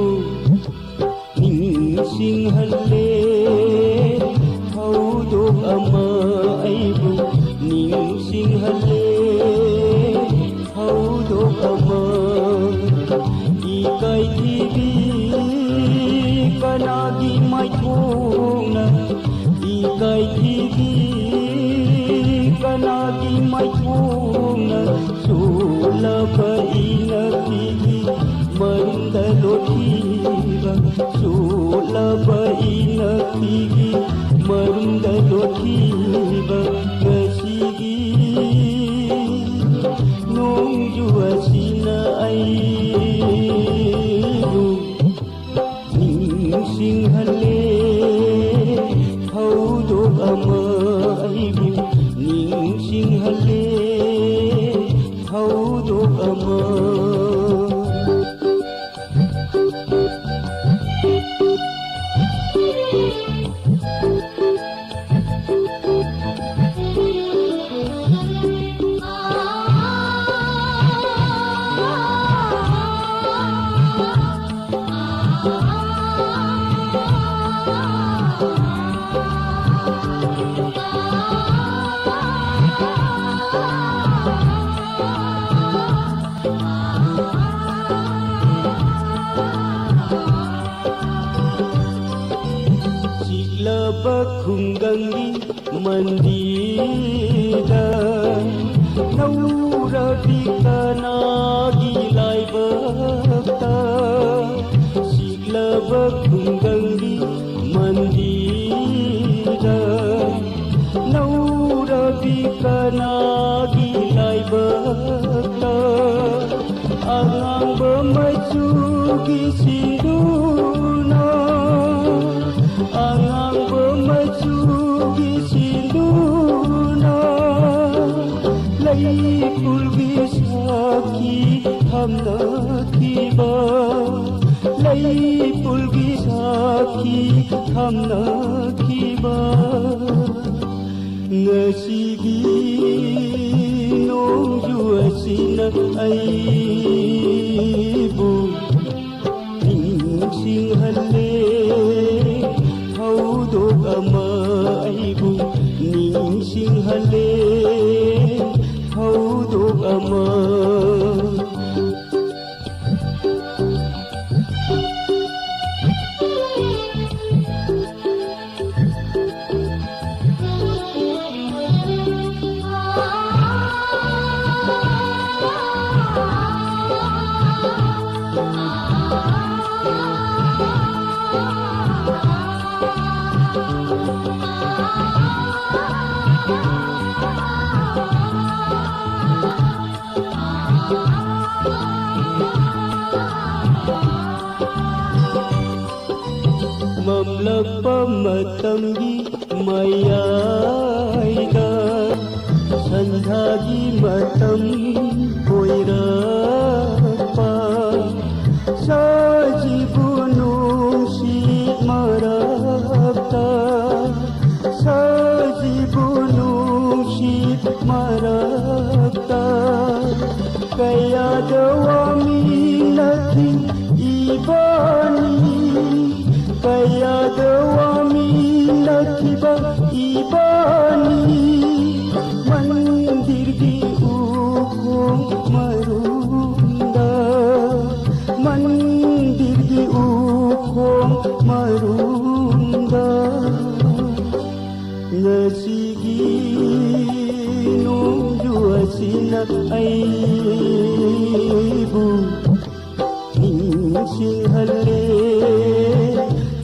ꯅꯤꯡꯁꯤꯡꯍꯜꯂꯦ ꯊꯧꯗꯣꯛ ꯑꯃ, ꯑꯩꯕꯨ ꯅꯤꯡꯁꯤꯡꯍꯜꯂꯦ ꯊꯧꯗꯣꯛ ꯑꯃ꯫ ꯏꯀꯥꯏꯊꯤꯕꯤ ꯀꯅꯥꯒꯤ ꯃꯥꯏꯊꯣꯡꯅ, ꯏꯀꯥꯏꯊꯤꯕꯤ ꯀꯅꯥꯒꯤ ꯃꯥꯏꯊꯣꯡꯅ ꯆꯣꯠꯂꯕ ꯏꯅꯛꯇꯤꯒꯤ ꯃꯔꯨꯝꯗ ꯂꯣꯠꯈꯤꯕ, ꯆꯣꯠꯂꯕ ꯏꯅꯛꯇꯤꯒꯤ ꯃꯔꯨꯝꯗ ꯂꯣꯠꯈꯤꯕ ꯉꯁꯤꯒꯤ ꯅꯣꯡꯖꯨ ꯑꯁꯤꯅ ꯑꯩꯕꯨ ꯅꯤꯡꯁꯤꯡꯍꯜꯂꯦ ꯊꯧꯗꯣꯛ ꯑꯃ, ꯑꯩꯕꯨ ꯅꯤꯡꯁꯤꯡꯍꯜꯂꯦ ꯊꯧꯗꯣꯛ ꯑꯃ꯫ ꯆꯤꯛꯂꯕ ꯈꯨꯡꯒꯪꯒꯤ ꯃꯟꯗꯤꯔꯗ ꯅꯧꯔꯕꯤ ꯀꯅꯥꯒꯤ ꯂꯥꯏꯕꯛꯇ? ꯆꯤꯛꯂꯕ ꯈꯨꯡꯒꯪꯒꯤ ꯃꯟꯗꯤꯔꯗ ꯅꯧꯔꯕꯤ ꯀꯅꯥꯒꯤ ꯂꯥꯏꯕꯛꯇ? ꯑꯉꯥꯡꯕ ꯃꯆꯨꯒꯤ ꯁꯤꯟꯗꯨꯅ, ꯑꯉꯥꯡꯕ ꯃꯆꯨꯒꯤ ꯁꯤꯟꯗꯨꯅ ꯂꯩꯄꯨꯜꯒꯤ ꯁꯥꯈꯤ ꯊꯝꯅꯈꯤꯕ, ꯂꯩꯄꯨꯜꯒꯤ ꯁꯥꯈꯤ ꯊꯝꯅꯈꯤꯕ, ꯉꯁꯤꯒꯤ ꯅꯣꯡꯖꯨ ꯑꯁꯤꯅ ꯑꯩꯕꯨ ꯅꯤꯡꯁꯤꯡꯍꯜꯂꯦ꯫ ꯊꯧꯗꯣꯛ ꯑꯃ ꯑꯩꯕꯨ ꯅꯤꯡꯁꯤꯡꯍꯜꯂꯦ꯫ ꯊꯧꯗꯣꯛ ꯑꯃ꯫ ꯃꯝꯂꯛꯄ ꯃꯇꯝꯒꯤ ꯃꯌꯥꯏꯗ ꯁꯟꯙꯥꯒꯤ ꯃꯇꯝ ꯑꯣꯏꯔꯛꯄ, ꯁꯖꯤꯕꯨ ꯅꯨꯡꯁꯤꯠ ꯃꯔꯛꯇ, ꯁꯖꯤꯕꯨ ꯅꯨꯡꯁꯤꯠ ꯃꯔꯛꯇ ꯀꯌꯥꯗ ꯋꯥꯃꯤꯟꯅꯈꯤ ꯏꯕꯥꯅꯤ, ꯀꯌꯥꯗ ꯋꯥꯃꯤꯟꯅꯈꯤꯕ ꯏꯕꯥꯅꯤ꯫ ꯃꯟꯗꯤꯔꯒꯤ ꯎꯈꯣꯡ ꯃꯔꯨꯝꯗ, ꯃꯟꯗꯤꯔꯒꯤ ꯎꯈꯣꯡ ꯃꯔꯨꯝꯗ꯫ ꯉꯁꯤꯒꯤ ꯅꯣꯡꯖꯨ ꯑꯁꯤꯅ ꯑꯩꯕꯨ ꯅꯤꯡꯁꯤꯡꯍꯜꯂꯦ꯫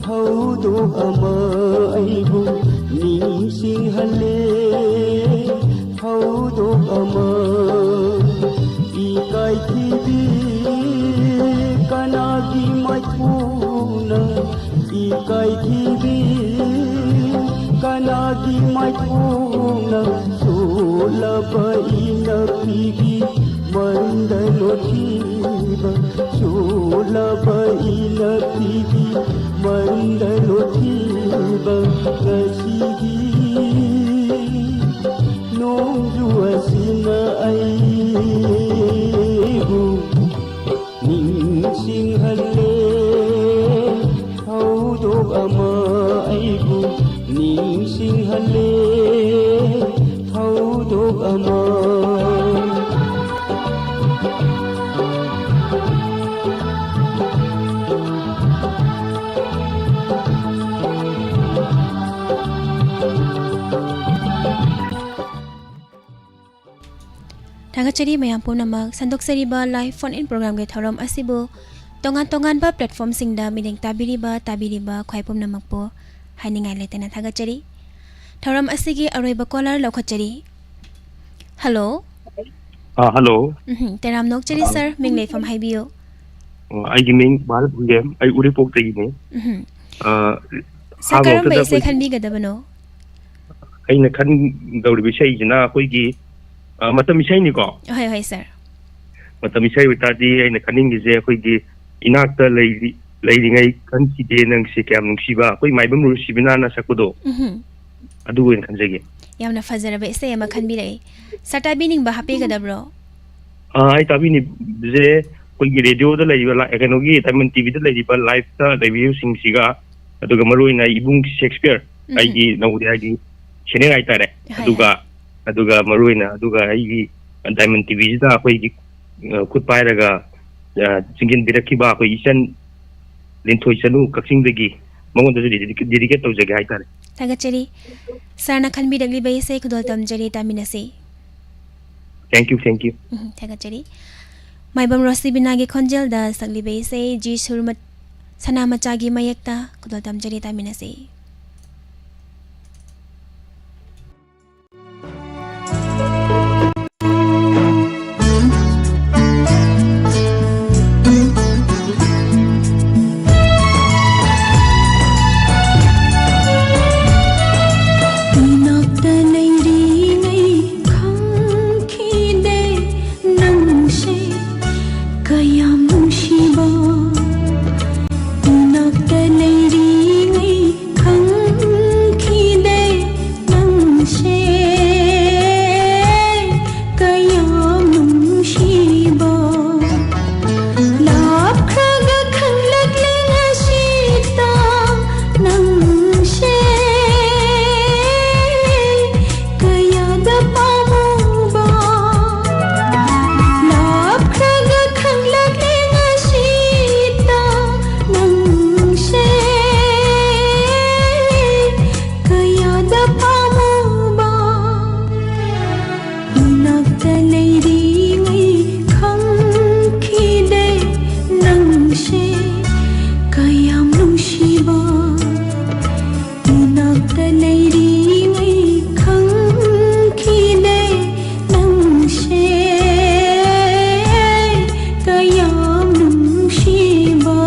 ꯊꯧꯗꯣꯛ ꯑꯃ ꯑꯩꯕꯨ ꯅꯤꯡꯁꯤꯡꯍꯜꯂꯦ꯫ ꯊꯧꯗꯣꯛ ꯑꯃ꯫ ꯏꯀꯥꯏꯊꯤꯕꯤ ꯀꯅꯥꯒꯤ ꯃꯥꯏꯊꯣꯡꯅ, ꯏꯀꯥꯏꯊꯤꯕꯤ ꯀꯅꯥꯒꯤ ꯃꯥꯏꯊꯣꯡꯅ ꯆꯣꯠꯂꯕ ꯏꯃꯦ ꯑꯩꯒꯤ ꯃꯔꯨꯝꯗ ꯂꯣꯠꯈꯤꯕ, ꯆꯣꯠꯂꯕ ꯏꯅꯞꯇꯤꯒꯤ ꯃꯔꯨꯝꯗ ꯂꯣꯠꯈꯤꯕ, ꯉꯁꯤꯒꯤ ꯅꯣꯡꯖꯨ ꯑꯁꯤꯅ ꯑꯩꯕꯨ ꯅꯤꯡꯁꯤꯡꯍꯜꯂꯦ꯫ ꯊꯧꯗꯣꯛ ꯑꯃ ꯑꯩꯕꯨ ꯅꯤꯡꯁꯤꯡꯍꯜꯂꯦ꯫ ꯊꯧꯗꯣꯛ ꯑꯃ꯫ ꯊꯥꯒꯠꯆꯔꯤ ꯃꯌꯥꯝ ꯄꯨꯝꯅꯃꯛ꯫ ꯁꯟꯗꯣꯛꯆꯔꯤꯕ live phone in programꯒꯤ ꯊꯧꯔꯝ ꯑꯁꯤꯕꯨ ꯇꯣꯉꯥꯟ ꯇꯣꯉꯥꯟꯕ platformꯁꯤꯡꯗ ꯃꯤꯠꯌꯦꯡ ꯇꯥꯕꯤꯔꯤꯕ, ꯇꯥꯕꯤꯔꯤꯕ ꯈ꯭ꯋꯥꯏ ꯄꯨꯝꯅꯃꯛꯄꯨ ꯍꯥꯏꯅꯤꯡꯉꯥꯏ ꯂꯩꯇꯅ ꯊꯥꯒꯠꯆꯔꯤ꯫ ꯊꯧꯔꯝ ꯑꯁꯤꯒꯤ ꯑꯔꯣꯏꯕ caller ꯂꯧꯈꯠꯆꯔꯤ꯫ Hello꯫ ꯑꯥ, hello꯫ ꯎꯝꯍꯨꯝ, ꯇꯔꯥꯝꯅ ꯑꯣꯛꯆꯔꯤ ꯑꯥ꯫ Sir, ꯃꯤꯡ ꯂꯩꯐꯝ ꯍꯥꯏꯕꯤꯌꯨ꯫ ꯑꯣ, ꯑꯩꯒꯤ ꯃꯤꯡ ꯚꯥꯔꯠ ꯍꯨꯏꯔꯦꯝ, ꯑꯩ ꯎꯔꯤꯄꯣꯛꯇꯒꯤꯅꯦ꯫ ꯎꯝꯍꯨꯝ꯫ ꯑꯥ, Sir, ꯑꯍꯥꯟꯕ ꯀꯔꯝꯕ ꯃꯛꯇꯗ ꯏꯁꯩ ꯑꯩꯈꯣꯏꯒꯤ ꯈꯟꯕꯤꯒꯗꯕꯅꯣ? ꯑꯩꯅ ꯈꯟꯗꯧꯔꯤꯕ ꯏꯁꯩꯁꯤꯅ ꯑꯩꯈꯣꯏꯒꯤ, ꯑ, ꯃꯇꯝ ꯏꯁꯩꯅꯤꯀꯣ? ꯍꯣꯏ, ꯍꯣꯏ, sir꯫ ꯃꯇꯝ ꯏꯁꯩ ꯑꯣꯏꯇꯥꯔꯗꯤ ꯑꯩꯅ ꯈꯟꯅꯤꯡꯉꯤꯁꯦ ꯑꯩꯈꯣꯏꯒꯤ "ꯏꯅꯥꯛꯇ ꯂꯩꯔꯤ-, ꯂꯩꯔꯤꯉꯩ ꯈꯟꯈꯤꯗꯦ ꯅꯪꯁꯦ ꯀꯌꯥꯝ ꯅꯨꯡꯁꯤꯕ", ꯑꯩꯈꯣꯏ ꯃꯥꯏꯕꯝ ꯔꯣꯁꯤꯕꯤꯅꯥꯅ ꯁꯛꯄꯗꯣ, ꯎꯝꯍꯨꯝ꯫ ꯑꯗꯨ ꯑꯣꯏꯅ ꯈꯟꯖꯒꯦ꯫ ꯌꯥꯝꯅ ꯐꯖꯔꯕ ꯏꯁꯩ ꯑꯃ ꯈꯟꯕꯤꯔꯛꯑꯦ꯫ Sir, ꯇꯥꯕꯤꯅꯤꯡꯕ ꯍꯥꯞꯄꯤꯒꯗꯕ꯭ꯔꯣ? ꯑ, ꯑꯩ ꯇꯥꯕꯤꯅꯤꯡꯕꯁꯦ ꯑꯩꯈꯣꯏꯒꯤ radioꯗ ꯂꯩꯔꯤꯕ ꯂꯥꯏ-, ꯀꯩꯅꯣꯒꯤ Diamond TVꯗ ꯂꯩꯔꯤꯕ liveꯇ ꯂꯩꯕꯤꯕꯁꯤꯡꯁꯤꯒ, ꯑꯗꯨꯒ ꯃꯔꯨ ꯑꯣꯏꯅ ꯑꯩ ꯏꯕꯨꯡ ꯁꯦꯛꯁꯄꯤꯌꯔ, ꯎꯝ꯫ ꯑꯩꯒꯤ ꯅꯧꯔꯤ ꯍꯥꯏꯗꯤ senior ꯍꯥꯏꯇꯥꯔꯦ꯫ ꯍꯣꯏ, ꯑꯗꯨꯒ, ꯍꯣꯏ꯫ ꯑꯗꯨꯒ ꯃꯔꯨ ꯑꯣꯏꯅ, ꯑꯗꯨꯒ ꯑꯩꯒꯤ Diamond TVꯁꯤꯗ ꯑꯩꯈꯣꯏꯒꯤ, ꯑ, ꯈꯨꯠ ꯄꯥꯏꯔꯒ, ꯑ, ꯆꯤꯡꯁꯤꯟꯕꯤꯔꯛꯈꯤꯕ ꯑꯩꯈꯣꯏ ꯏꯆꯟ ꯂꯤꯟꯊꯣꯏ ꯆꯅꯨ ꯀꯛꯆꯤꯡꯗꯒꯤ, ꯃꯉꯣꯟꯗꯁꯨ dedica-, dedicate ꯇꯧꯖꯒꯦ ꯍꯥꯏꯇꯥꯔꯦ꯫ ꯊꯥꯒꯠꯆꯔꯤ꯫ Sirꯅ ꯈꯟꯕꯤꯔꯛꯂꯤꯕ ꯏꯁꯩ ꯈꯨꯗꯣꯜ ꯇꯝꯖꯔꯤ, ꯇꯥꯃꯤꯟꯅꯁꯤ꯫ Thank you, thank you꯫ ꯎꯝ, ꯊꯥꯒꯠꯆꯔꯤ꯫ ꯃꯥꯏꯕꯝ ꯔꯣꯁꯤꯕꯤꯅꯥꯒꯤ ꯈꯣꯟꯖꯦꯜꯗ ꯁꯛꯂꯤꯕ ꯏꯁꯩ ꯖꯤ ꯁꯨꯔꯃꯠ-, ꯁꯅꯥꯃꯆꯥꯒꯤ ꯃꯌꯦꯛꯇ ꯈꯨꯗꯣꯜ ꯇꯝꯖꯔꯤ, ꯇꯥꯃꯤꯟꯅꯁꯤ꯫ ꯏꯅꯥꯛꯇ ꯂꯩꯔꯤꯉꯩ ꯈꯪꯈꯤꯗꯦ꯫ ꯂꯩꯔꯤꯉꯩ ꯈꯪꯈꯤꯗꯦ ꯅꯪꯁꯦ ꯀꯌꯥꯝ ꯅꯨꯡꯁꯤꯕ꯫ ꯏꯅꯥꯛꯇ ꯂꯩꯔꯤꯉꯩ ꯈꯪꯈꯤꯗꯦ ꯅꯪꯁꯦ ꯀꯌꯥꯝ ꯅꯨꯡꯁꯤꯕ꯫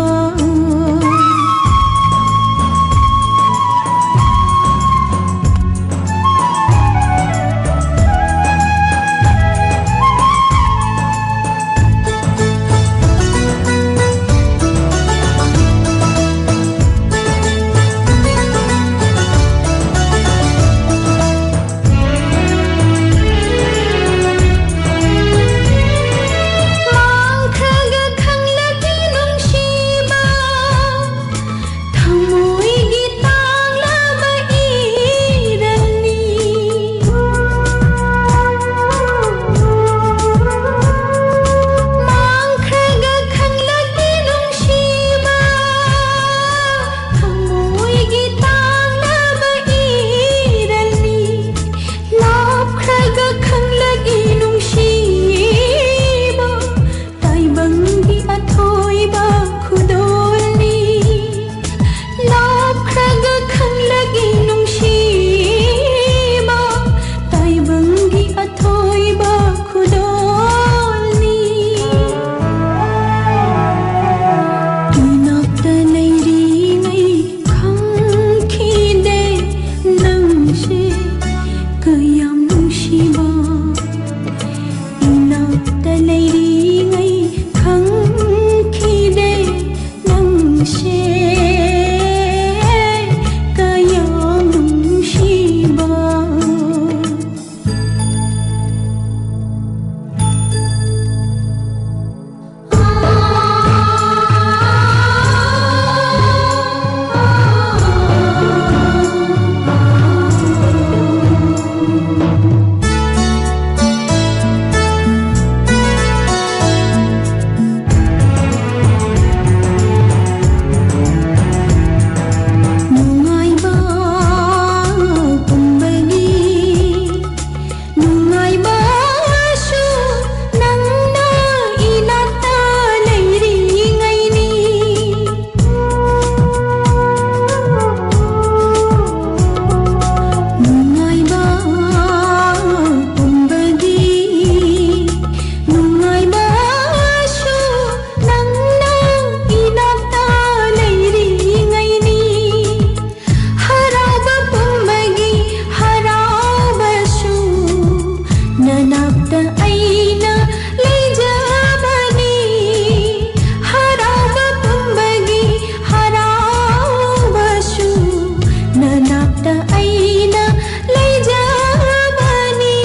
ꯅꯅꯥꯛꯇ ꯑꯩꯅ ꯂꯩꯖꯕꯅꯤ, ꯍꯔꯥꯎꯕ ꯄꯨꯝꯕꯒꯤ ꯍꯔꯥꯎꯕꯁꯨ ꯅꯅꯥꯛꯇ ꯑꯩꯅ ꯂꯩꯖꯕꯅꯤ꯫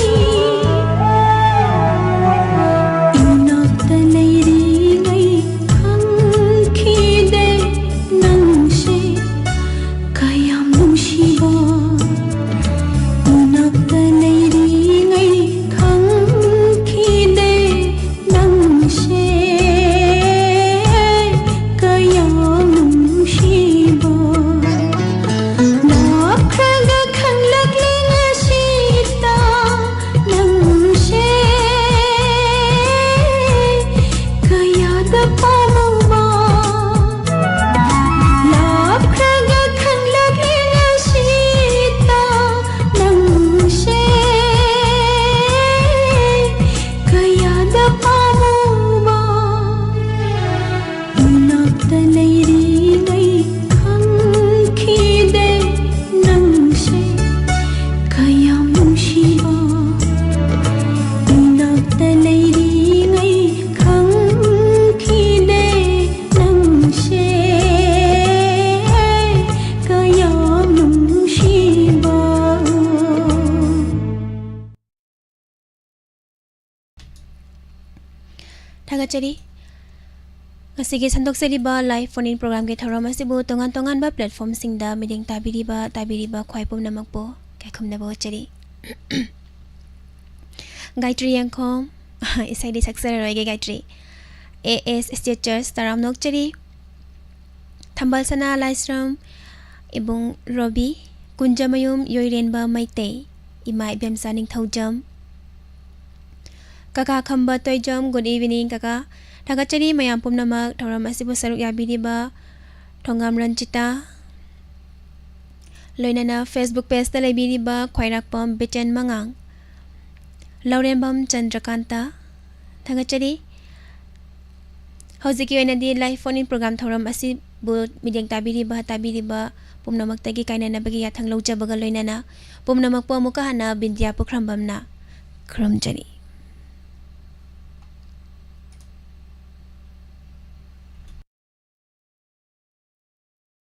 ꯏꯅꯥꯛꯇ ꯂꯩꯔꯤꯉꯩ ꯈꯪꯈꯤꯗꯦ ꯅꯪꯁꯦ ꯀꯌꯥꯝ ꯅꯨꯡꯁꯤꯕ꯫ ꯏꯅꯥꯛꯇ ꯂꯩꯔꯤꯉꯩ ꯈꯪꯈꯤꯗꯦ ꯅꯪꯁꯦ ꯀꯌꯥꯝ ꯅꯨꯡꯁꯤꯕ꯫ ꯂꯥꯞꯈ꯭ꯔꯒ ꯈꯪꯂꯛꯂꯦ ꯉꯁꯤꯇ ꯅꯪꯁꯦ ꯀꯌꯥꯗ ꯄꯥꯝꯃꯨꯕ꯫ ꯂꯥꯞꯈ꯭ꯔꯒ ꯈꯪꯂꯛꯂꯦ ꯉꯁꯤꯇ ꯅꯪꯁꯦ ꯀꯌꯥꯗ ꯄꯥꯝꯃꯨꯕ꯫ ꯏꯅꯥꯛꯇ ꯂꯩꯔꯤꯉꯩ ꯈꯪꯈꯤꯗꯦ ꯅꯪꯁꯦ ꯀꯌꯥꯝ ꯅꯨꯡꯁꯤꯕ꯫ ꯏꯅꯥꯛꯇ ꯂꯩꯔꯤꯉꯩ ꯈꯪꯈꯤꯗꯦ ꯅꯪꯁꯦ ꯀꯌꯥꯝ ꯅꯨꯡꯁꯤꯕ꯫ ꯊꯥꯒꯠꯆꯔꯤ꯫ ꯉꯁꯤꯒꯤ ꯁꯟꯗꯣꯛꯆꯔꯤꯕ live phone in programꯒꯤ ꯊꯧꯔꯝ ꯑꯁꯤꯕꯨ ꯇꯣꯉꯥꯟ ꯇꯣꯉꯥꯟꯕ platformꯁꯤꯡꯗ ꯃꯤꯠꯌꯦꯡ ꯇꯥꯕꯤꯔꯤꯕ, ꯇꯥꯕꯤꯔꯤꯕ ꯈ꯭ꯋꯥꯏ ꯄꯨꯝꯅꯃꯛꯄꯨ ꯏꯀꯥꯏ ꯈꯨꯝꯅꯕ ꯎꯠꯆꯔꯤ꯫ ꯒꯥꯌꯇ꯭ꯔꯤ ꯌꯦꯡꯈꯣꯝ, ꯏꯁꯩꯗꯤ ꯁꯛꯆꯔꯔꯣꯏꯒꯦ ꯒꯥꯌꯇ꯭ꯔꯤ꯫ ꯑꯦ ꯑꯦꯁ State Church ꯇꯔꯥꯝꯅ ꯑꯣꯛꯆꯔꯤ꯫ ꯊꯝꯕꯥꯜ ꯁꯅꯥ ꯂꯥꯏꯁ꯭ꯔꯝ, ꯏꯕꯨꯡ ꯔꯣꯕꯤ, ꯀꯨꯟꯖꯃꯌꯨꯝ ꯌꯣꯏꯔꯦꯟꯕ ꯃꯩꯇꯩ, ꯏꯃꯥ ꯏꯕꯦꯝꯆꯥ ꯅꯤꯡꯊꯧꯖꯝ꯫ ꯀꯀꯥ ꯈꯝꯕ ꯇꯣꯏꯖꯝ, good evening ꯀꯀꯥ꯫ ꯊꯥꯒꯠꯆꯔꯤ ꯃꯌꯥꯝ ꯄꯨꯝꯅꯃꯛ ꯊꯧꯔꯝ ꯑꯁꯤꯕꯨ ꯁꯔꯨꯛ ꯌꯥꯕꯤꯔꯤꯕ ꯊꯣꯡꯉꯥꯝ ꯔꯟꯖꯤꯇꯥ, ꯂꯣꯏꯅꯅ Facebook pageꯇ ꯂꯩꯕꯤꯔꯤꯕ ꯈ꯭ꯋꯥꯏꯔꯥꯛꯄꯝ ꯕꯤꯆꯦꯟ ꯃꯉꯥꯡ, ꯂꯧꯔꯦꯝꯕꯝ ꯆꯟꯗ꯭ꯔꯀꯥꯟꯇ꯫ ꯊꯥꯒꯠꯆꯔꯤ꯫ ꯍꯧꯖꯤꯛꯀꯤ ꯑꯣꯏꯅꯗꯤ live phone in program ꯊꯧꯔꯝ ꯑꯁꯤꯕꯨ ꯃꯤꯠꯌꯦꯡ ꯇꯥꯕꯤꯔꯤꯕ, ꯇꯥꯕꯤꯔꯤꯕ ꯄꯨꯝꯅꯃꯛꯇꯒꯤ ꯀꯥꯏꯅꯅꯕꯒꯤ ꯌꯥꯊꯪ ꯂꯧꯖꯕꯒ ꯂꯣꯏꯅꯅ ꯄꯨꯝꯅꯃꯛꯄꯨ ꯑꯃꯨꯛꯀ ꯍꯟꯅ ꯕꯤꯟꯗꯤꯌꯥ ꯄꯨꯈ꯭ꯔꯝꯕꯝꯅ ꯈꯨꯔꯨꯝꯖꯔꯤ꯫